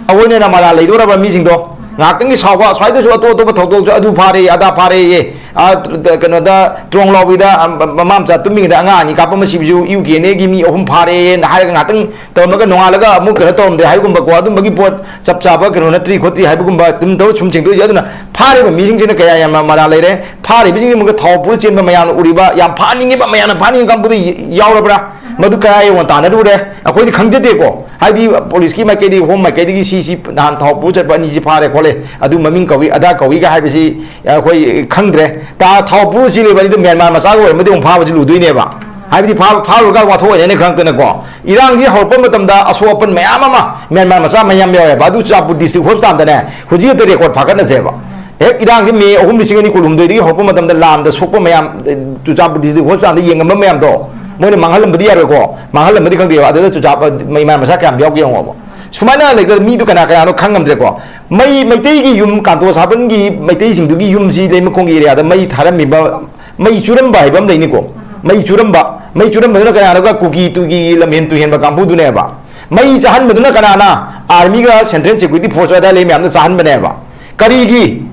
ꯑꯑꯣꯏꯅꯅ ꯃꯔꯥꯜ ꯂꯩꯗꯧꯔꯕ ꯃꯤꯁꯤꯡꯗꯣ? ꯉꯥꯏꯍꯥꯛꯇꯪꯒꯤ ꯁꯥꯎꯕ, ꯁ꯭ꯋꯥꯏꯗꯁꯨ ꯑꯇꯣꯞ ꯑꯇꯣꯞꯄ ꯊꯧꯗꯣꯛꯁꯨ, ꯑꯗꯨ ꯐꯥꯔꯦ, ꯑꯗꯥ ꯐꯥꯔꯦꯌꯦ, ꯑꯥ, ꯀꯩꯅꯣꯗ, ꯇ꯭ꯔꯣꯡ ꯂꯥꯎꯕꯤꯗ, ꯑꯝ, ꯃꯃꯥ ꯃꯆꯥ ꯇꯨꯝꯃꯤꯉꯩꯗ ꯑꯉꯥꯡ ꯑꯅꯤ ꯀꯥꯞꯄ ꯑꯃ ꯁꯤꯕꯁꯨ ꯌꯨ ꯀꯦ ꯑꯦꯟ ꯑꯦꯒꯤ ꯃꯤ ꯑꯍꯨꯝ ꯐꯥꯔꯦꯅ ꯍꯥꯏꯔꯒ ꯉꯥꯏꯍꯥꯛꯇꯪ ꯇꯧꯔꯝꯃꯒ ꯅꯣꯡꯉꯥꯜꯂꯒ ꯑꯃꯨꯛ ꯀꯩꯅꯣ ꯇꯧꯔꯝꯗ꯭ꯔꯦ ꯍꯥꯏꯕꯒꯨꯝꯕꯀꯣ, ꯑꯗꯨꯝꯕꯒꯤ ꯄꯣꯠ ꯆꯞ ꯆꯥꯕ ꯀꯩꯅꯣ ꯅꯠꯇ꯭ꯔꯤ ꯈꯣꯠꯇ꯭ꯔꯤ ꯍꯥꯏꯕꯒꯨꯝꯕ ꯑꯗꯨꯝ ꯇꯧꯔ ꯁꯨꯝ ꯁꯦꯡꯗꯣꯛꯏꯁꯦ꯫ ꯑꯗꯨꯅ ꯐꯥꯔꯤꯕ ꯃꯤꯁꯤꯡꯁꯤꯅ ꯀꯌꯥ ꯌꯥꯝꯅ ꯃꯔꯥꯜ ꯂꯩꯔꯦ꯫ ꯐꯥꯔꯤꯕꯁꯤꯡꯁꯤ ꯑꯃꯨꯛꯀ ꯊꯥꯎ ꯄꯨꯔ ꯆꯦꯟꯕ ꯃꯌꯥꯝꯅ ꯎꯔꯤꯕ, ꯌꯥꯝ ꯐꯥꯅꯤꯡꯉꯤꯕ, ꯃꯌꯥꯝꯅ ꯐꯥꯅꯤꯡꯉꯤꯕ ꯀꯥꯡꯕꯨꯗ ꯌꯥꯎꯔꯕ꯭ꯔꯥ? ꯃꯗꯨ ꯀꯌꯥ ꯌꯧꯅ ꯇꯥꯟꯅꯔꯨꯔꯦ? ꯑꯩꯈꯣꯏꯗꯤ ꯈꯪꯖꯗꯦꯀꯣ꯫ ꯍꯥꯏꯗꯤ ꯄꯨꯂꯤꯁꯀꯤ ꯃꯥꯏꯀꯩꯗꯒꯤ, ꯍꯣꯝ ꯃꯥꯏꯀꯩꯗꯒꯤ ꯁꯤ, ꯁꯤ ꯅꯍꯥꯟ ꯊꯥꯎ ꯄꯨꯔ ꯆꯠꯄ ꯑꯅꯤꯁꯤ ꯐꯥꯔꯦ ꯈꯣꯠꯂꯦ, ꯑꯗꯨ ꯃꯃꯤꯡ ꯀꯧꯏ, ꯑꯗꯥ ꯀꯧꯏꯒ ꯍꯥꯏꯕꯁꯤ ꯑꯩꯈꯣꯏ ꯈꯪꯗ꯭ꯔꯦ꯫ ꯇꯥ ꯊꯥꯎ ꯄꯨꯔ ꯆꯦꯜꯂꯤꯕ ꯑꯅꯤꯗꯨ ꯃ꯭ꯌꯥꯟꯃꯥꯔ ꯃꯆꯥꯒ ꯑꯣꯏꯔꯝꯃꯗꯤ ꯑꯃꯨꯛ ꯐꯥꯕꯁꯤ ꯂꯨꯗꯣꯏꯅꯦꯕ꯫ ꯍꯥꯏꯕꯗꯤ ꯐꯥ-, ꯐꯥꯔꯨꯔꯒ ꯋꯥꯊꯣꯛ ꯑꯣꯏꯅꯅꯦ ꯈꯪꯉꯛꯇꯅꯀꯣ꯫ ꯏꯔꯥꯡꯁꯤ ꯍꯧꯔꯛꯄ ꯃꯇꯝꯗ ꯑꯁꯣꯛ ꯑꯄꯟ ꯃꯌꯥꯝ ꯑꯃ ꯃ꯭ꯌꯥꯟꯃꯥꯔ ꯃꯆꯥ ꯃꯌꯥꯝ ꯌꯥꯎꯋꯦꯕ꯫ ꯑꯗꯨ ꯆꯨꯔꯆꯥꯟꯄꯨꯔ ꯗꯤꯁꯇ꯭ꯔꯤꯛ ꯍꯣꯁꯄꯤꯇꯥꯜꯗꯅꯦ ꯍꯧꯖꯤꯛ ꯍꯦꯛꯇ ꯔꯦꯀꯣꯔꯠ ꯐꯥꯒꯠꯅꯁꯦꯕ꯫ ꯍꯦꯛ ꯏꯔꯥꯡꯁꯤ ꯃꯦ ꯑꯍꯨꯝ ꯂꯤꯁꯤꯡ ꯑꯅꯤ ꯀꯨꯟꯍꯨꯝꯗꯣꯏꯗꯒꯤ ꯍꯧꯔꯛꯄ ꯃꯇꯝꯗ ꯂꯥꯟꯗ ꯁꯣꯛꯄ ꯃꯌꯥꯝ, ꯑꯦ, ꯆꯨꯔꯆꯥꯟꯄꯨꯔ ꯗꯤꯁꯇ꯭ꯔꯤꯛ ꯍꯣꯁꯄꯤꯇꯥꯜꯗ ꯌꯦꯡꯉꯝꯕ ꯃꯌꯥꯝꯗꯣ, ꯃꯣꯏꯅ ꯃꯥꯡꯍꯜꯂꯝꯕꯗꯤ ꯌꯥꯔꯣꯏꯀꯣ, ꯃꯥꯡꯍꯜꯂꯝꯕꯗꯤ ꯈꯪꯗꯦꯕ꯫ ꯑꯗꯨꯗ ꯆꯨꯔꯆꯥꯟꯄꯨꯔ ꯃꯩ ꯃꯆꯥ ꯀꯌꯥꯝ ꯌꯥꯎꯒꯦ ꯌꯦꯡꯉꯣꯕ꯫ ꯁꯨꯃꯥꯏꯅ ꯂꯩꯗ ꯃꯤꯗꯨ ꯀꯅꯥ ꯀꯅꯥꯅꯣ ꯈꯪꯉꯝꯗ꯭ꯔꯦꯀꯣ꯫ ꯃꯩ, ꯃꯩꯇꯩꯒꯤ ꯌꯨꯝ, ꯀꯥꯟꯇꯣ ꯁꯥꯕꯟꯒꯤ ꯃꯩꯇꯩꯁꯤꯡꯗꯨꯒꯤ ꯌꯨꯝꯁꯤ ꯂꯩꯃꯈꯣꯡꯒꯤ ꯑꯦꯔꯤꯌꯥꯗ ꯃꯩ ꯊꯥꯔꯝꯃꯤꯕ, ꯃꯩ ꯆꯨꯔꯝꯕ ꯍꯥꯏꯕ ꯑꯃ ꯂꯩꯅꯤꯀꯣ꯫ ꯃꯩ ꯆꯨꯔꯝꯕ, ꯃꯩ ꯆꯨꯔꯝꯕꯗꯨꯅ ꯀꯅꯥꯅꯣꯒ? ꯀꯨꯀꯤ ꯇꯨꯀꯤꯒꯤ ꯂꯝꯍꯦꯟ ꯇꯨꯍꯦꯟꯕ ꯀꯥꯡꯕꯨꯗꯨꯅꯦꯕ꯫ ꯃꯩ ꯆꯥꯍꯟꯕꯗꯨꯅ ꯀꯅꯥꯅ? ꯑꯥꯔꯃꯤꯒ ꯁꯦꯟꯇ꯭ꯔꯦꯜ ꯁꯦꯀ꯭ꯌꯨꯔꯤꯇꯤ ꯐꯣꯔꯁ ꯑꯗꯥꯏ ꯂꯩ ꯃꯌꯥꯝꯅ ꯆꯥꯍꯟꯕꯅꯦꯕ꯫ ꯀꯔꯤꯒꯤ?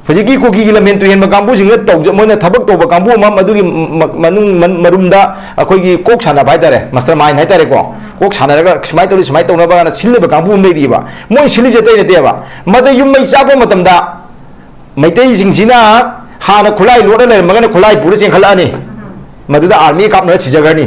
ꯍꯧꯖꯤꯛꯀꯤ ꯀꯨꯀꯤꯒꯤ ꯂꯝꯍꯦꯟ ꯇꯨꯍꯦꯟꯕ ꯀꯥꯡꯕꯨꯁꯤꯡꯅ ꯇꯧꯖ-, ꯃꯣꯏꯅ ꯊꯕꯛ ꯇꯧꯕ ꯀꯥꯡꯕꯨ ꯑꯃ, ꯃꯗꯨꯒꯤ ꯃ-, ꯃꯅꯨꯡ ꯃꯟ-, ꯃꯔꯨꯝꯗ ꯑꯩꯈꯣꯏꯒꯤ ꯀꯣꯛ ꯁꯥꯟꯅꯕ ꯍꯥꯏꯇꯥꯔꯦ, ꯃꯁꯇꯔ ꯃꯥꯏꯟ ꯍꯥꯏꯇꯥꯔꯦꯀꯣ, ꯀꯣꯛ ꯁꯥꯟꯅꯔꯒ ꯁꯨꯃꯥꯏꯅ ꯇꯧꯔꯤ, ꯁꯨꯃꯥꯏꯅ ꯇꯧꯅꯕꯅ ꯁꯤꯜꯂꯤꯕ ꯀꯥꯡꯕꯨ ꯑꯃ ꯂꯩꯔꯤꯕ꯫ ꯃꯣꯏ ꯁꯤꯜꯂꯤꯁꯦ ꯑꯇꯩ ꯅꯠꯇꯦꯕ꯫ ꯃꯗ ꯌꯨꯝ ꯃꯩ ꯆꯥꯛꯄ ꯃꯇꯝꯗ ꯃꯩꯇꯩꯁꯤꯡꯁꯤꯅ ꯍꯥꯟꯅ ꯈꯨꯠꯂꯥꯏ ꯂꯣꯠꯅ ꯂꯩꯔꯝꯃꯒꯅ ꯈꯨꯠꯂꯥꯏ ꯄꯨꯔ ꯆꯦꯟꯈꯠꯂꯛꯑꯅꯤ, ꯃꯗꯨꯗ ꯑꯥꯔꯃꯤ ꯀꯥꯞꯅꯔ ꯁꯤꯖꯈ꯭ꯔꯅꯤ,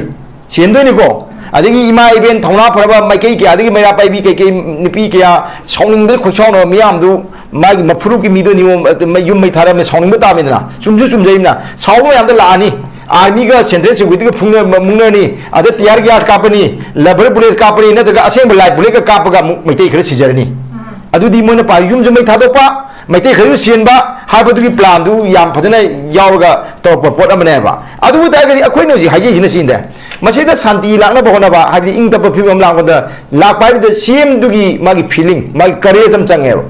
ꯁꯤꯍꯟꯗꯣꯏꯅꯤꯀꯣ꯫ ꯑꯗꯒꯤ ꯏꯃꯥ ꯏꯕꯦꯟ ꯊꯧꯅꯥ ꯐꯔꯕ ꯃꯥꯏꯀꯩ ꯀꯌꯥꯗꯒꯤ ꯃꯩꯔꯥ ꯄꯥꯏꯕꯤ ꯀꯩꯀꯩ ꯅꯨꯄꯤ ꯀꯌꯥ ꯁꯥꯎꯅꯤꯡꯕꯗ ꯈꯣꯏꯁꯥꯎꯅꯕ ꯃꯤꯌꯥꯝꯗꯨ ꯃꯥꯒꯤ ꯃꯐꯨꯔꯨꯞꯀꯤ ꯃꯤꯗꯣ ꯅꯤꯌꯣꯝ, ꯃꯩ-, ꯌꯨꯝ ꯃꯩ ꯊꯥꯔꯝꯃꯦ, ꯁꯥꯎꯅꯤꯡꯕ ꯇꯥꯕꯅꯤꯗꯅ, ꯆꯨꯝꯁꯨ ꯆꯨꯝꯖꯩꯅ, ꯁꯥꯎꯕ ꯃꯌꯥꯝꯗ ꯂꯥꯛꯑꯅꯤ꯫ ꯑꯥꯔꯃꯤꯒ ꯁꯦꯟꯇ꯭ꯔꯦꯜ ꯁꯦꯀ꯭ꯌꯨꯔꯤꯇꯤꯒ ꯐꯨꯡꯅ-, ꯃꯨꯛꯅꯔꯅꯤ, ꯑꯗ ꯇꯤꯌꯥꯔ ꯒ꯭ꯌꯥꯁ ꯀꯥꯞꯄꯅꯤ, ꯂꯕꯔ ꯕꯨꯂꯦꯠ ꯀꯥꯞꯄꯅꯤ, ꯅꯠꯇ꯭ꯔꯒ ꯑꯁꯦꯡꯕ ꯂꯥꯏꯠ ꯕꯨꯂꯦꯠꯀ ꯀꯥꯞꯄꯒ ꯑꯃꯨꯛ ꯃꯩꯇꯩ ꯈꯔ ꯁꯤꯖꯔꯅꯤ꯫ ꯑꯗꯨꯗꯤ ꯃꯣꯏꯅ ꯄꯥꯏ ꯌꯨꯝꯁꯨ ꯃꯩ ꯊꯥꯗꯣꯛꯄ, ꯃꯩꯇꯩ ꯈꯔꯁꯨ ꯁꯦꯟꯕ ꯍꯥꯏꯕꯗꯨꯒꯤ ꯄ꯭ꯂꯥꯟꯗꯨ ꯌꯥꯝ ꯐꯖꯅ ꯌꯥꯎꯔꯒ ꯇꯧꯔꯛꯄ ꯄꯣꯠ ꯑꯃꯅꯦꯕ꯫ ꯑꯗꯨ ꯑꯣꯏ ꯇꯥꯔꯒꯗꯤ ꯑꯩꯈꯣꯏꯅ ꯍꯧꯖꯤꯛ ꯍꯥꯏꯖꯩꯁꯤꯅ ꯁꯤꯅꯦ, ꯃꯁꯤꯗ ꯁꯥꯟꯇꯤ ꯂꯥꯛꯅꯕ ꯍꯣꯠꯅꯕ, ꯍꯥꯏꯕꯗꯤ ꯏꯪ ꯇꯞꯄ ꯐꯤꯕꯝ ꯑꯃ ꯂꯥꯛꯄꯗ, ꯂꯥꯛꯄ ꯍꯥꯏꯕꯗ ꯁꯤ ꯑꯦꯝꯗꯨꯒꯤ ꯃꯥꯒꯤ ꯐꯤꯂꯤꯡ, ꯃꯥꯒꯤ ꯀꯔꯦꯖ ꯑꯃ ꯆꯪꯉꯦꯕ꯫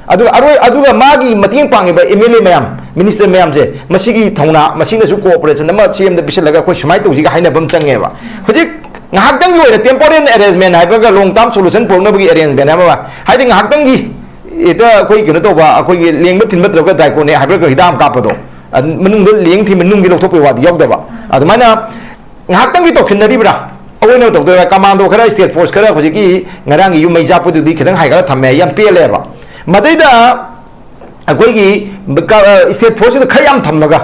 ꯑꯗꯨꯒ ꯑꯔꯣꯏ-, ꯑꯗꯨꯒ ꯃꯥꯒꯤ ꯃꯇꯦꯡ ꯄꯥꯡꯉꯤꯕ ꯑꯦꯝ ꯑꯦꯜ ꯑꯦ ꯃꯌꯥꯝ, ꯃꯤꯅꯤꯁꯇꯔ ꯃꯌꯥꯝꯁꯦ, ꯃꯁꯤꯒꯤ ꯊꯧꯅꯥ, ꯃꯁꯤꯅꯁꯨ ꯀꯣꯑꯣꯄꯔꯦꯁꯟ ꯑꯃ ꯁꯤ ꯑꯦꯝꯗ ꯄꯤꯁꯤꯜꯂꯒ ꯑꯩꯈꯣꯏ ꯁꯨꯃꯥꯏꯅ ꯇꯧꯁꯤꯒ ꯍꯥꯏꯅꯕ ꯑꯃ ꯆꯪꯉꯦꯕ꯫ ꯍꯧꯖꯤꯛ ꯉꯥꯏꯍꯥꯛꯇꯪꯒꯤ ꯑꯣꯏꯅ ꯇꯦꯝꯄꯣꯔꯦꯜ ꯑꯦꯔꯦꯟꯖꯃꯦꯟ ꯍꯥꯏꯕꯒ ꯂꯣꯡ ꯇꯥꯔꯝ ꯁꯣꯂꯨꯁꯟ ꯄꯨꯔꯛꯅꯕꯒꯤ ꯑꯦꯔꯦꯟꯖꯃꯦꯟ ꯍꯥꯏꯕ ꯑꯃ, ꯍꯥꯏꯗꯤ ꯉꯥꯏꯍꯥꯛꯇꯪꯒꯤ ꯍꯦꯛꯇ ꯑꯩꯈꯣꯏ ꯀꯩꯅꯣ ꯇꯧꯕ, ꯑꯩꯈꯣꯏꯒꯤ ꯂꯦꯡꯕ ꯊꯤꯟꯕ ꯇꯧꯔꯒ ꯗꯥꯏꯀꯣꯅꯦ ꯍꯥꯏꯕ꯭ꯔꯥ ꯍꯤꯗꯥꯛ ꯑꯃ ꯀꯥꯞꯄꯗꯣ, ꯑꯗꯨ ꯃꯅꯨꯡꯗ ꯂꯦꯡ ꯊꯤꯟꯕ ꯅꯨꯡꯒꯤ ꯂꯧꯊꯣꯛꯄꯒꯤ ꯋꯥꯗꯤ ꯌꯥꯎꯗꯕ꯫ ꯑꯗꯨꯃꯥꯏꯅ ꯉꯥꯏꯍꯥꯛꯇꯪꯒꯤ ꯇꯧꯁꯤꯟꯅꯔꯤꯕ꯭ꯔꯥ? ꯑꯑꯣꯏꯅ ꯇꯧꯗꯣꯏꯔꯥ? ꯀꯃꯥꯟꯗꯣ ꯈꯔ, ꯏꯁꯇꯦꯠ ꯐꯣꯔꯁ ꯈꯔ, ꯍꯧꯖꯤꯛꯀꯤ ꯉꯔꯥꯡꯒꯤ ꯌꯨꯝ ꯃꯩ ꯆꯥꯛꯄꯗꯨꯗꯤ ꯈꯤꯇꯪ ꯍꯥꯏꯒꯠꯂ ꯊꯝꯃꯦ, ꯌꯥꯝ ꯄꯦꯜꯂꯦꯕ꯫ ꯃꯗꯩꯗ ꯑꯩꯈꯣꯏꯒꯤ ꯀ-, ꯏꯁꯇꯦꯠ ꯐꯣꯔꯁꯁꯤꯗ ꯈꯔ ꯌꯥꯝ ꯊꯝꯃꯒ,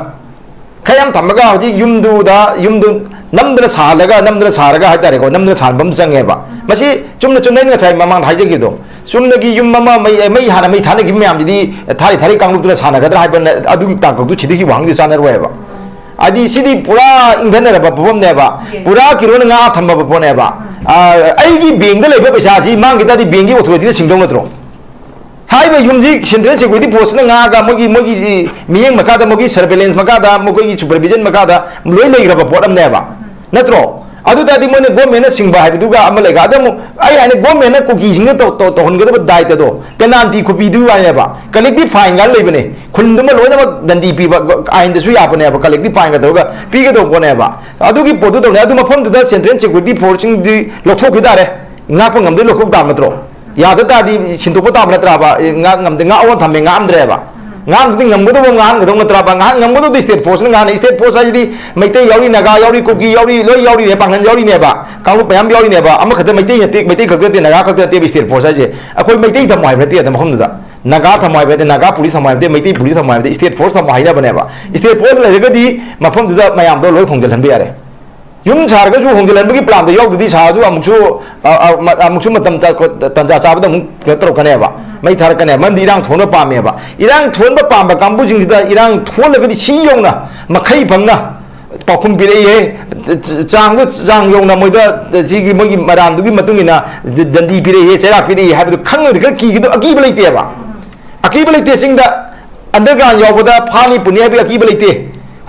ꯈꯔ ꯌꯥꯝ ꯊꯝꯃꯒ ꯍꯧꯖꯤꯛ ꯌꯨꯝꯗꯨꯗ, ꯌꯨꯝꯗꯨ ꯅꯝꯗꯅ ꯁꯥꯍꯜꯂꯒ, ꯅꯝꯗꯅ ꯁꯥꯔꯒ ꯍꯥꯏꯇꯥꯔꯦꯀꯣ, ꯅꯝꯗꯅ ꯁꯥꯍꯟꯕ ꯑꯃ ꯆꯪꯉꯦꯕ꯫ ꯃꯁꯤ ꯆꯨꯝꯅ ꯆꯨꯝꯅ ꯑꯩꯅ ꯉꯁꯥꯏ ꯃꯃꯥꯡꯗ ꯍꯥꯏꯖꯈꯤꯕꯗꯣ, ꯆꯨꯝꯅꯒꯤ ꯌꯨꯝ ꯑꯃ ꯃꯩ, ꯃꯩ ꯍꯥꯟꯅ ꯃꯩ ꯊꯥꯅꯈꯤꯕ ꯃꯌꯥꯝꯁꯤꯗꯤ ꯊꯥꯔꯤ ꯊꯥꯔꯤ ꯀꯥꯡꯂꯨꯞꯇꯨꯅ ꯁꯥꯟꯅꯒꯗ꯭ꯔꯥ ꯍꯥꯏꯕ ꯅ-, ꯑꯗꯨꯒꯤ ꯇꯥꯡꯀꯛꯇꯨ ꯁꯤꯗꯩ ꯁꯤ ꯋꯥꯍꯪꯗꯤ ꯆꯥꯟꯅꯔꯣꯏꯕ꯫ ꯍꯥꯏꯗꯤ ꯁꯤꯗꯤ ꯄꯨꯔꯥ ꯏꯪꯊꯅꯔꯕ ꯐꯤꯕꯝꯅꯦꯕ꯫ Yes. ꯄꯨꯔꯥ ꯀꯤꯔꯣꯅ ꯉꯥ ꯊꯝꯃꯕ ꯄꯣꯠꯅꯦꯕ꯫ ꯎꯝ꯫ ꯑ, ꯑꯩꯒꯤ ꯕꯦꯡꯗ ꯂꯩꯕ ꯄꯩꯁꯥꯁꯤ ꯃꯥꯡꯈꯤ ꯇꯥꯔꯗꯤ ꯕꯦꯡꯒꯤ ꯑꯣꯊꯣꯔꯤꯇꯤꯗ ꯁꯤꯡꯗꯧ ꯅꯠꯇ꯭ꯔꯣ? ꯍꯥꯏꯔꯤꯕ ꯌꯨꯝꯁꯤ ꯁꯦꯟꯇ꯭ꯔꯦꯜ ꯁꯦꯀ꯭ꯌꯨꯔꯤꯇꯤ ꯐꯣꯔꯁꯅ ꯉꯥꯛꯑꯒ ꯃꯣꯏꯒꯤ, ꯃꯣꯏꯒꯤ ꯃꯤꯠꯌꯦꯡ ꯃꯈꯥꯗ, ꯃꯣꯏꯒꯤ ꯁꯔꯚꯦꯂꯦꯟꯁ ꯃꯈꯥꯗ, ꯃꯈꯣꯏꯒꯤ ꯁꯨꯄꯔꯚꯤꯖꯟ ꯃꯈꯥꯗ ꯂꯣꯏ ꯂꯩꯈ꯭ꯔꯕ ꯄꯣꯠ ꯑꯃꯅꯦꯕ, ꯅꯠꯇ꯭ꯔꯣ? ꯑꯗꯨ ꯇꯥꯔꯗꯤ ꯃꯣꯏꯅ ꯒꯣꯔꯃꯦꯟꯅ ꯁꯤꯡꯕ ꯍꯥꯏꯕꯗꯨꯒ ꯑꯃ ꯂꯩꯒ, ꯑꯗ ꯑꯃꯨꯛ ꯑꯩ ꯍꯥꯏꯅ ꯒꯣꯔꯃꯦꯟꯅ ꯀꯨꯀꯤꯁꯤꯡꯗ ꯇꯧ-, ꯇꯧ-, ꯇꯧꯍꯟꯒꯗꯕ ꯗꯥꯏꯇꯗꯣ, ꯄꯦꯅꯥꯜꯇꯤ ꯈꯨꯄꯤꯗꯨ ꯍꯥꯏꯅꯦꯕ, ꯀꯂꯦꯛꯇꯤꯚ ꯐꯥꯏꯟꯒ ꯂꯩꯕꯅꯦ, ꯈꯨꯟꯗꯨꯃ ꯂꯣꯏꯅꯃꯛ ꯗꯟꯗꯤ ꯄꯤꯕ, ꯑꯥꯏꯟꯗꯁꯨ ꯌꯥꯕꯅꯦꯕ, ꯀꯂꯦꯛꯇꯤꯚ ꯐꯥꯏꯟꯒ ꯇꯧꯔꯒ ꯄꯤꯒꯗꯧꯕ ꯄꯣꯠꯅꯦꯕ꯫ ꯑꯗꯨꯒꯤ ꯄꯣꯠꯇꯨ ꯇꯧꯅꯤ꯫ ꯑꯗꯨ ꯃꯐꯝꯗꯨꯗ ꯁꯦꯟꯇ꯭ꯔꯦꯜ ꯁꯦꯀ꯭ꯌꯨꯔꯤꯇꯤ ꯐꯣꯔꯁꯁꯤꯡꯗꯤ ꯂꯧꯊꯣꯛꯈꯤ ꯇꯥꯔꯦ, ꯉꯥꯛꯄ ꯉꯝꯗꯣꯏ ꯂꯧꯊꯣꯛ ꯇꯥꯕ ꯅꯠꯇ꯭ꯔꯣ? ꯌꯥꯗ ꯇꯥꯔꯗꯤ ꯁꯤꯟꯗꯣꯛꯄ ꯇꯥꯕ ꯅꯠꯇ꯭ꯔꯕ? ꯑꯦ, ꯉꯥꯛ ꯉꯝꯗꯦ, ꯉꯥꯛꯑꯣ ꯊꯝꯃꯦ, ꯉꯥꯛꯑꯝꯗ꯭ꯔꯦꯕ꯫ ꯉꯥꯛꯑꯝꯗꯨꯗꯤ ꯉꯝꯒꯗꯧꯕ ꯉꯥꯛꯍꯟꯒꯗꯧ ꯅꯠꯇ꯭ꯔꯕ? ꯉꯥꯛꯍꯟ ꯉꯝꯒꯗꯧꯗꯤ ꯁ꯭ꯇꯦꯠ ꯐꯣꯔꯁꯅ ꯉꯥꯛꯍꯟꯅꯤ꯫ ꯁ꯭ꯇꯦꯠ ꯐꯣꯔꯁ ꯍꯥꯏꯁꯤꯗꯤ ꯃꯩꯇꯩ ꯌꯥꯎꯔꯤ, ꯅꯥꯒꯥ ꯌꯥꯎꯔꯤ, ꯀꯨꯀꯤ ꯌꯥꯎꯔꯤ, ꯂꯣꯏ ꯌꯥꯎꯔꯤꯅꯦ, ꯄꯥꯡꯒꯜ ꯌꯥꯎꯔꯤꯅꯦꯕ, ꯀꯥꯡꯂꯨꯞ ꯃꯌꯥꯝ ꯌꯥꯎꯔꯤꯅꯦꯕ꯫ ꯑꯃꯈꯛꯇ ꯃꯩꯇꯩ ꯅꯠꯇꯦ, ꯃꯩꯇꯩ ꯈꯛꯇ ꯅꯠꯇꯦ, ꯅꯥꯒꯥ ꯈꯛꯇ ꯅꯠꯇꯦꯕ ꯁ꯭ꯇꯦꯠ ꯐꯣꯔꯁ ꯍꯥꯏꯁꯦ꯫ ꯑꯩꯈꯣꯏ ꯃꯩꯇꯩ ꯊꯝꯃꯣ ꯍꯥꯏꯕ ꯅꯠꯇꯦ ꯑꯗ ꯃꯐꯝꯗꯨꯗ꯫ ꯅꯥꯒꯥ ꯊꯝꯃꯣ ꯍꯥꯏꯕ ꯅꯠꯇꯦ, ꯅꯥꯒꯥ ꯄꯨꯂꯤꯁ ꯊꯝꯃꯣ ꯍꯥꯏꯕ ꯅꯠꯇꯦ, ꯃꯩꯇꯩ ꯄꯨꯂꯤꯁ ꯊꯝꯃꯣ ꯍꯥꯏꯕ ꯅꯠꯇꯦ, ꯁ꯭ꯇꯦꯠ ꯐꯣꯔꯁ ꯊꯝꯃꯣ ꯍꯥꯏꯅꯕꯅꯦꯕ꯫ ꯁ꯭ꯇꯦꯠ ꯐꯣꯔꯁ ꯂꯩꯔꯒꯗꯤ ꯃꯐꯝꯗꯨꯗ ꯃꯌꯥꯝꯗꯣ ꯂꯣꯏ ꯍꯣꯡꯖꯤꯜꯍꯟꯕ ꯌꯥꯔꯦ꯫ ꯌꯨꯝ ꯁꯥꯔꯒꯁꯨ ꯍꯣꯡꯖꯤꯜꯍꯟꯕꯒꯤ ꯄ꯭ꯂꯥꯟꯗꯣ ꯌꯥꯎꯗ꯭ꯔꯗꯤ ꯁꯥꯔꯁꯨ ꯑꯃꯨꯛꯁꯨ, ꯑ, ꯑ, ꯃ-, ꯑꯃꯨꯛꯁꯨ ꯃꯇꯝ ꯇ-, ꯇ-, ꯇꯟꯖꯥ ꯆꯥꯕꯗ ꯑꯃꯨꯛ ꯀꯩꯅꯣ ꯇꯧꯔꯛꯀꯅꯦꯕ, ꯃꯩ ꯊꯥꯔꯛꯀꯅꯦꯕ꯫ ꯃꯔꯝꯗꯤ ꯏꯔꯥꯡ ꯊꯣꯛꯍꯟꯕ ꯄꯥꯝꯃꯦꯕ꯫ ꯏꯔꯥꯡ ꯊꯣꯛꯍꯟꯕ ꯄꯥꯝꯕ ꯀꯥꯡꯕꯨꯁꯤꯡꯁꯤꯗ ꯏꯔꯥꯡ ꯊꯣꯛꯍꯜꯂꯒꯗꯤ ꯁꯤ ꯌꯧꯅ ꯃꯈꯩ ꯐꯪꯅ ꯄꯥꯎꯈꯨꯝ ꯄꯤꯔꯛꯏꯍꯦ꯫ ꯆꯥꯡꯗꯣ ꯆꯥꯡ ꯌꯧꯅ ꯃꯣꯏꯗ ꯁꯤꯒꯤ ꯃꯣꯏꯒꯤ ꯃꯔꯥꯟꯗꯨꯒꯤ ꯃꯇꯨꯡ ꯏꯟꯅ ꯗꯟꯗꯤ ꯄꯤꯔꯛꯏꯍꯦ, ꯆꯩꯔꯥꯛ ꯄꯤꯔꯛꯏ ꯍꯥꯏꯕꯗꯨ ꯈꯪꯉꯗꯤ ꯈꯔ ꯀꯤꯒꯗꯣ, ꯑꯀꯤꯕ ꯂꯩꯇꯦꯕ꯫ ꯑꯀꯤꯕ ꯂꯩꯇꯦ꯫ ꯆꯤꯡꯗ underground ꯌꯥꯎꯕꯗ ꯐꯥꯅꯤ ꯄꯨꯅꯤ ꯍꯥꯏꯕꯒꯤ ꯑꯀꯤꯕ ꯂꯩꯇꯦ꯫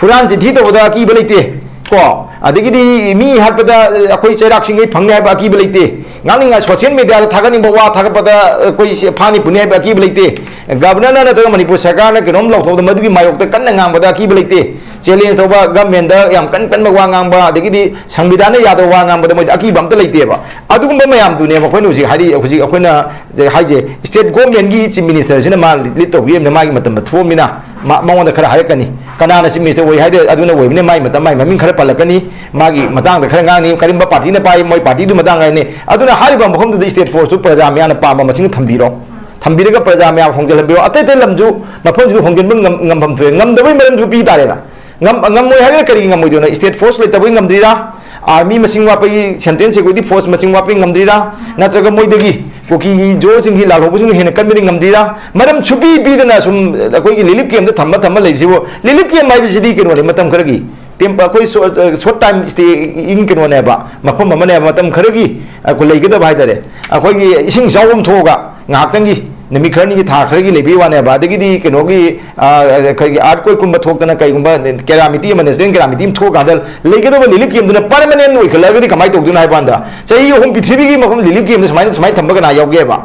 ꯍꯨꯔꯥꯟ ꯆꯤꯟꯊꯤ ꯇꯧꯕꯗ ꯑꯀꯤꯕ ꯂꯩꯇꯦ꯫ ꯀꯣ, ꯑꯗꯒꯤꯗꯤ ꯃꯤ ꯍꯥꯠꯄꯗ ꯑꯩꯈꯣꯏ ꯆꯩꯔꯥꯛꯁꯤꯡꯈꯩ ꯐꯪꯅꯤ ꯍꯥꯏꯕ ꯑꯀꯤꯕ ꯂꯩꯇꯦ꯫ ꯉꯥꯡꯅꯤꯡꯉꯥꯏ social media ꯗ ꯊꯥꯒꯠꯅꯤꯡꯕ ꯋꯥ ꯊꯥꯒꯠꯄꯗ ꯑꯩꯈꯣꯏ ꯁꯤ ꯐꯥꯅꯤ ꯄꯨꯅꯤ ꯍꯥꯏꯕ ꯑꯀꯤꯕ ꯂꯩꯇꯦ꯫ Governor ꯅ ꯅꯠꯇ꯭ꯔꯒ ꯃꯅꯤꯄꯨꯔ ꯁꯔꯀꯥꯔꯅ ꯀꯩꯅꯣꯝ ꯂꯥꯎꯊꯣꯛꯄꯗ ꯃꯗꯨꯒꯤ ꯃꯥꯌꯣꯛꯇ ꯀꯟꯅ ꯉꯥꯡꯕꯗ ꯑꯀꯤꯕ ꯂꯩꯇꯦ꯫ Challenge ꯇꯧꯕ, government ꯗ ꯌꯥꯝ ꯀꯟ ꯀꯟꯕ ꯋꯥ ꯉꯥꯡꯕ, ꯑꯗꯒꯤꯗꯤ ꯁꯪꯕꯤꯙꯥꯟꯅ ꯌꯥꯗꯕ ꯋꯥ ꯉꯥꯡꯕꯗ ꯃꯣꯏꯗ ꯑꯀꯤꯕ ꯑꯝꯇ ꯂꯩꯇꯦꯕ꯫ ꯑꯗꯨꯒꯨꯝꯕ ꯃꯌꯥꯝꯗꯨꯅꯦꯕ ꯑꯩꯈꯣꯏꯅ ꯍꯧꯖꯤꯛ ꯍꯥꯏꯗꯤ, ꯍꯧꯖꯤꯛ ꯑꯩꯈꯣꯏꯅ ꯍꯥꯏꯁꯦ, state government ꯀꯤ chief minister ꯁꯤꯅ ꯃꯥ lead ꯇꯧꯕꯤꯔꯤꯕꯅꯤꯅ ꯃꯥꯒꯤ ꯃꯇꯝꯗ ꯊꯣꯛꯑꯃꯤꯅ ꯃꯥ-, ꯃꯉꯣꯟꯗ ꯈꯔ ꯍꯥꯏꯔꯛꯀꯅꯤ꯫ ꯀꯅꯥꯅ chief minister ꯑꯣꯏ ꯍꯥꯏꯗꯣ ꯑꯗꯨꯅ ꯑꯣꯏꯕꯅꯤ, ꯃꯥꯒꯤ ꯃꯇꯝ, ꯃꯥꯒꯤ ꯃꯃꯤꯡ ꯈꯔ ꯄꯜꯂꯛꯀꯅꯤ, ꯃꯥꯒꯤ ꯃꯇꯥꯡꯗ ꯈꯔ ꯉꯥꯡꯅꯤ, ꯀꯔꯤꯒꯨꯝꯕ party ꯅ ꯄꯥꯏ ꯃꯣꯏ party ꯗꯨ ꯃꯇꯥꯡ ꯉꯥꯡꯅꯤ꯫ ꯑꯗꯨꯅ ꯍꯥꯏꯔꯤꯕ ꯃꯐꯝꯗꯨꯗ state force ꯇꯨ ꯄ꯭ꯔꯖꯥ ꯃꯌꯥꯝꯅ ꯄꯥꯝꯕ ꯃꯁꯤꯡ ꯊꯝꯕꯤꯔꯣ, ꯊꯝꯕꯤꯔꯒ ꯄ꯭ꯔꯖꯥ ꯃꯌꯥꯝ ꯍꯣꯡꯖꯤꯜꯍꯟꯕꯤꯔꯣ꯫ ꯑꯇꯩ ꯑꯇꯩ ꯂꯝꯁꯨ ꯃꯐꯝꯁꯤꯗ ꯍꯣꯡꯖꯤꯟꯕ ꯉꯝ-, ꯉꯝꯐꯝ ꯊꯣꯛꯑꯦ꯫ ꯉꯝꯗꯕꯩ ꯃꯔꯝꯁꯨ ꯄꯤ ꯇꯥꯔꯦꯅ꯫ ꯉꯝ-, ꯉꯝꯃꯣꯏ ꯍꯥꯏꯔꯒ ꯀꯔꯤꯒꯤ ꯉꯝꯃꯣꯏꯗꯣꯏꯅꯣ? State force ꯂꯩꯇꯕꯒꯤ ꯉꯝꯗ꯭ꯔꯤꯔꯥ? Army ꯃꯁꯤꯡ ꯋꯥꯠꯄꯒꯤ, central security force ꯃꯁꯤꯡ ꯋꯥꯠꯄꯒꯤ ꯉꯝꯗ꯭ꯔꯤꯔꯥ? ꯅꯠꯇ꯭ꯔꯒ ꯃꯣꯏꯗꯒꯤ ꯀꯨꯀꯤꯒꯤ ꯖꯣꯁꯤꯡꯒꯤ ꯂꯥꯜꯍꯧꯕꯁꯤꯡꯅ ꯍꯦꯟꯅ ꯀꯟꯕꯗꯤ ꯉꯝꯗ꯭ꯔꯤꯔꯥ? ꯃꯔꯝ ꯁꯨꯄꯤ ꯄꯤꯗꯅ ꯁꯨꯝ ꯑꯩꯈꯣꯏꯒꯤ relief camp ꯇ ꯊꯝꯕ ꯊꯝꯕ ꯂꯩꯕꯁꯤꯕꯨ, relief camp ꯍꯥꯏꯕꯁꯤꯗꯤ ꯀꯩꯅꯣꯅꯦ, ꯃꯇꯝ ꯈꯔꯒꯤ ꯇꯦꯝ-, ꯑꯩꯈꯣꯏ ꯁꯣ-, ꯑ, short time stay in ꯀꯩꯅꯣꯅꯦꯕ, ꯃꯐꯝ ꯑꯃꯅꯦꯕ, ꯃꯇꯝ ꯈꯔꯒꯤ, ꯑ, ꯂꯩꯒꯗꯕ ꯍꯥꯏꯇꯥꯔꯦ꯫ ꯑꯩꯈꯣꯏꯒꯤ ꯏꯁꯤꯡ ꯏꯆꯥꯎ ꯑꯃ ꯊꯣꯛꯑꯒ ꯉꯥꯏꯍꯥꯛꯇꯪꯒꯤ, ꯅꯨꯃꯤꯠ ꯈꯔꯅꯤꯒꯤ, ꯊꯥ ꯈꯔꯒꯤ ꯂꯩꯕꯒꯤ ꯋꯥꯅꯦꯕ꯫ ꯑꯗꯒꯤꯗꯤ ꯀꯩꯅꯣꯒꯤ, ꯑ, ꯑꯩꯈꯣꯏꯒꯤ earthquake ꯀꯨꯝꯕ ꯊꯣꯛꯇꯅ ꯀꯩꯒꯨꯝꯕ calamity ꯑꯃ, natural calamity ꯑꯃ ꯊꯣꯛꯑꯀꯥꯟꯗ ꯂꯩꯒꯗꯕ relief camp ꯗꯨꯅ permanent ꯑꯣꯏꯈꯠꯂꯛꯑꯒꯗꯤ ꯀꯃꯥꯏꯅ ꯇꯧꯗꯣꯏꯅꯣ ꯍꯥꯏꯕ ꯀꯥꯟꯗ, ꯆꯍꯤ ꯑꯍꯨꯝ ꯄ꯭ꯔꯤꯊꯤꯕꯤꯒꯤ ꯃꯐꯝ relief camp ꯗ ꯁꯨꯃꯥꯏꯅ, ꯁꯨꯃꯥꯏꯅ ꯊꯝꯕ ꯀꯅꯥ ꯌꯥꯎꯒꯦꯕ?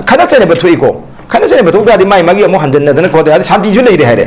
ꯈꯠꯅ ꯆꯩꯅꯕ ꯊꯣꯛꯏꯀꯣ꯫ ꯈꯠꯅ ꯆꯩꯅꯕ ꯊꯣꯛ ꯇꯥꯔꯗꯤ ꯃꯥꯏ ꯃꯥꯒꯤ ꯑꯃꯨꯛ ꯍꯟꯖꯟꯅꯗꯅ ꯈꯣꯠꯇꯅ, ꯑꯗꯩ ꯁꯥꯟꯇꯤꯁꯨ ꯂꯩꯔꯦ ꯍꯥꯏꯔꯦ꯫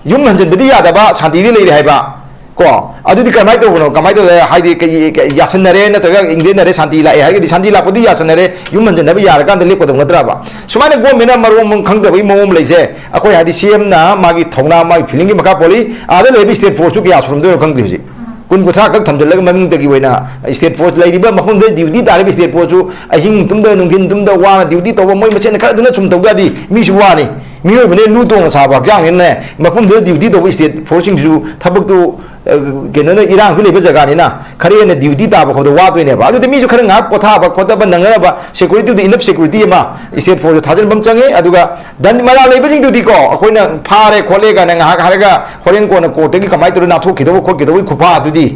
ꯌꯨꯝ ꯍꯟꯖꯤꯟꯕꯗꯤ ꯌꯥꯗꯕ, ꯁꯥꯟꯇꯤꯗꯤ ꯂꯩꯔꯦ ꯍꯥꯏꯕ꯫ ꯀꯣ, ꯑꯗꯨꯗꯤ ꯀꯃꯥꯏꯅ ꯇꯧꯕꯅꯣ? ꯀꯃꯥꯏꯅ ꯇꯧꯗ? ꯍꯥꯏꯗꯤ ꯀꯩ, ꯀꯩ, ꯌꯥꯁꯟꯅꯔꯦ ꯅꯠꯇ꯭ꯔꯒ ꯏꯪꯗꯦꯟꯅꯔꯦ, ꯁꯥꯟꯇꯤ ꯂꯥꯛꯑꯦ ꯍꯥꯏꯔꯒꯗꯤ, ꯁꯥꯟꯇꯤ ꯂꯥꯛꯄꯗꯤ ꯌꯥꯁꯟꯅꯔꯦ, ꯌꯨꯝ ꯍꯟꯖꯤꯟꯅꯕ ꯌꯥꯔꯀꯥꯟꯗ ꯂꯦꯞꯀꯗꯧ ꯅꯠꯇ꯭ꯔꯕ? ꯁꯨꯃꯥꯏꯅ government ꯅ ꯃꯔꯣꯟ ꯑꯃ ꯈꯪꯗꯕꯒꯤ ꯃꯑꯣꯡ ꯑꯃ ꯂꯩꯁꯦ꯫ ꯑꯩꯈꯣꯏ ꯍꯥꯏꯗꯤ C M ꯅ ꯃꯥꯒꯤ ꯊꯧꯅꯥ, ꯃꯥꯒꯤ feeling ꯒꯤ ꯃꯈꯥ ꯄꯣꯜꯂꯤ꯫ ꯑꯥꯗ ꯂꯩꯕ state force ꯇꯨ ꯀꯌꯥ ꯁꯨꯔꯝꯗꯣꯏꯅꯣ ꯈꯪꯗꯦ ꯍꯧꯖꯤꯛ꯫ ꯀꯨꯟ ꯀꯨꯟꯊ꯭ꯔꯥ ꯈꯛ ꯊꯝꯖꯤꯜꯂꯒ ꯃꯃꯤꯡꯗꯒꯤ ꯑꯣꯏꯅ state force ꯂꯩꯔꯤꯕ ꯃꯐꯝꯗꯨꯗ duty ꯇꯥꯔꯤꯕ state force ꯁꯨ ꯑꯍꯤꯡ ꯇꯨꯝꯗ, ꯅꯨꯡꯊꯤꯟ ꯇꯨꯝꯗ, ꯋꯥꯅ duty ꯇꯧꯕ ꯃꯣꯏ ꯃꯁꯦꯟ ꯈꯔꯗꯨꯅ ꯁꯨꯝ ꯇꯧ ꯇꯥꯔꯗꯤ ꯃꯤꯁꯨ ꯋꯥꯅꯤ꯫ ꯃꯤꯑꯣꯏꯕꯅꯦ, ꯂꯨ ꯇꯣꯡꯅ ꯁꯥꯕ ꯍꯛꯆꯥꯡꯅꯤꯅꯅꯦ, ꯃꯐꯝꯗꯨꯗ duty ꯇꯧꯕ state force ꯁꯤꯡꯁꯨ ꯊꯕꯛꯇꯨ ꯀꯩꯅꯣꯅ ꯏꯔꯥꯡꯁꯨ ꯂꯩꯕ ꯖꯒꯥꯅꯤꯅ ꯈꯔ ꯍꯦꯟꯅ ꯗ꯭ꯌꯨꯇꯤ ꯇꯥꯕ ꯈꯣꯠꯄ ꯋꯥꯗꯣꯏꯅꯦꯕ꯫ ꯑꯗꯨꯗꯤ ꯃꯤꯁꯨ ꯈꯔ ꯉꯥꯏꯍꯥꯛ ꯄꯣꯊꯥꯕ ꯈꯣꯠꯊꯕ ꯅꯪꯅꯅꯕ security ꯗꯨ, enough security ꯑꯃ state force ꯊꯥꯖꯤꯟꯕ ꯑꯃ ꯆꯪꯉꯦ꯫ ꯑꯗꯨꯒ ꯗꯟ ꯃꯔꯥꯜ ꯂꯩꯕꯁꯤꯡꯗꯨꯗꯤꯀꯣ, ꯑꯩꯈꯣꯏꯅ ꯐꯥꯔꯦ ꯈꯣꯠꯂꯦ ꯀꯥꯏꯅ ꯉꯥꯏꯍꯥꯛ ꯍꯥꯏꯔꯒ ꯍꯣꯔꯦꯟ ꯀꯣꯟꯅ court ꯇꯒꯤ ꯀꯃꯥꯏꯅ ꯇꯧꯔ ꯅꯥꯊꯣꯛꯈꯤꯗꯧꯕ ꯈꯣꯠꯈꯤꯗꯧꯕꯒꯤ ꯈꯨꯐꯥꯗꯨꯗꯤ,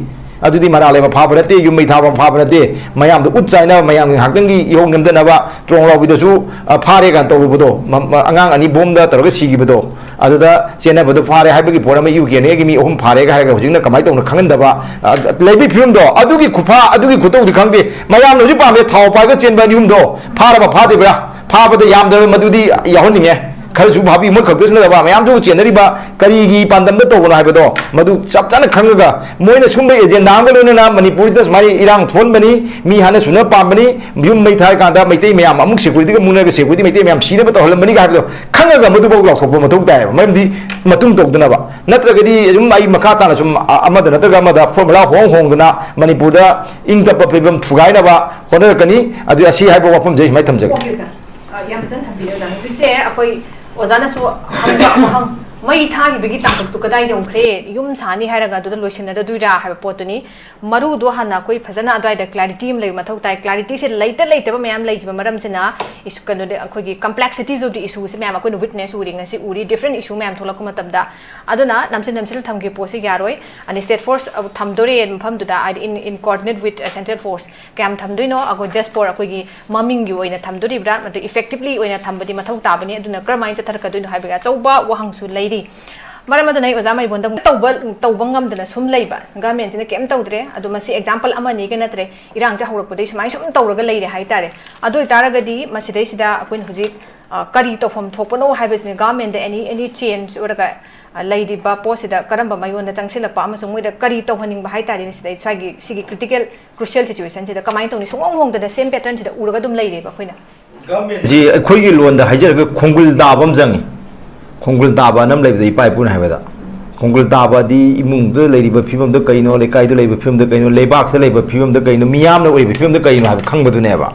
ꯑꯗꯨꯗꯤ ꯃꯔꯥꯜ ꯂꯩꯕ ꯐꯥꯕ ꯅꯠꯇꯦ, ꯌꯨꯝ ꯃꯩ ꯊꯥꯕ ꯐꯥꯕ ꯅꯠꯇꯦ꯫ ꯃꯌꯥꯝꯗ ꯎꯠ ꯆꯥꯏꯅꯕ, ꯃꯌꯥꯝꯒꯤ ꯉꯥꯏꯍꯥꯛꯇꯪꯒꯤ ꯏꯍꯧ ꯅꯦꯝꯊꯅꯕ ꯇ꯭ꯔꯣꯡ ꯂꯥꯎꯕꯤꯗꯁꯨ, ꯑ, ꯐꯥꯔꯦ ꯀꯥꯏꯅ ꯇꯧꯔꯨꯕꯗꯣ, ꯃ-, ꯃ-, ꯑꯉꯥꯡ ꯑꯅꯤ ꯕꯣꯝꯗ ꯇꯧꯔꯒ ꯁꯤꯈꯤꯕꯗꯣ, ꯑꯗꯨꯗ ꯆꯦꯟꯅꯕꯗꯣ ꯐꯥꯔꯦ ꯍꯥꯏꯕꯒꯤ ꯄꯣꯠ ꯑꯃ, ꯌꯨ ꯀꯦ ꯑꯦꯟ ꯑꯦꯒꯤ ꯃꯤ ꯑꯍꯨꯝ ꯐꯥꯔꯦꯒ ꯍꯥꯏꯔꯒ ꯍꯧꯖꯤꯛꯅ ꯀꯃꯥꯏꯅ ꯇꯧꯅ ꯈꯪꯍꯟꯗꯕ, ꯑ, ꯂꯩꯕꯒꯤ ꯐꯤꯕꯝꯗꯣ, ꯑꯗꯨꯒꯤ ꯈꯨꯐꯥ, ꯑꯗꯨꯒꯤ ꯈꯨꯇꯧꯗꯤ ꯈꯪꯗꯦ꯫ ꯃꯌꯥꯝꯅ ꯍꯧꯖꯤꯛ ꯄꯥꯝꯃꯦ, ꯊꯥꯎ ꯄꯥꯏꯕ ꯆꯦꯟꯕ ꯑꯅꯤ ꯑꯍꯨꯝꯗꯣ ꯐꯥꯔꯕ ꯐꯥꯗ꯭ꯔꯤꯕ꯭ꯔꯥ? ꯐꯥꯕꯗ ꯌꯥꯝꯗ꯭ꯔꯕ ꯃꯗꯨꯗꯤ ꯌꯥꯎꯍꯟꯅꯤꯡꯉꯦ꯫ ꯈꯔꯁꯨ ꯐꯥꯕꯤ, ꯃꯣꯏ ꯈꯛꯇꯁꯨ ꯅꯠꯇꯕ ꯃꯌꯥꯝꯁꯨ ꯆꯦꯟꯅꯔꯤꯕ ꯀꯔꯤꯒꯤ ꯄꯥꯟꯗꯝꯗ ꯇꯧꯕꯅꯣ ꯍꯥꯏꯕꯗꯣ ꯃꯗꯨ ꯆꯞ ꯆꯥꯅ ꯈꯪꯉꯒ, ꯃꯣꯏꯅ ꯁꯨꯝꯕ agenda ꯑꯃꯒ ꯂꯣꯏꯅꯅ ꯃꯅꯤꯄꯨꯔꯁꯤꯗ ꯁꯨꯃꯥꯏꯅ ꯏꯔꯥꯡ ꯊꯣꯛꯍꯟꯕꯅꯤ, ꯃꯤ ꯍꯥꯠꯅ ꯁꯨꯅ ꯄꯥꯝꯕꯅꯤ, ꯌꯨꯝ ꯃꯩ ꯊꯥꯔꯀꯥꯟꯗ ꯃꯩꯇꯩ ꯃꯌꯥꯝ ꯑꯃꯨꯛ security ꯒ ꯃꯨꯛꯅꯔꯒ security, ꯃꯩꯇꯩ ꯃꯌꯥꯝ ꯁꯤꯅꯕ ꯇꯧꯍꯜꯂꯝꯕꯅꯤꯒ ꯍꯥꯏꯕꯗꯣ ꯈꯪꯉꯒ ꯃꯗꯨꯐꯥꯎ ꯂꯥꯎꯊꯣꯛꯄ ꯃꯊꯧ ꯇꯥꯏꯌꯦꯕ꯫ ꯃꯔꯝꯗꯤ ꯃꯇꯨꯡ ꯇꯧꯗꯅꯕ, ꯅꯠꯇ꯭ꯔꯒꯗꯤ ꯑꯗꯨꯝ ꯑꯩ ꯃꯈꯥ ꯇꯥꯅ ꯁꯨꯝ ꯑ-, ꯑꯃꯗ ꯅꯠꯇ꯭ꯔꯒ ꯑꯃꯗ formula ꯍꯣꯡ ꯍꯣꯡꯗꯅ ꯃꯅꯤꯄꯨꯔꯗ ꯏꯪ ꯇꯞꯄ ꯐꯤꯕꯝ ꯊꯨꯒꯥꯏꯅꯕ ꯍꯣꯠꯅꯔꯛꯀꯅꯤ꯫ ꯑꯗꯨ ꯑꯁꯤ ꯍꯥꯏꯕ ꯋꯥꯐꯝꯁꯦ ꯑꯩ ꯁꯨꯃꯥꯏꯅ ꯊꯝꯖꯒꯦ꯫ Okay, sir. ꯑ, ꯌꯥꯝ ꯐꯖꯅ ꯊꯝꯕꯤꯔꯦ, ꯑꯣꯖꯥ꯫ ꯍꯧꯖꯤꯛꯁꯦ ꯑꯩꯈꯣꯏ ꯑꯣꯖꯥꯅꯁꯨ ꯍꯪꯕ ꯋꯥꯍꯪ, ꯃꯩ ꯊꯥꯈꯤꯕꯒꯤ ꯇꯥꯡꯀꯛꯇꯨ ꯀꯗꯥꯏ ꯌꯧꯈ꯭ꯔꯦ? ꯌꯨꯝ ꯁꯥꯅꯤ ꯍꯥꯏꯔꯒ ꯑꯗꯨꯗ ꯂꯣꯏꯁꯤꯟꯅꯗꯗꯣꯏꯔꯥ ꯍꯥꯏꯕ ꯄꯣꯠꯇꯨꯅꯤ꯫ ꯃꯔꯨꯗꯣ ꯍꯥꯟꯅ ꯑꯩꯈꯣꯏ ꯐꯖꯅ ꯑꯗꯨꯋꯥꯏꯗ clarity ꯑꯃ ꯂꯩꯕ ꯃꯊꯧ ꯇꯥꯏ꯫ Clarity ꯁꯦ ꯂꯩꯇ ꯂꯩꯇꯕ ꯃꯌꯥꯝ ꯂꯩꯈꯤꯕ ꯃꯔꯝꯁꯤꯅ ꯏꯁꯨ-, ꯀꯩꯅꯣꯗ, ꯑꯩꯈꯣꯏꯒꯤ complexities of the issue ꯁꯦ ꯃꯌꯥꯝ ꯑꯩꯈꯣꯏꯅ witness ꯎꯔꯤ, ꯉꯁꯤ ꯎꯔꯤ, different issue ꯃꯌꯥꯝ ꯊꯣꯛꯂꯛꯄ ꯃꯇꯝꯗ꯫ ꯑꯗꯨꯅ ꯅꯝꯁꯤꯟ ꯅꯝꯁꯤꯜꯂ ꯊꯝꯈꯤꯕ ꯄꯣꯠꯁꯤ ꯌꯥꯔꯣꯏ꯫ ꯑꯗꯩ state force, ꯑ, ꯊꯝꯗꯣꯔꯦ ꯃꯐꯝꯗꯨꯗ, ꯍꯥꯏꯗꯤ in, in coordinate with, ꯑ, central force ꯀꯌꯥꯝ ꯊꯝꯗꯣꯏꯅꯣ? ꯑꯩꯈꯣꯏ just for ꯑꯩꯈꯣꯏꯒꯤ ꯃꯃꯤꯡꯒꯤ ꯑꯣꯏꯅ ꯊꯝꯗꯣꯔꯤꯕ꯭ꯔꯥ, ꯅꯠꯇ꯭ꯔꯒ effectively ꯑꯣꯏꯅ ꯊꯝꯕꯗꯤ ꯃꯊꯧ ꯇꯥꯕꯅꯤ꯫ ꯑꯗꯨꯅ ꯀꯔꯝꯍꯥꯏꯅ ꯆꯠꯊꯔꯛꯀꯗꯣꯏꯅꯣ ꯍꯥꯏꯕꯒꯤ ꯑꯆꯧꯕ ꯋꯥꯍꯪꯁꯨ ꯂꯩꯔꯤ꯫ ꯃꯔꯝ ꯑꯗꯨꯅ ꯑꯩ ꯑꯣꯖꯥ ꯃꯥꯏꯕꯣꯟꯗ ꯑꯃꯨꯛ ꯇꯧꯕ, ꯇꯧꯕ ꯉꯝꯗꯅ ꯁꯨꯝ ꯂꯩꯕ, government ꯁꯤꯅ ꯀꯩꯝ ꯇꯧꯗ꯭ꯔꯦ꯫ ꯑꯗꯣ ꯃꯁꯤ example ꯑꯃꯅꯤꯒ ꯅꯠꯇ꯭ꯔꯦ, ꯏꯔꯥꯡꯁꯦ ꯍꯧꯔꯛꯄꯗꯒꯤ ꯁꯨꯃꯥꯏꯅ ꯁꯨꯝ ꯇꯧꯔꯒ ꯂꯩꯔꯦ ꯍꯥꯏꯇꯥꯔꯦ꯫ ꯑꯗꯨ ꯑꯣꯏꯇꯥꯔꯒꯗꯤ ꯃꯁꯤꯗꯩꯁꯤꯗ ꯑꯩꯈꯣꯏꯅ ꯍꯧꯖꯤꯛ, ꯑ, ꯀꯔꯤ ꯇꯧꯐꯝ ꯊꯣꯛꯄꯅꯣ ꯍꯥꯏꯕꯁꯤꯅ government ꯗ any, any change ꯑꯣꯏꯔꯒ, ꯑ, ꯂꯩꯔꯤꯕ ꯄꯣꯠꯁꯤꯗ ꯀꯔꯝꯕ ꯃꯥꯏꯌꯣꯟꯗ ꯆꯪꯁꯤꯜꯂꯛꯄ ꯑꯃꯁꯨꯡ ꯃꯣꯏꯗ ꯀꯔꯤ ꯇꯧꯍꯟꯅꯤꯡꯕ ꯍꯥꯏꯇꯥꯔꯦꯅꯦ, ꯁꯤꯗ ꯁ꯭ꯋꯥꯏꯒꯤ ꯁꯤꯒꯤ critical crucial situation ꯁꯤꯗ ꯀꯃꯥꯏꯅ ꯇꯧꯅꯤ? ꯁꯨꯡꯍꯣꯡ ꯍꯣꯡꯗꯅ same pattern ꯁꯤꯗ ꯎꯔꯒ ꯑꯗꯨꯝ ꯂꯩꯔꯦꯕ ꯑꯩꯈꯣꯏꯅ꯫ ꯁꯤ ꯑꯩꯈꯣꯏꯒꯤ ꯂꯣꯟꯗ ꯍꯥꯏꯖꯔꯒ ꯈꯣꯡꯒꯨꯜ ꯇꯥꯕ ꯑꯃ ꯆꯪꯉꯤ꯫ ꯈꯣꯡꯒꯨꯜ ꯇꯥꯕ ꯑꯅ ꯑꯃ ꯂꯩꯕꯗ, ꯏꯄꯥ ꯏꯄꯨꯅ ꯍꯥꯏꯕꯗ, ꯈꯣꯡꯒꯨꯜ ꯇꯥꯕꯗꯤ ꯏꯃꯨꯡꯗ ꯂꯩꯔꯤꯕ ꯐꯤꯕꯝꯗ ꯀꯩꯅꯣ, ꯂꯩꯀꯥꯏꯗ ꯂꯩꯕ ꯐꯤꯕꯝꯗ ꯀꯩꯅꯣ, ꯂꯩꯕꯥꯛꯇ ꯂꯩꯕ ꯐꯤꯕꯝꯗ ꯀꯩꯅꯣ, ꯃꯤꯌꯥꯝꯅ ꯑꯣꯏꯔꯤꯕ ꯐꯤꯕꯝꯗ ꯀꯩꯅꯣ ꯍꯥꯏꯕ ꯈꯪꯕꯗꯨꯅꯦꯕ꯫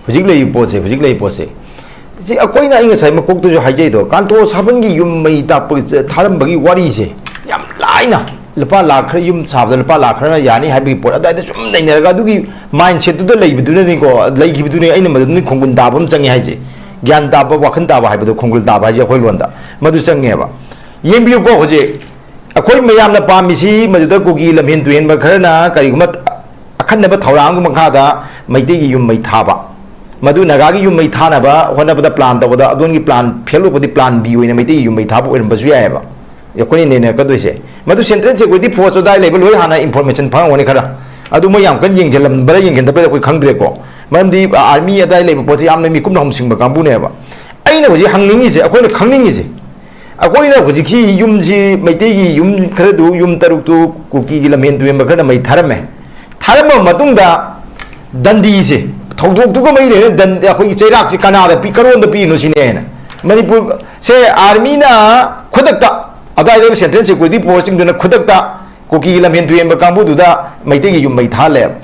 ꯍꯧꯖꯤꯛ ꯂꯩꯔꯤꯕ ꯄꯣꯠꯁꯦ, ꯍꯧꯖꯤꯛ ꯂꯩꯔꯤꯕ ꯄꯣꯠꯁꯦ, ꯁꯤ ꯑꯩꯈꯣꯏꯅ, ꯑꯩ ꯉꯁꯥꯏ ꯃꯀꯣꯛꯇꯁꯨ ꯍꯥꯏꯖꯩꯗꯣ, ꯀꯥꯟꯇꯣ ꯁꯥꯕꯟꯒꯤ ꯌꯨꯝ ꯃꯩ ꯇꯥꯛꯄ ꯊꯥꯔꯝꯕꯒꯤ ꯋꯥꯔꯤꯁꯦ ꯌꯥꯝ ꯂꯥꯏꯅ ꯂꯨꯄꯥ ꯂꯥꯛ ꯈꯔ, ꯌꯨꯝ ꯁꯥꯕꯗ ꯂꯨꯄꯥ ꯂꯥꯛ ꯈꯔꯅ ꯌꯥꯅꯤ ꯍꯥꯏꯕꯒꯤ ꯄꯣꯠ ꯑꯗꯨꯋꯥꯏꯗ ꯁꯨꯝ ꯅꯩꯅꯔꯒ, ꯑꯗꯨꯒꯤ ꯃꯥꯏꯟ ꯁꯦꯠꯇꯨꯗ ꯂꯩꯕꯗꯨꯅꯅꯤꯀꯣ, ꯂꯩꯈꯤꯕꯗꯨꯅꯤ ꯑꯩꯅ ꯃꯗꯨꯗꯅꯤ ꯈꯣꯡꯒꯨꯟ ꯇꯥꯕ ꯑꯃ ꯆꯪꯉꯤ ꯍꯥꯏꯁꯦ꯫ ꯒ꯭ꯌꯥꯟ ꯇꯥꯕ, ꯋꯥꯈꯜ ꯇꯥꯕ ꯍꯥꯏꯕꯗꯣ, ꯈꯣꯡꯒꯨꯜ ꯇꯥꯕ ꯍꯥꯏꯁꯦ ꯑꯩꯈꯣꯏ ꯂꯣꯟꯗ ꯃꯗꯨ ꯆꯪꯉꯦꯕ꯫ ꯌꯦꯡꯕꯤꯌꯨꯀꯣ, ꯍꯧꯖꯤꯛ ꯑꯩꯈꯣꯏ ꯃꯌꯥꯝꯅ ꯄꯥꯝꯃꯤꯁꯤ ꯃꯗꯨꯗ ꯀꯨꯀꯤ ꯂꯝꯍꯦꯟ ꯇꯨꯍꯦꯟꯕ ꯈꯔꯅ ꯀꯔꯤꯒꯨꯝꯕ ꯑꯈꯟꯅꯕ ꯊꯧꯔꯥꯡꯒꯤ ꯃꯈꯥꯗ ꯃꯩꯇꯩꯒꯤ ꯌꯨꯝ ꯃꯩ ꯊꯥꯕ, ꯃꯗꯨ ꯅꯥꯒꯥꯒꯤ ꯌꯨꯝ ꯃꯩ ꯊꯥꯅꯕ ꯍꯣꯠꯅꯕꯗ ꯄ꯭ꯂꯥꯟ ꯇꯧꯕꯗ ꯑꯗꯣꯝꯒꯤ ꯄ꯭ꯂꯥꯟ ꯐꯦꯜ ꯑꯣꯏꯕꯗꯤ ꯄ꯭ꯂꯥꯟ ꯕꯤ ꯑꯣꯏꯅ ꯃꯩꯇꯩꯒꯤ ꯌꯨꯝ ꯃꯩ ꯊꯥꯕ ꯑꯣꯏꯔꯝꯕꯁꯨ ꯌꯥꯏꯑꯕ꯫ ꯑꯩꯈꯣꯏꯅ ꯅꯩꯅꯔꯛꯀꯗꯣꯏꯁꯦ ꯃꯗꯨ ꯁꯦꯟꯇ꯭ꯔꯦꯜ ꯁꯦꯀ꯭ꯌꯨꯔꯤꯇꯤ ꯐꯣꯔꯁ ꯑꯗꯨꯋꯥꯏ ꯂꯩꯕ ꯂꯣꯏ ꯍꯥꯟꯅ ꯏꯟꯐꯣꯔꯃꯦꯁꯟ ꯐꯪꯉꯝꯒꯅꯤ ꯈꯔ꯫ ꯑꯗꯨ ꯃꯣꯏ ꯌꯥꯝ ꯀꯟꯅ ꯌꯦꯡꯁꯤꯜꯂꯝꯕ꯭ꯔꯥ ꯌꯦꯡꯁꯤꯟꯗꯕ꯭ꯔꯥ ꯑꯩꯈꯣꯏ ꯈꯪꯗ꯭ꯔꯦꯀꯣ꯫ ꯃꯔꯝꯗꯤ ꯑꯥꯔꯃꯤ ꯑꯗꯨꯋꯥꯏ ꯂꯩꯕ ꯄꯣꯠꯁꯦ ꯌꯥꯝꯅ ꯃꯤꯀꯨꯞꯅ ꯍꯨꯝꯁꯤꯡꯕ ꯀꯥꯡꯕꯨꯅꯦꯕ꯫ ꯑꯩꯅ ꯍꯧꯖꯤꯛ ꯍꯪꯅꯤꯡꯉꯤꯁꯦ, ꯑꯩꯈꯣꯏꯅ ꯈꯪꯅꯤꯡꯉꯤꯁꯦ, ꯑꯩꯈꯣꯏꯅ ꯍꯧꯖꯤꯛꯀꯤ ꯌꯨꯝꯁꯤ, ꯃꯩꯇꯩꯒꯤ ꯌꯨꯝ ꯈꯔꯗꯨ, ꯌꯨꯝ ꯇꯔꯨꯛꯇꯨ ꯀꯨꯀꯤꯒꯤ ꯂꯝꯍꯦꯟ ꯇꯨꯍꯦꯟꯕ ꯈꯔꯅ ꯃꯩ ꯊꯥꯔꯝꯃꯦ꯫ ꯊꯥꯔꯝꯕ ꯃꯇꯨꯡꯗ ꯗꯟꯗꯤꯁꯦ, ꯊꯧꯗꯣꯛꯇꯨꯒ ꯃꯔꯤ ꯂꯩꯅꯅ ꯗꯟ-, ꯑꯩꯈꯣꯏꯒꯤ ꯆꯩꯔꯥꯛꯁꯦ ꯀꯅꯥꯗ ꯄꯤ, ꯀꯔꯣꯝꯗ ꯄꯤꯔꯤꯅꯣ ꯁꯤꯅꯦ ꯑꯩꯅ꯫ ꯃꯅꯤꯄꯨꯔꯁꯦ ꯑꯥꯔꯃꯤꯅ ꯈꯨꯗꯛꯇ, ꯑꯗꯨꯋꯥꯏꯗ ꯂꯩꯕ ꯁꯦꯟꯇ꯭ꯔꯦꯜ ꯁꯦꯀ꯭ꯌꯨꯔꯤꯇꯤ ꯐꯣꯔꯁꯁꯤꯡꯗꯨꯅ ꯈꯨꯗꯛꯇ ꯀꯨꯀꯤꯒꯤ ꯂꯝꯍꯦꯟ ꯇꯨꯍꯦꯟꯕ ꯀꯥꯡꯕꯨꯗꯨꯗ ꯃꯩꯇꯩꯒꯤ ꯌꯨꯝ ꯃꯩ ꯊꯥꯍꯜꯂꯦꯕ꯫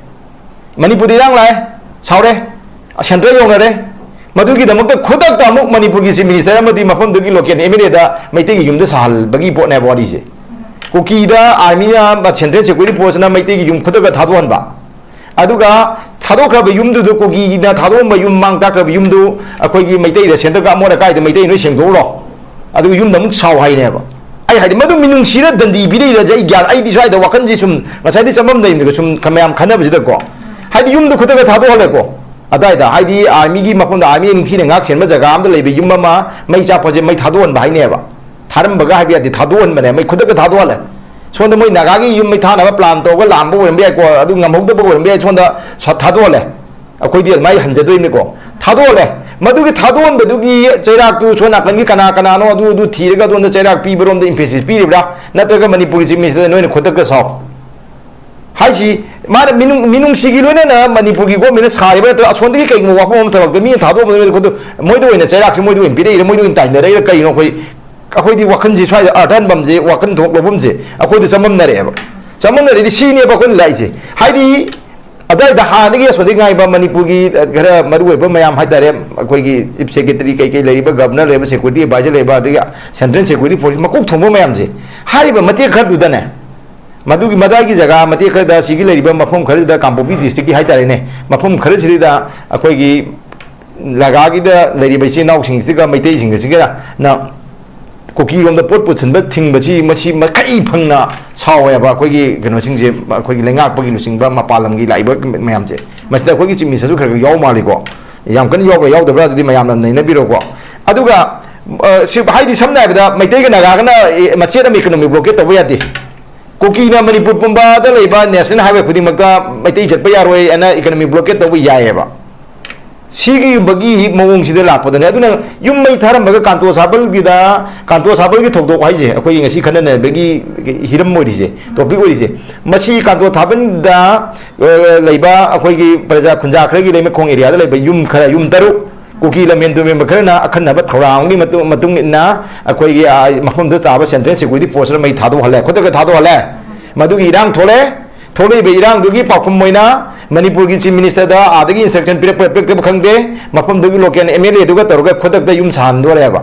ꯃꯅꯤꯄꯨꯔꯗ ꯏꯔꯥꯡ ꯂꯥꯛꯑꯦ, ꯁꯥꯎꯔꯦ, ꯁꯦꯟꯇ꯭ꯔꯦꯜ ꯌꯧꯅꯔꯦ꯫ ꯃꯗꯨꯒꯤꯗꯃꯛꯇ ꯈꯨꯗꯛꯇ ꯑꯃꯨꯛ ꯃꯅꯤꯄꯨꯔꯒꯤ ꯆꯤꯐ ꯃꯤꯅꯤꯁꯇꯔ ꯑꯃꯗꯤ ꯃꯐꯝꯗꯨꯒꯤ ꯂꯣꯀꯦꯜ ꯑꯦꯝ ꯑꯦꯜ ꯑꯦꯗ ꯃꯩꯇꯩꯒꯤ ꯌꯨꯝꯗ ꯁꯥꯍꯟꯕꯒꯤ ꯄꯣꯠꯅꯦꯕ ꯋꯥꯔꯤꯁꯦ꯫ ꯀꯨꯀꯤꯗ ꯑꯥꯔꯃꯤꯅ, ꯁꯦꯟꯇ꯭ꯔꯦꯜ ꯁꯦꯀ꯭ꯌꯨꯔꯤꯇꯤ ꯐꯣꯔꯁꯅ ꯃꯩꯇꯩꯒꯤ ꯌꯨꯝ ꯈꯨꯗꯛꯇ ꯊꯥꯗꯣꯛꯍꯟꯕ, ꯑꯗꯨꯒ ꯊꯥꯗꯣꯛꯈ꯭ꯔꯕ ꯌꯨꯝꯗꯨꯗ, ꯀꯨꯀꯤꯅ ꯊꯥꯗꯣꯛꯑꯝꯕ ꯌꯨꯝ, ꯃꯥꯡ ꯇꯥꯛꯈ꯭ꯔꯕ ꯌꯨꯝꯗꯨ ꯑꯩꯈꯣꯏꯒꯤ ꯃꯩꯇꯩꯗ ꯁꯦꯟꯗꯔꯒ ꯑꯃꯣꯠ ꯑꯀꯥꯏꯗ ꯃꯩꯇꯩ ꯅꯣꯏ ꯁꯦꯡꯗꯣꯛꯎꯔꯣ, ꯑꯗꯨꯒ ꯌꯨꯝꯗ ꯑꯃꯨꯛ ꯁꯥꯎ ꯍꯥꯏꯅꯦꯕ꯫ ꯑꯩ ꯍꯥꯏꯗꯤ ꯃꯗꯨ ꯃꯤꯅꯨꯡꯁꯤꯔ ꯗꯟꯗꯤ ꯄꯤꯔꯛꯏꯔꯁꯦ ꯑꯩ ꯒ꯭ꯌꯥꯟ, ꯑꯩꯗꯤ ꯁ꯭ꯋꯥꯏꯗ ꯋꯥꯈꯜꯁꯤ ꯁꯨꯝ ꯉꯁꯥꯏꯗꯤ ꯆꯃꯝꯅꯩꯕꯅꯤꯀꯣ, ꯁꯨꯝ ꯃꯌꯥꯝ ꯈꯟꯅꯕꯁꯤꯗꯀꯣ꯫ ꯍꯥꯏꯗꯤ ꯌꯨꯝꯗ ꯈꯨꯗꯛꯇ ꯊꯥꯗꯣꯛꯍꯜꯂꯦꯀꯣ꯫ ꯑꯗꯥꯏꯗ ꯍꯥꯏꯗꯤ ꯑꯥꯔꯃꯤꯒꯤ ꯃꯐꯝꯗ, ꯑꯥꯔꯃꯤ ꯅꯤꯡꯊꯤꯅ ꯉꯥꯛ ꯁꯦꯟꯕ ꯖꯒꯥ ꯑꯃꯗ ꯂꯩꯕ ꯌꯨꯝ ꯑꯃ ꯃꯩ ꯆꯥꯛꯄꯁꯦ ꯃꯩ ꯊꯥꯗꯣꯛꯍꯟꯕ ꯍꯥꯏꯅꯦꯕ꯫ ꯊꯥꯔꯝꯕꯒ ꯍꯥꯏꯕ ꯌꯥꯗꯦ, ꯊꯥꯗꯣꯛꯍꯟꯕꯅꯦ, ꯃꯩ ꯈꯨꯗꯛꯇ ꯊꯥꯗꯣꯛꯍꯜꯂꯦ꯫ ꯁꯣꯝꯗ ꯃꯣꯏ ꯅꯥꯒꯥꯒꯤ ꯌꯨꯝ ꯃꯩ ꯊꯥꯅꯕ ꯄ꯭ꯂꯥꯟ ꯇꯧꯔꯒ ꯂꯥꯛꯑꯝꯕ ꯑꯣꯏꯔꯝꯕ ꯌꯥꯏꯀꯣ, ꯑꯗꯨ ꯉꯝꯍꯧꯗꯕ ꯑꯣꯏꯔꯝꯕ ꯌꯥꯏ, ꯁꯣꯝꯗ ꯁ-, ꯊꯥꯗꯣꯛꯍꯜꯂꯦ꯫ ꯑꯩꯈꯣꯏꯗꯤ ꯑꯗꯨꯃꯥꯏꯅ ꯍꯟꯖꯗꯣꯏꯅꯤꯀꯣ꯫ ꯊꯥꯗꯣꯛꯍꯜꯂꯦ꯫ ꯃꯗꯨꯒꯤ ꯊꯥꯗꯣꯛꯍꯟꯕꯗꯨꯒꯤ ꯆꯩꯔꯥꯛꯇꯨ ꯁꯣꯝ ꯅꯥꯀꯟꯒꯤ ꯀꯅꯥ ꯀꯅꯥꯅꯣ ꯑꯗꯨ, ꯑꯗꯨ ꯊꯤꯔꯒ ꯑꯗꯣꯝꯗ ꯆꯩꯔꯥꯛ ꯄꯤꯕꯔꯣꯝꯗ ꯏꯝꯐꯦꯁꯤꯁ ꯄꯤꯔꯤꯕ꯭ꯔꯥ? ꯅꯠꯇ꯭ꯔꯒ ꯃꯅꯤꯄꯨꯔꯒꯤ ꯆꯤꯐ ꯃꯤꯅꯤꯁꯇꯔꯗ ꯅꯣꯏꯅ ꯈꯨꯗꯛꯇ ꯁꯥꯎ ꯍꯥꯏꯁꯤ? ꯃꯥꯅ ꯃꯤꯅꯨꯡ-, ꯃꯤꯅꯨꯡꯁꯤꯒꯤ ꯂꯣꯏꯅꯅ ꯃꯅꯤꯄꯨꯔꯒꯤ ꯒꯣꯔꯃꯦꯟꯅ ꯁꯥꯔꯤꯕ ꯅꯠꯇ꯭ꯔꯒ ꯑꯁꯣꯝꯗꯒꯤ ꯀꯩꯒꯨꯝꯕ ꯋꯥꯐꯝ ꯑꯃ ꯊꯣꯛꯂꯛꯇ ꯃꯤꯅ ꯊꯥꯗꯣꯛꯑꯝꯕꯗ ꯃꯣꯏꯗ ꯈꯨꯗꯛ-, ꯃꯣꯏꯗ ꯑꯣꯏꯅ ꯆꯩꯔꯥꯛꯁꯤ ꯃꯣꯏꯗ ꯑꯣꯏꯅ ꯄꯤꯔꯛꯏꯔ, ꯃꯣꯏꯗ ꯑꯣꯏꯅ ꯇꯥꯏꯅꯔꯛꯏꯔ ꯀꯩꯅꯣ? ꯑꯩꯈꯣꯏ, ꯑꯩꯈꯣꯏꯗꯤ ꯋꯥꯈꯜꯁꯤ ꯁ꯭ꯋꯥꯏꯗ ꯑꯥꯔꯊ ꯍꯟꯐꯝꯁꯦ, ꯋꯥꯈꯜ ꯊꯣꯛ ꯂꯧꯐꯝꯁꯦ ꯑꯩꯈꯣꯏꯗ ꯆꯃꯝꯅꯔꯛꯑꯦꯕ꯫ ꯆꯃꯝꯅꯔꯛꯏꯗꯤ ꯁꯤꯅꯦꯕ ꯑꯩꯈꯣꯏꯅ ꯂꯥꯛꯏꯁꯦ꯫ ꯍꯥꯏꯗꯤ ꯑꯗꯨꯋꯥꯏꯗ ꯍꯥꯟꯅꯗꯒꯤ ꯑꯁꯣꯝꯗꯒꯤ ꯉꯥꯏꯕ ꯃꯅꯤꯄꯨꯔꯒꯤ, ꯑ, ꯈꯔ ꯃꯔꯨꯑꯣꯏꯕ ꯃꯌꯥꯝ ꯍꯥꯏꯇꯥꯔꯦ, ꯑꯩꯈꯣꯏꯒꯤ ꯆꯤꯐ ꯁꯦꯀ꯭ꯔꯦꯇꯔꯤ ꯀꯩꯀꯩ ꯂꯩꯔꯤꯕ, ꯒꯕꯅꯔ ꯂꯩꯔꯤꯕ, ꯁꯦꯀ꯭ꯌꯨꯔꯤꯇꯤ ꯑꯦꯗꯚꯥꯏꯖꯔ ꯂꯩꯔꯤꯕ, ꯑꯗꯒꯤ ꯁꯦꯟꯇ꯭ꯔꯦꯜ ꯁꯦꯀ꯭ꯌꯨꯔꯤꯇꯤ ꯐꯣꯔꯁ ꯃꯀꯣꯛ ꯊꯣꯡꯕ ꯃꯌꯥꯝꯁꯦ, ꯍꯥꯏꯔꯤꯕ ꯃꯇꯦꯛ ꯈꯔꯗꯨꯗꯅꯦ ꯃꯗꯨꯒꯤ ꯃꯗꯥꯏꯒꯤ ꯖꯒꯥ ꯃꯇꯦꯛ ꯈꯔꯗ, ꯁꯤꯒꯤ ꯂꯩꯔꯤꯕ ꯃꯐꯝ ꯈꯔꯁꯤꯗ, ꯀꯥꯡꯄꯣꯛꯄꯤ ꯗꯤꯁꯇ꯭ꯔꯤꯛꯀꯤ ꯍꯥꯏꯇꯥꯔꯦꯅꯦ, ꯃꯐꯝ ꯈꯔꯁꯤꯗ ꯑꯩꯈꯣꯏꯒꯤ ꯅꯥꯒꯥꯒꯤꯗ ꯂꯩꯔꯤꯕ ꯏꯆꯤꯜ ꯏꯅꯥꯎꯁꯤꯡꯁꯤꯒ ꯃꯩꯇꯩꯁꯤꯡꯒꯁꯤꯒꯅ ꯀꯨꯀꯤꯔꯣꯝꯗ ꯄꯣꯠ ꯄꯨꯁꯤꯟꯕ ꯊꯤꯡꯕꯁꯤ, ꯃꯁꯤ ꯃꯈꯩ ꯐꯪꯅ ꯁꯥꯎꯋꯦꯕ ꯑꯩꯈꯣꯏꯒꯤ ꯀꯩꯅꯣꯁꯤꯡꯁꯦ, ꯑꯩꯈꯣꯏꯒꯤ ꯂꯩꯉꯥꯛꯄꯒꯤ ꯂꯨꯆꯤꯡꯕ, ꯃꯄꯥꯟ ꯂꯝꯒꯤ ꯂꯥꯛꯏꯕ ꯃꯌꯥꯝꯁꯦ꯫ ꯃꯁꯤꯗ ꯑꯩꯈꯣꯏꯒꯤ ꯆꯤꯞ ꯃꯤꯅꯤꯁꯇꯔꯁꯨ ꯈꯔ ꯈꯔ ꯌꯥꯎ ꯃꯥꯜꯂꯤꯀꯣ꯫ ꯌꯥꯝ ꯀꯟꯅ ꯌꯥꯎꯕ꯭ꯔꯥ ꯌꯥꯎꯗꯕ꯭ꯔꯥ ꯑꯗꯨꯗꯤ ꯃꯌꯥꯝꯅ ꯅꯩꯅꯕꯤꯔꯣꯀꯣ꯫ ꯑꯗꯨꯒ, ꯑ, ꯁꯤ, ꯍꯥꯏꯗꯤ, ꯁꯝꯅ ꯍꯥꯏꯔꯕꯗ, ꯃꯩꯇꯩꯒ ꯅꯥꯒꯥꯒꯅ, ꯑꯦ, ꯃꯆꯦꯠ ꯑꯃ ꯏꯀꯣꯅꯣꯃꯤ ꯕ꯭ꯂꯣꯀꯦꯠ ꯇꯧꯕ ꯌꯥꯗꯦ꯫ ꯀꯨꯀꯤꯅ ꯃꯅꯤꯄꯨꯔ ꯄꯨꯝꯕꯗ ꯂꯩꯕ ꯅꯦꯁꯅꯦꯜ ꯍꯥꯏꯋꯦ ꯈꯨꯗꯤꯡꯃꯛꯇ ꯃꯩꯇꯩ ꯆꯠꯄ ꯌꯥꯔꯣꯏ ꯍꯥꯏꯅ ꯏꯀꯣꯅꯣꯃꯤ ꯕ꯭ꯂꯣꯀꯦꯠ ꯇꯧꯕ ꯌꯥꯏꯑꯕ꯫ ꯁꯤꯒꯨꯝꯕꯒꯤ ꯃꯑꯣꯡꯁꯤꯗ ꯂꯥꯛꯄꯗꯅꯦ꯫ ꯑꯗꯨꯅ ꯌꯨꯝ ꯃꯩ ꯊꯥꯔꯝꯕꯒ ꯀꯥꯟꯇꯣ ꯁꯥꯕꯜꯒꯤꯗ, ꯀꯥꯟꯇꯣ ꯁꯥꯕꯜꯒꯤ ꯊꯧꯗꯣꯛ ꯍꯥꯏꯁꯦ ꯑꯩꯈꯣꯏꯒꯤ ꯉꯁꯤ ꯈꯟꯅ ꯅꯩꯅꯕꯒꯤ ꯍꯤꯔꯝ ꯑꯣꯏꯔꯤꯁꯦ, ꯇꯣꯄꯤꯛ ꯑꯣꯏꯔꯤꯁꯦ, ꯃꯁꯤ ꯀꯥꯟꯇꯣ ꯁꯥꯕꯜꯗ, ꯑ, ꯂꯩꯕ ꯑꯩꯈꯣꯏꯒꯤ ꯄ꯭ꯔꯖꯥ ꯈꯨꯟꯖꯥ ꯈꯔꯒꯤ ꯂꯩꯃꯈꯣꯡ ꯑꯦꯔꯤꯌꯥꯗ ꯂꯩꯕ ꯌꯨꯝ ꯈꯔ, ꯌꯨꯝ ꯇꯔꯨꯛ, ꯀꯨꯀꯤ ꯂꯝꯍꯦꯟ ꯇꯨꯔꯦꯟꯕ ꯈꯔꯅ ꯑꯈꯟꯅꯕ ꯊꯧꯔꯥꯡ ꯑꯃꯒꯤ ꯃꯇꯨꯡ, ꯃꯇꯨꯡ ꯏꯟꯅ ꯑꯩꯈꯣꯏꯒꯤ, ꯑ, ꯃꯐꯝꯗꯨꯗ ꯇꯥꯕ ꯁꯦꯟꯇ꯭ꯔꯦꯜ ꯁꯦꯀ꯭ꯌꯨꯔꯤꯇꯤ ꯐꯣꯔꯁꯇ ꯃꯩ ꯊꯥꯗꯣꯛꯍꯜꯂꯦ, ꯈꯨꯗꯛꯇ ꯊꯥꯗꯣꯛꯍꯜꯂꯦ꯫ ꯃꯗꯨꯒꯤ ꯏꯔꯥꯡ ꯊꯣꯛꯂꯦ꯫ ꯊꯣꯛꯂꯛꯏꯕ ꯏꯔꯥꯡꯗꯨꯒꯤ ꯄꯥꯎꯈꯨꯝ ꯑꯣꯏꯅ ꯃꯅꯤꯄꯨꯔꯒꯤ ꯆꯤꯐ ꯃꯤꯅꯤꯁꯇꯔꯗ ꯑꯥꯗꯒꯤ ꯏꯟꯁꯇ꯭ꯔꯛꯁꯟ ꯄꯤꯔꯛꯄ ꯄꯤꯔꯛꯇꯕ ꯈꯪꯗꯦ, ꯃꯐꯝꯗꯨꯒꯤ ꯂꯣꯀꯦꯜ ꯑꯦꯝ ꯑꯦꯜ ꯑꯦꯗꯨꯒ ꯇꯧꯔꯒ ꯈꯨꯗꯛꯇ ꯌꯨꯝ ꯁꯥꯍꯟꯗꯣꯔꯦꯕ꯫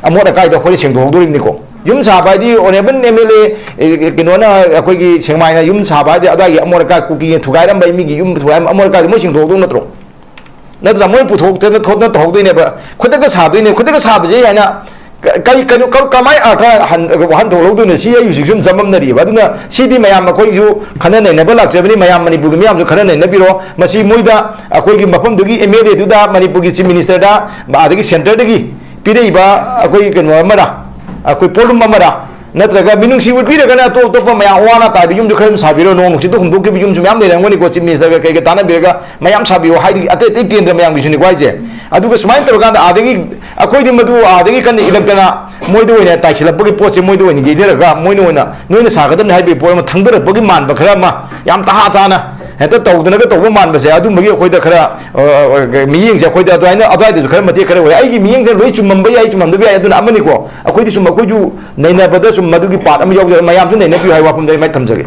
ꯑꯃꯣꯠ ꯑꯀꯥꯏꯗꯣ ꯑꯩꯈꯣꯏꯅ ꯁꯦꯡꯗꯣꯛꯍꯧꯗꯣꯔꯤꯕꯅꯤꯀꯣ꯫ ꯌꯨꯝ ꯁꯥꯕ ꯍꯥꯏꯗꯤ ꯑꯣꯅꯦꯕꯜ ꯑꯦꯝ ꯑꯦꯜ ꯑꯦ, ꯑꯦ, ꯀꯩꯅꯣꯅ, ꯑꯩꯈꯣꯏꯒꯤ ꯁꯦꯡꯃꯥꯏꯅ ꯌꯨꯝ ꯁꯥꯕ ꯍꯥꯏꯗꯤ ꯑꯗꯨꯋꯥꯏꯒꯤ ꯑꯃꯣꯠ ꯑꯀꯥꯏ, ꯀꯨꯀꯤꯅ ꯊꯨꯒꯥꯏꯔꯝꯕ ꯃꯤꯒꯤ ꯌꯨꯝ ꯊꯨꯒꯥꯏꯔꯝꯕ ꯑꯃꯣꯠ ꯑꯀꯥꯏꯗꯣ ꯃꯣꯏ ꯁꯦꯡꯗꯣꯛꯍꯧꯗꯧ ꯅꯠꯇ꯭ꯔꯣ? ꯅꯠꯇ꯭ꯔꯥ? ꯃꯣꯏ ꯄꯨꯊꯣꯛꯇꯅ ꯈꯣꯠꯇꯅ ꯇꯧꯍꯧꯗꯣꯏꯅꯦꯕ꯫ ꯈꯨꯗꯛꯇ ꯁꯥꯗꯣꯏꯅꯦ, ꯈꯨꯗꯛꯇ ꯁꯥꯕꯁꯦ ꯍꯥꯏꯅ ꯀ-, ꯀꯩ-, ꯀꯩꯅꯣ, ꯀ-, ꯀꯃꯥꯏꯅ ꯑꯥꯔꯊ ꯍꯟ-, ꯋꯥꯍꯟꯊꯣꯛ ꯂꯧꯗꯣꯏꯅꯣ? ꯁꯤ ꯑꯩ ꯍꯧꯖꯤꯛꯁꯨ ꯑꯗꯨꯝ ꯆꯃꯝꯅꯔꯤꯕ꯫ ꯑꯗꯨꯅ ꯁꯤꯗꯤ ꯃꯌꯥꯝ ꯑꯩꯈꯣꯏꯁꯨ ꯈꯟꯅ ꯅꯩꯅꯕ ꯂꯥꯛꯆꯕꯅꯤ, ꯃꯌꯥꯝ ꯃꯅꯤꯄꯨꯔꯒꯤ ꯃꯤꯌꯥꯝꯁꯨ ꯈꯟꯅ ꯅꯩꯅꯕꯤꯔꯣ꯫ ꯃꯁꯤ ꯃꯣꯏꯗ, ꯑꯩꯈꯣꯏꯒꯤ ꯃꯐꯝꯗꯨꯒꯤ ꯑꯦꯝ ꯑꯦꯜ ꯑꯦꯗꯨꯗ, ꯃꯅꯤꯄꯨꯔꯒꯤ ꯆꯤꯐ ꯃꯤꯅꯤꯁꯇꯔꯗ, ꯑꯗꯒꯤ ꯁꯦꯟꯇꯔꯗꯒꯤ ꯄꯤꯔꯛꯏꯕ ꯑꯩꯈꯣꯏ ꯀꯩꯅꯣ ꯑꯃꯔ, ꯑꯩꯈꯣꯏ ꯄꯣꯠꯂꯨꯝ ꯑꯃꯔ, ꯅꯠꯇ꯭ꯔꯒ ꯃꯤꯅꯨꯡꯁꯤ ꯎꯠꯄꯤꯔꯒꯅ ꯑꯇꯣꯞ ꯑꯇꯣꯞꯄ ꯃꯌꯥꯝ ꯑꯋꯥ ꯑꯅꯥ ꯇꯥꯕ ꯌꯨꯝꯁꯨ ꯈꯔ ꯑꯗꯨꯝ ꯁꯥꯕꯤꯔꯣ, ꯅꯣꯡ ꯅꯨꯡꯁꯤꯠꯇ ꯍꯨꯝꯗꯣꯛꯈꯤꯕ ꯌꯨꯝꯁꯨ ꯃꯌꯥꯝ ꯂꯩꯔꯝꯒꯅꯤꯀꯣ꯫ ꯆꯤꯐ ꯃꯤꯅꯤꯁꯇꯔꯒ ꯀꯩꯒ ꯇꯥꯟꯅꯕꯤꯔꯒ ꯃꯌꯥꯝ ꯁꯥꯕꯤꯌꯣ ꯍꯥꯏꯔꯤ, ꯑꯇꯩ ꯑꯇꯩ ꯀꯦꯟꯗ꯭ꯔ ꯃꯌꯥꯝꯒꯤꯁꯨꯅꯤꯀꯣ ꯍꯥꯏꯁꯦ꯫ ꯑꯗꯨꯒ ꯁꯨꯃꯥꯏꯅ ꯇꯧꯔꯀꯥꯟꯗ ꯑꯥꯗꯒꯤ ꯑꯩꯈꯣꯏꯗꯤ ꯃꯗꯨ ꯑꯥꯗꯒꯤ ꯀꯟꯅ ꯏꯜꯂꯛꯇꯅ ꯃꯣꯏꯗ ꯑꯣꯏꯅ ꯇꯥꯏꯁꯤꯜꯂꯛꯄꯒꯤ ꯄꯣꯠꯁꯦ ꯃꯣꯏꯗ ꯑꯣꯏꯅ ꯌꯩꯊꯔꯒ ꯃꯣꯏꯅ ꯑꯣꯏꯅ ꯅꯣꯏꯅ ꯁꯥꯒꯗꯕꯅꯤ ꯍꯥꯏꯕꯒꯤ ꯄꯣꯠ ꯑꯃ ꯊꯥꯡꯗꯔꯛꯄꯒꯤ ꯃꯥꯟꯕ ꯈꯔ ꯑꯃ, ꯌꯥꯝ ꯇꯍꯥ ꯇꯥꯅ ꯍꯦꯛꯇ ꯇꯧꯗꯅꯒ ꯇꯧꯕ ꯃꯥꯟꯕꯁꯦ, ꯑꯗꯨꯝꯕꯒꯤ ꯑꯩꯈꯣꯏꯗ ꯈꯔ, ꯑ, ꯑ, ꯃꯤꯠꯌꯦꯡꯁꯦ ꯑꯩꯈꯣꯏꯗ ꯑꯗꯨꯃꯥꯏꯅ, ꯑꯗꯨꯋꯥꯏꯗꯁꯨ ꯈꯔ ꯃꯇꯦꯛ ꯈꯔ ꯑꯣꯏ꯫ ꯑꯩꯒꯤ ꯃꯤꯠꯌꯦꯡꯁꯦ ꯂꯣꯏ ꯆꯨꯝꯃꯝꯕ ꯌꯥꯏ, ꯆꯨꯝꯃꯝꯗꯕ ꯌꯥꯏ, ꯑꯗꯨꯅ ꯑꯃꯅꯤꯀꯣ꯫ ꯑꯩꯈꯣꯏꯗꯤ ꯁꯨꯝ, ꯑꯩꯈꯣꯏꯁꯨ ꯅꯩꯅꯕꯗ ꯁꯨꯝ ꯃꯗꯨꯒꯤ ꯄꯥꯔꯠ ꯑꯃ ꯌꯥꯎꯖꯔꯦ꯫ ꯃꯌꯥꯝꯁꯨ ꯅꯩꯅꯕꯤꯌꯨ ꯍꯥꯏꯕ ꯋꯥꯐꯝꯗꯣ ꯑꯩ ꯃꯥꯏ ꯊꯝꯖꯒꯦ꯫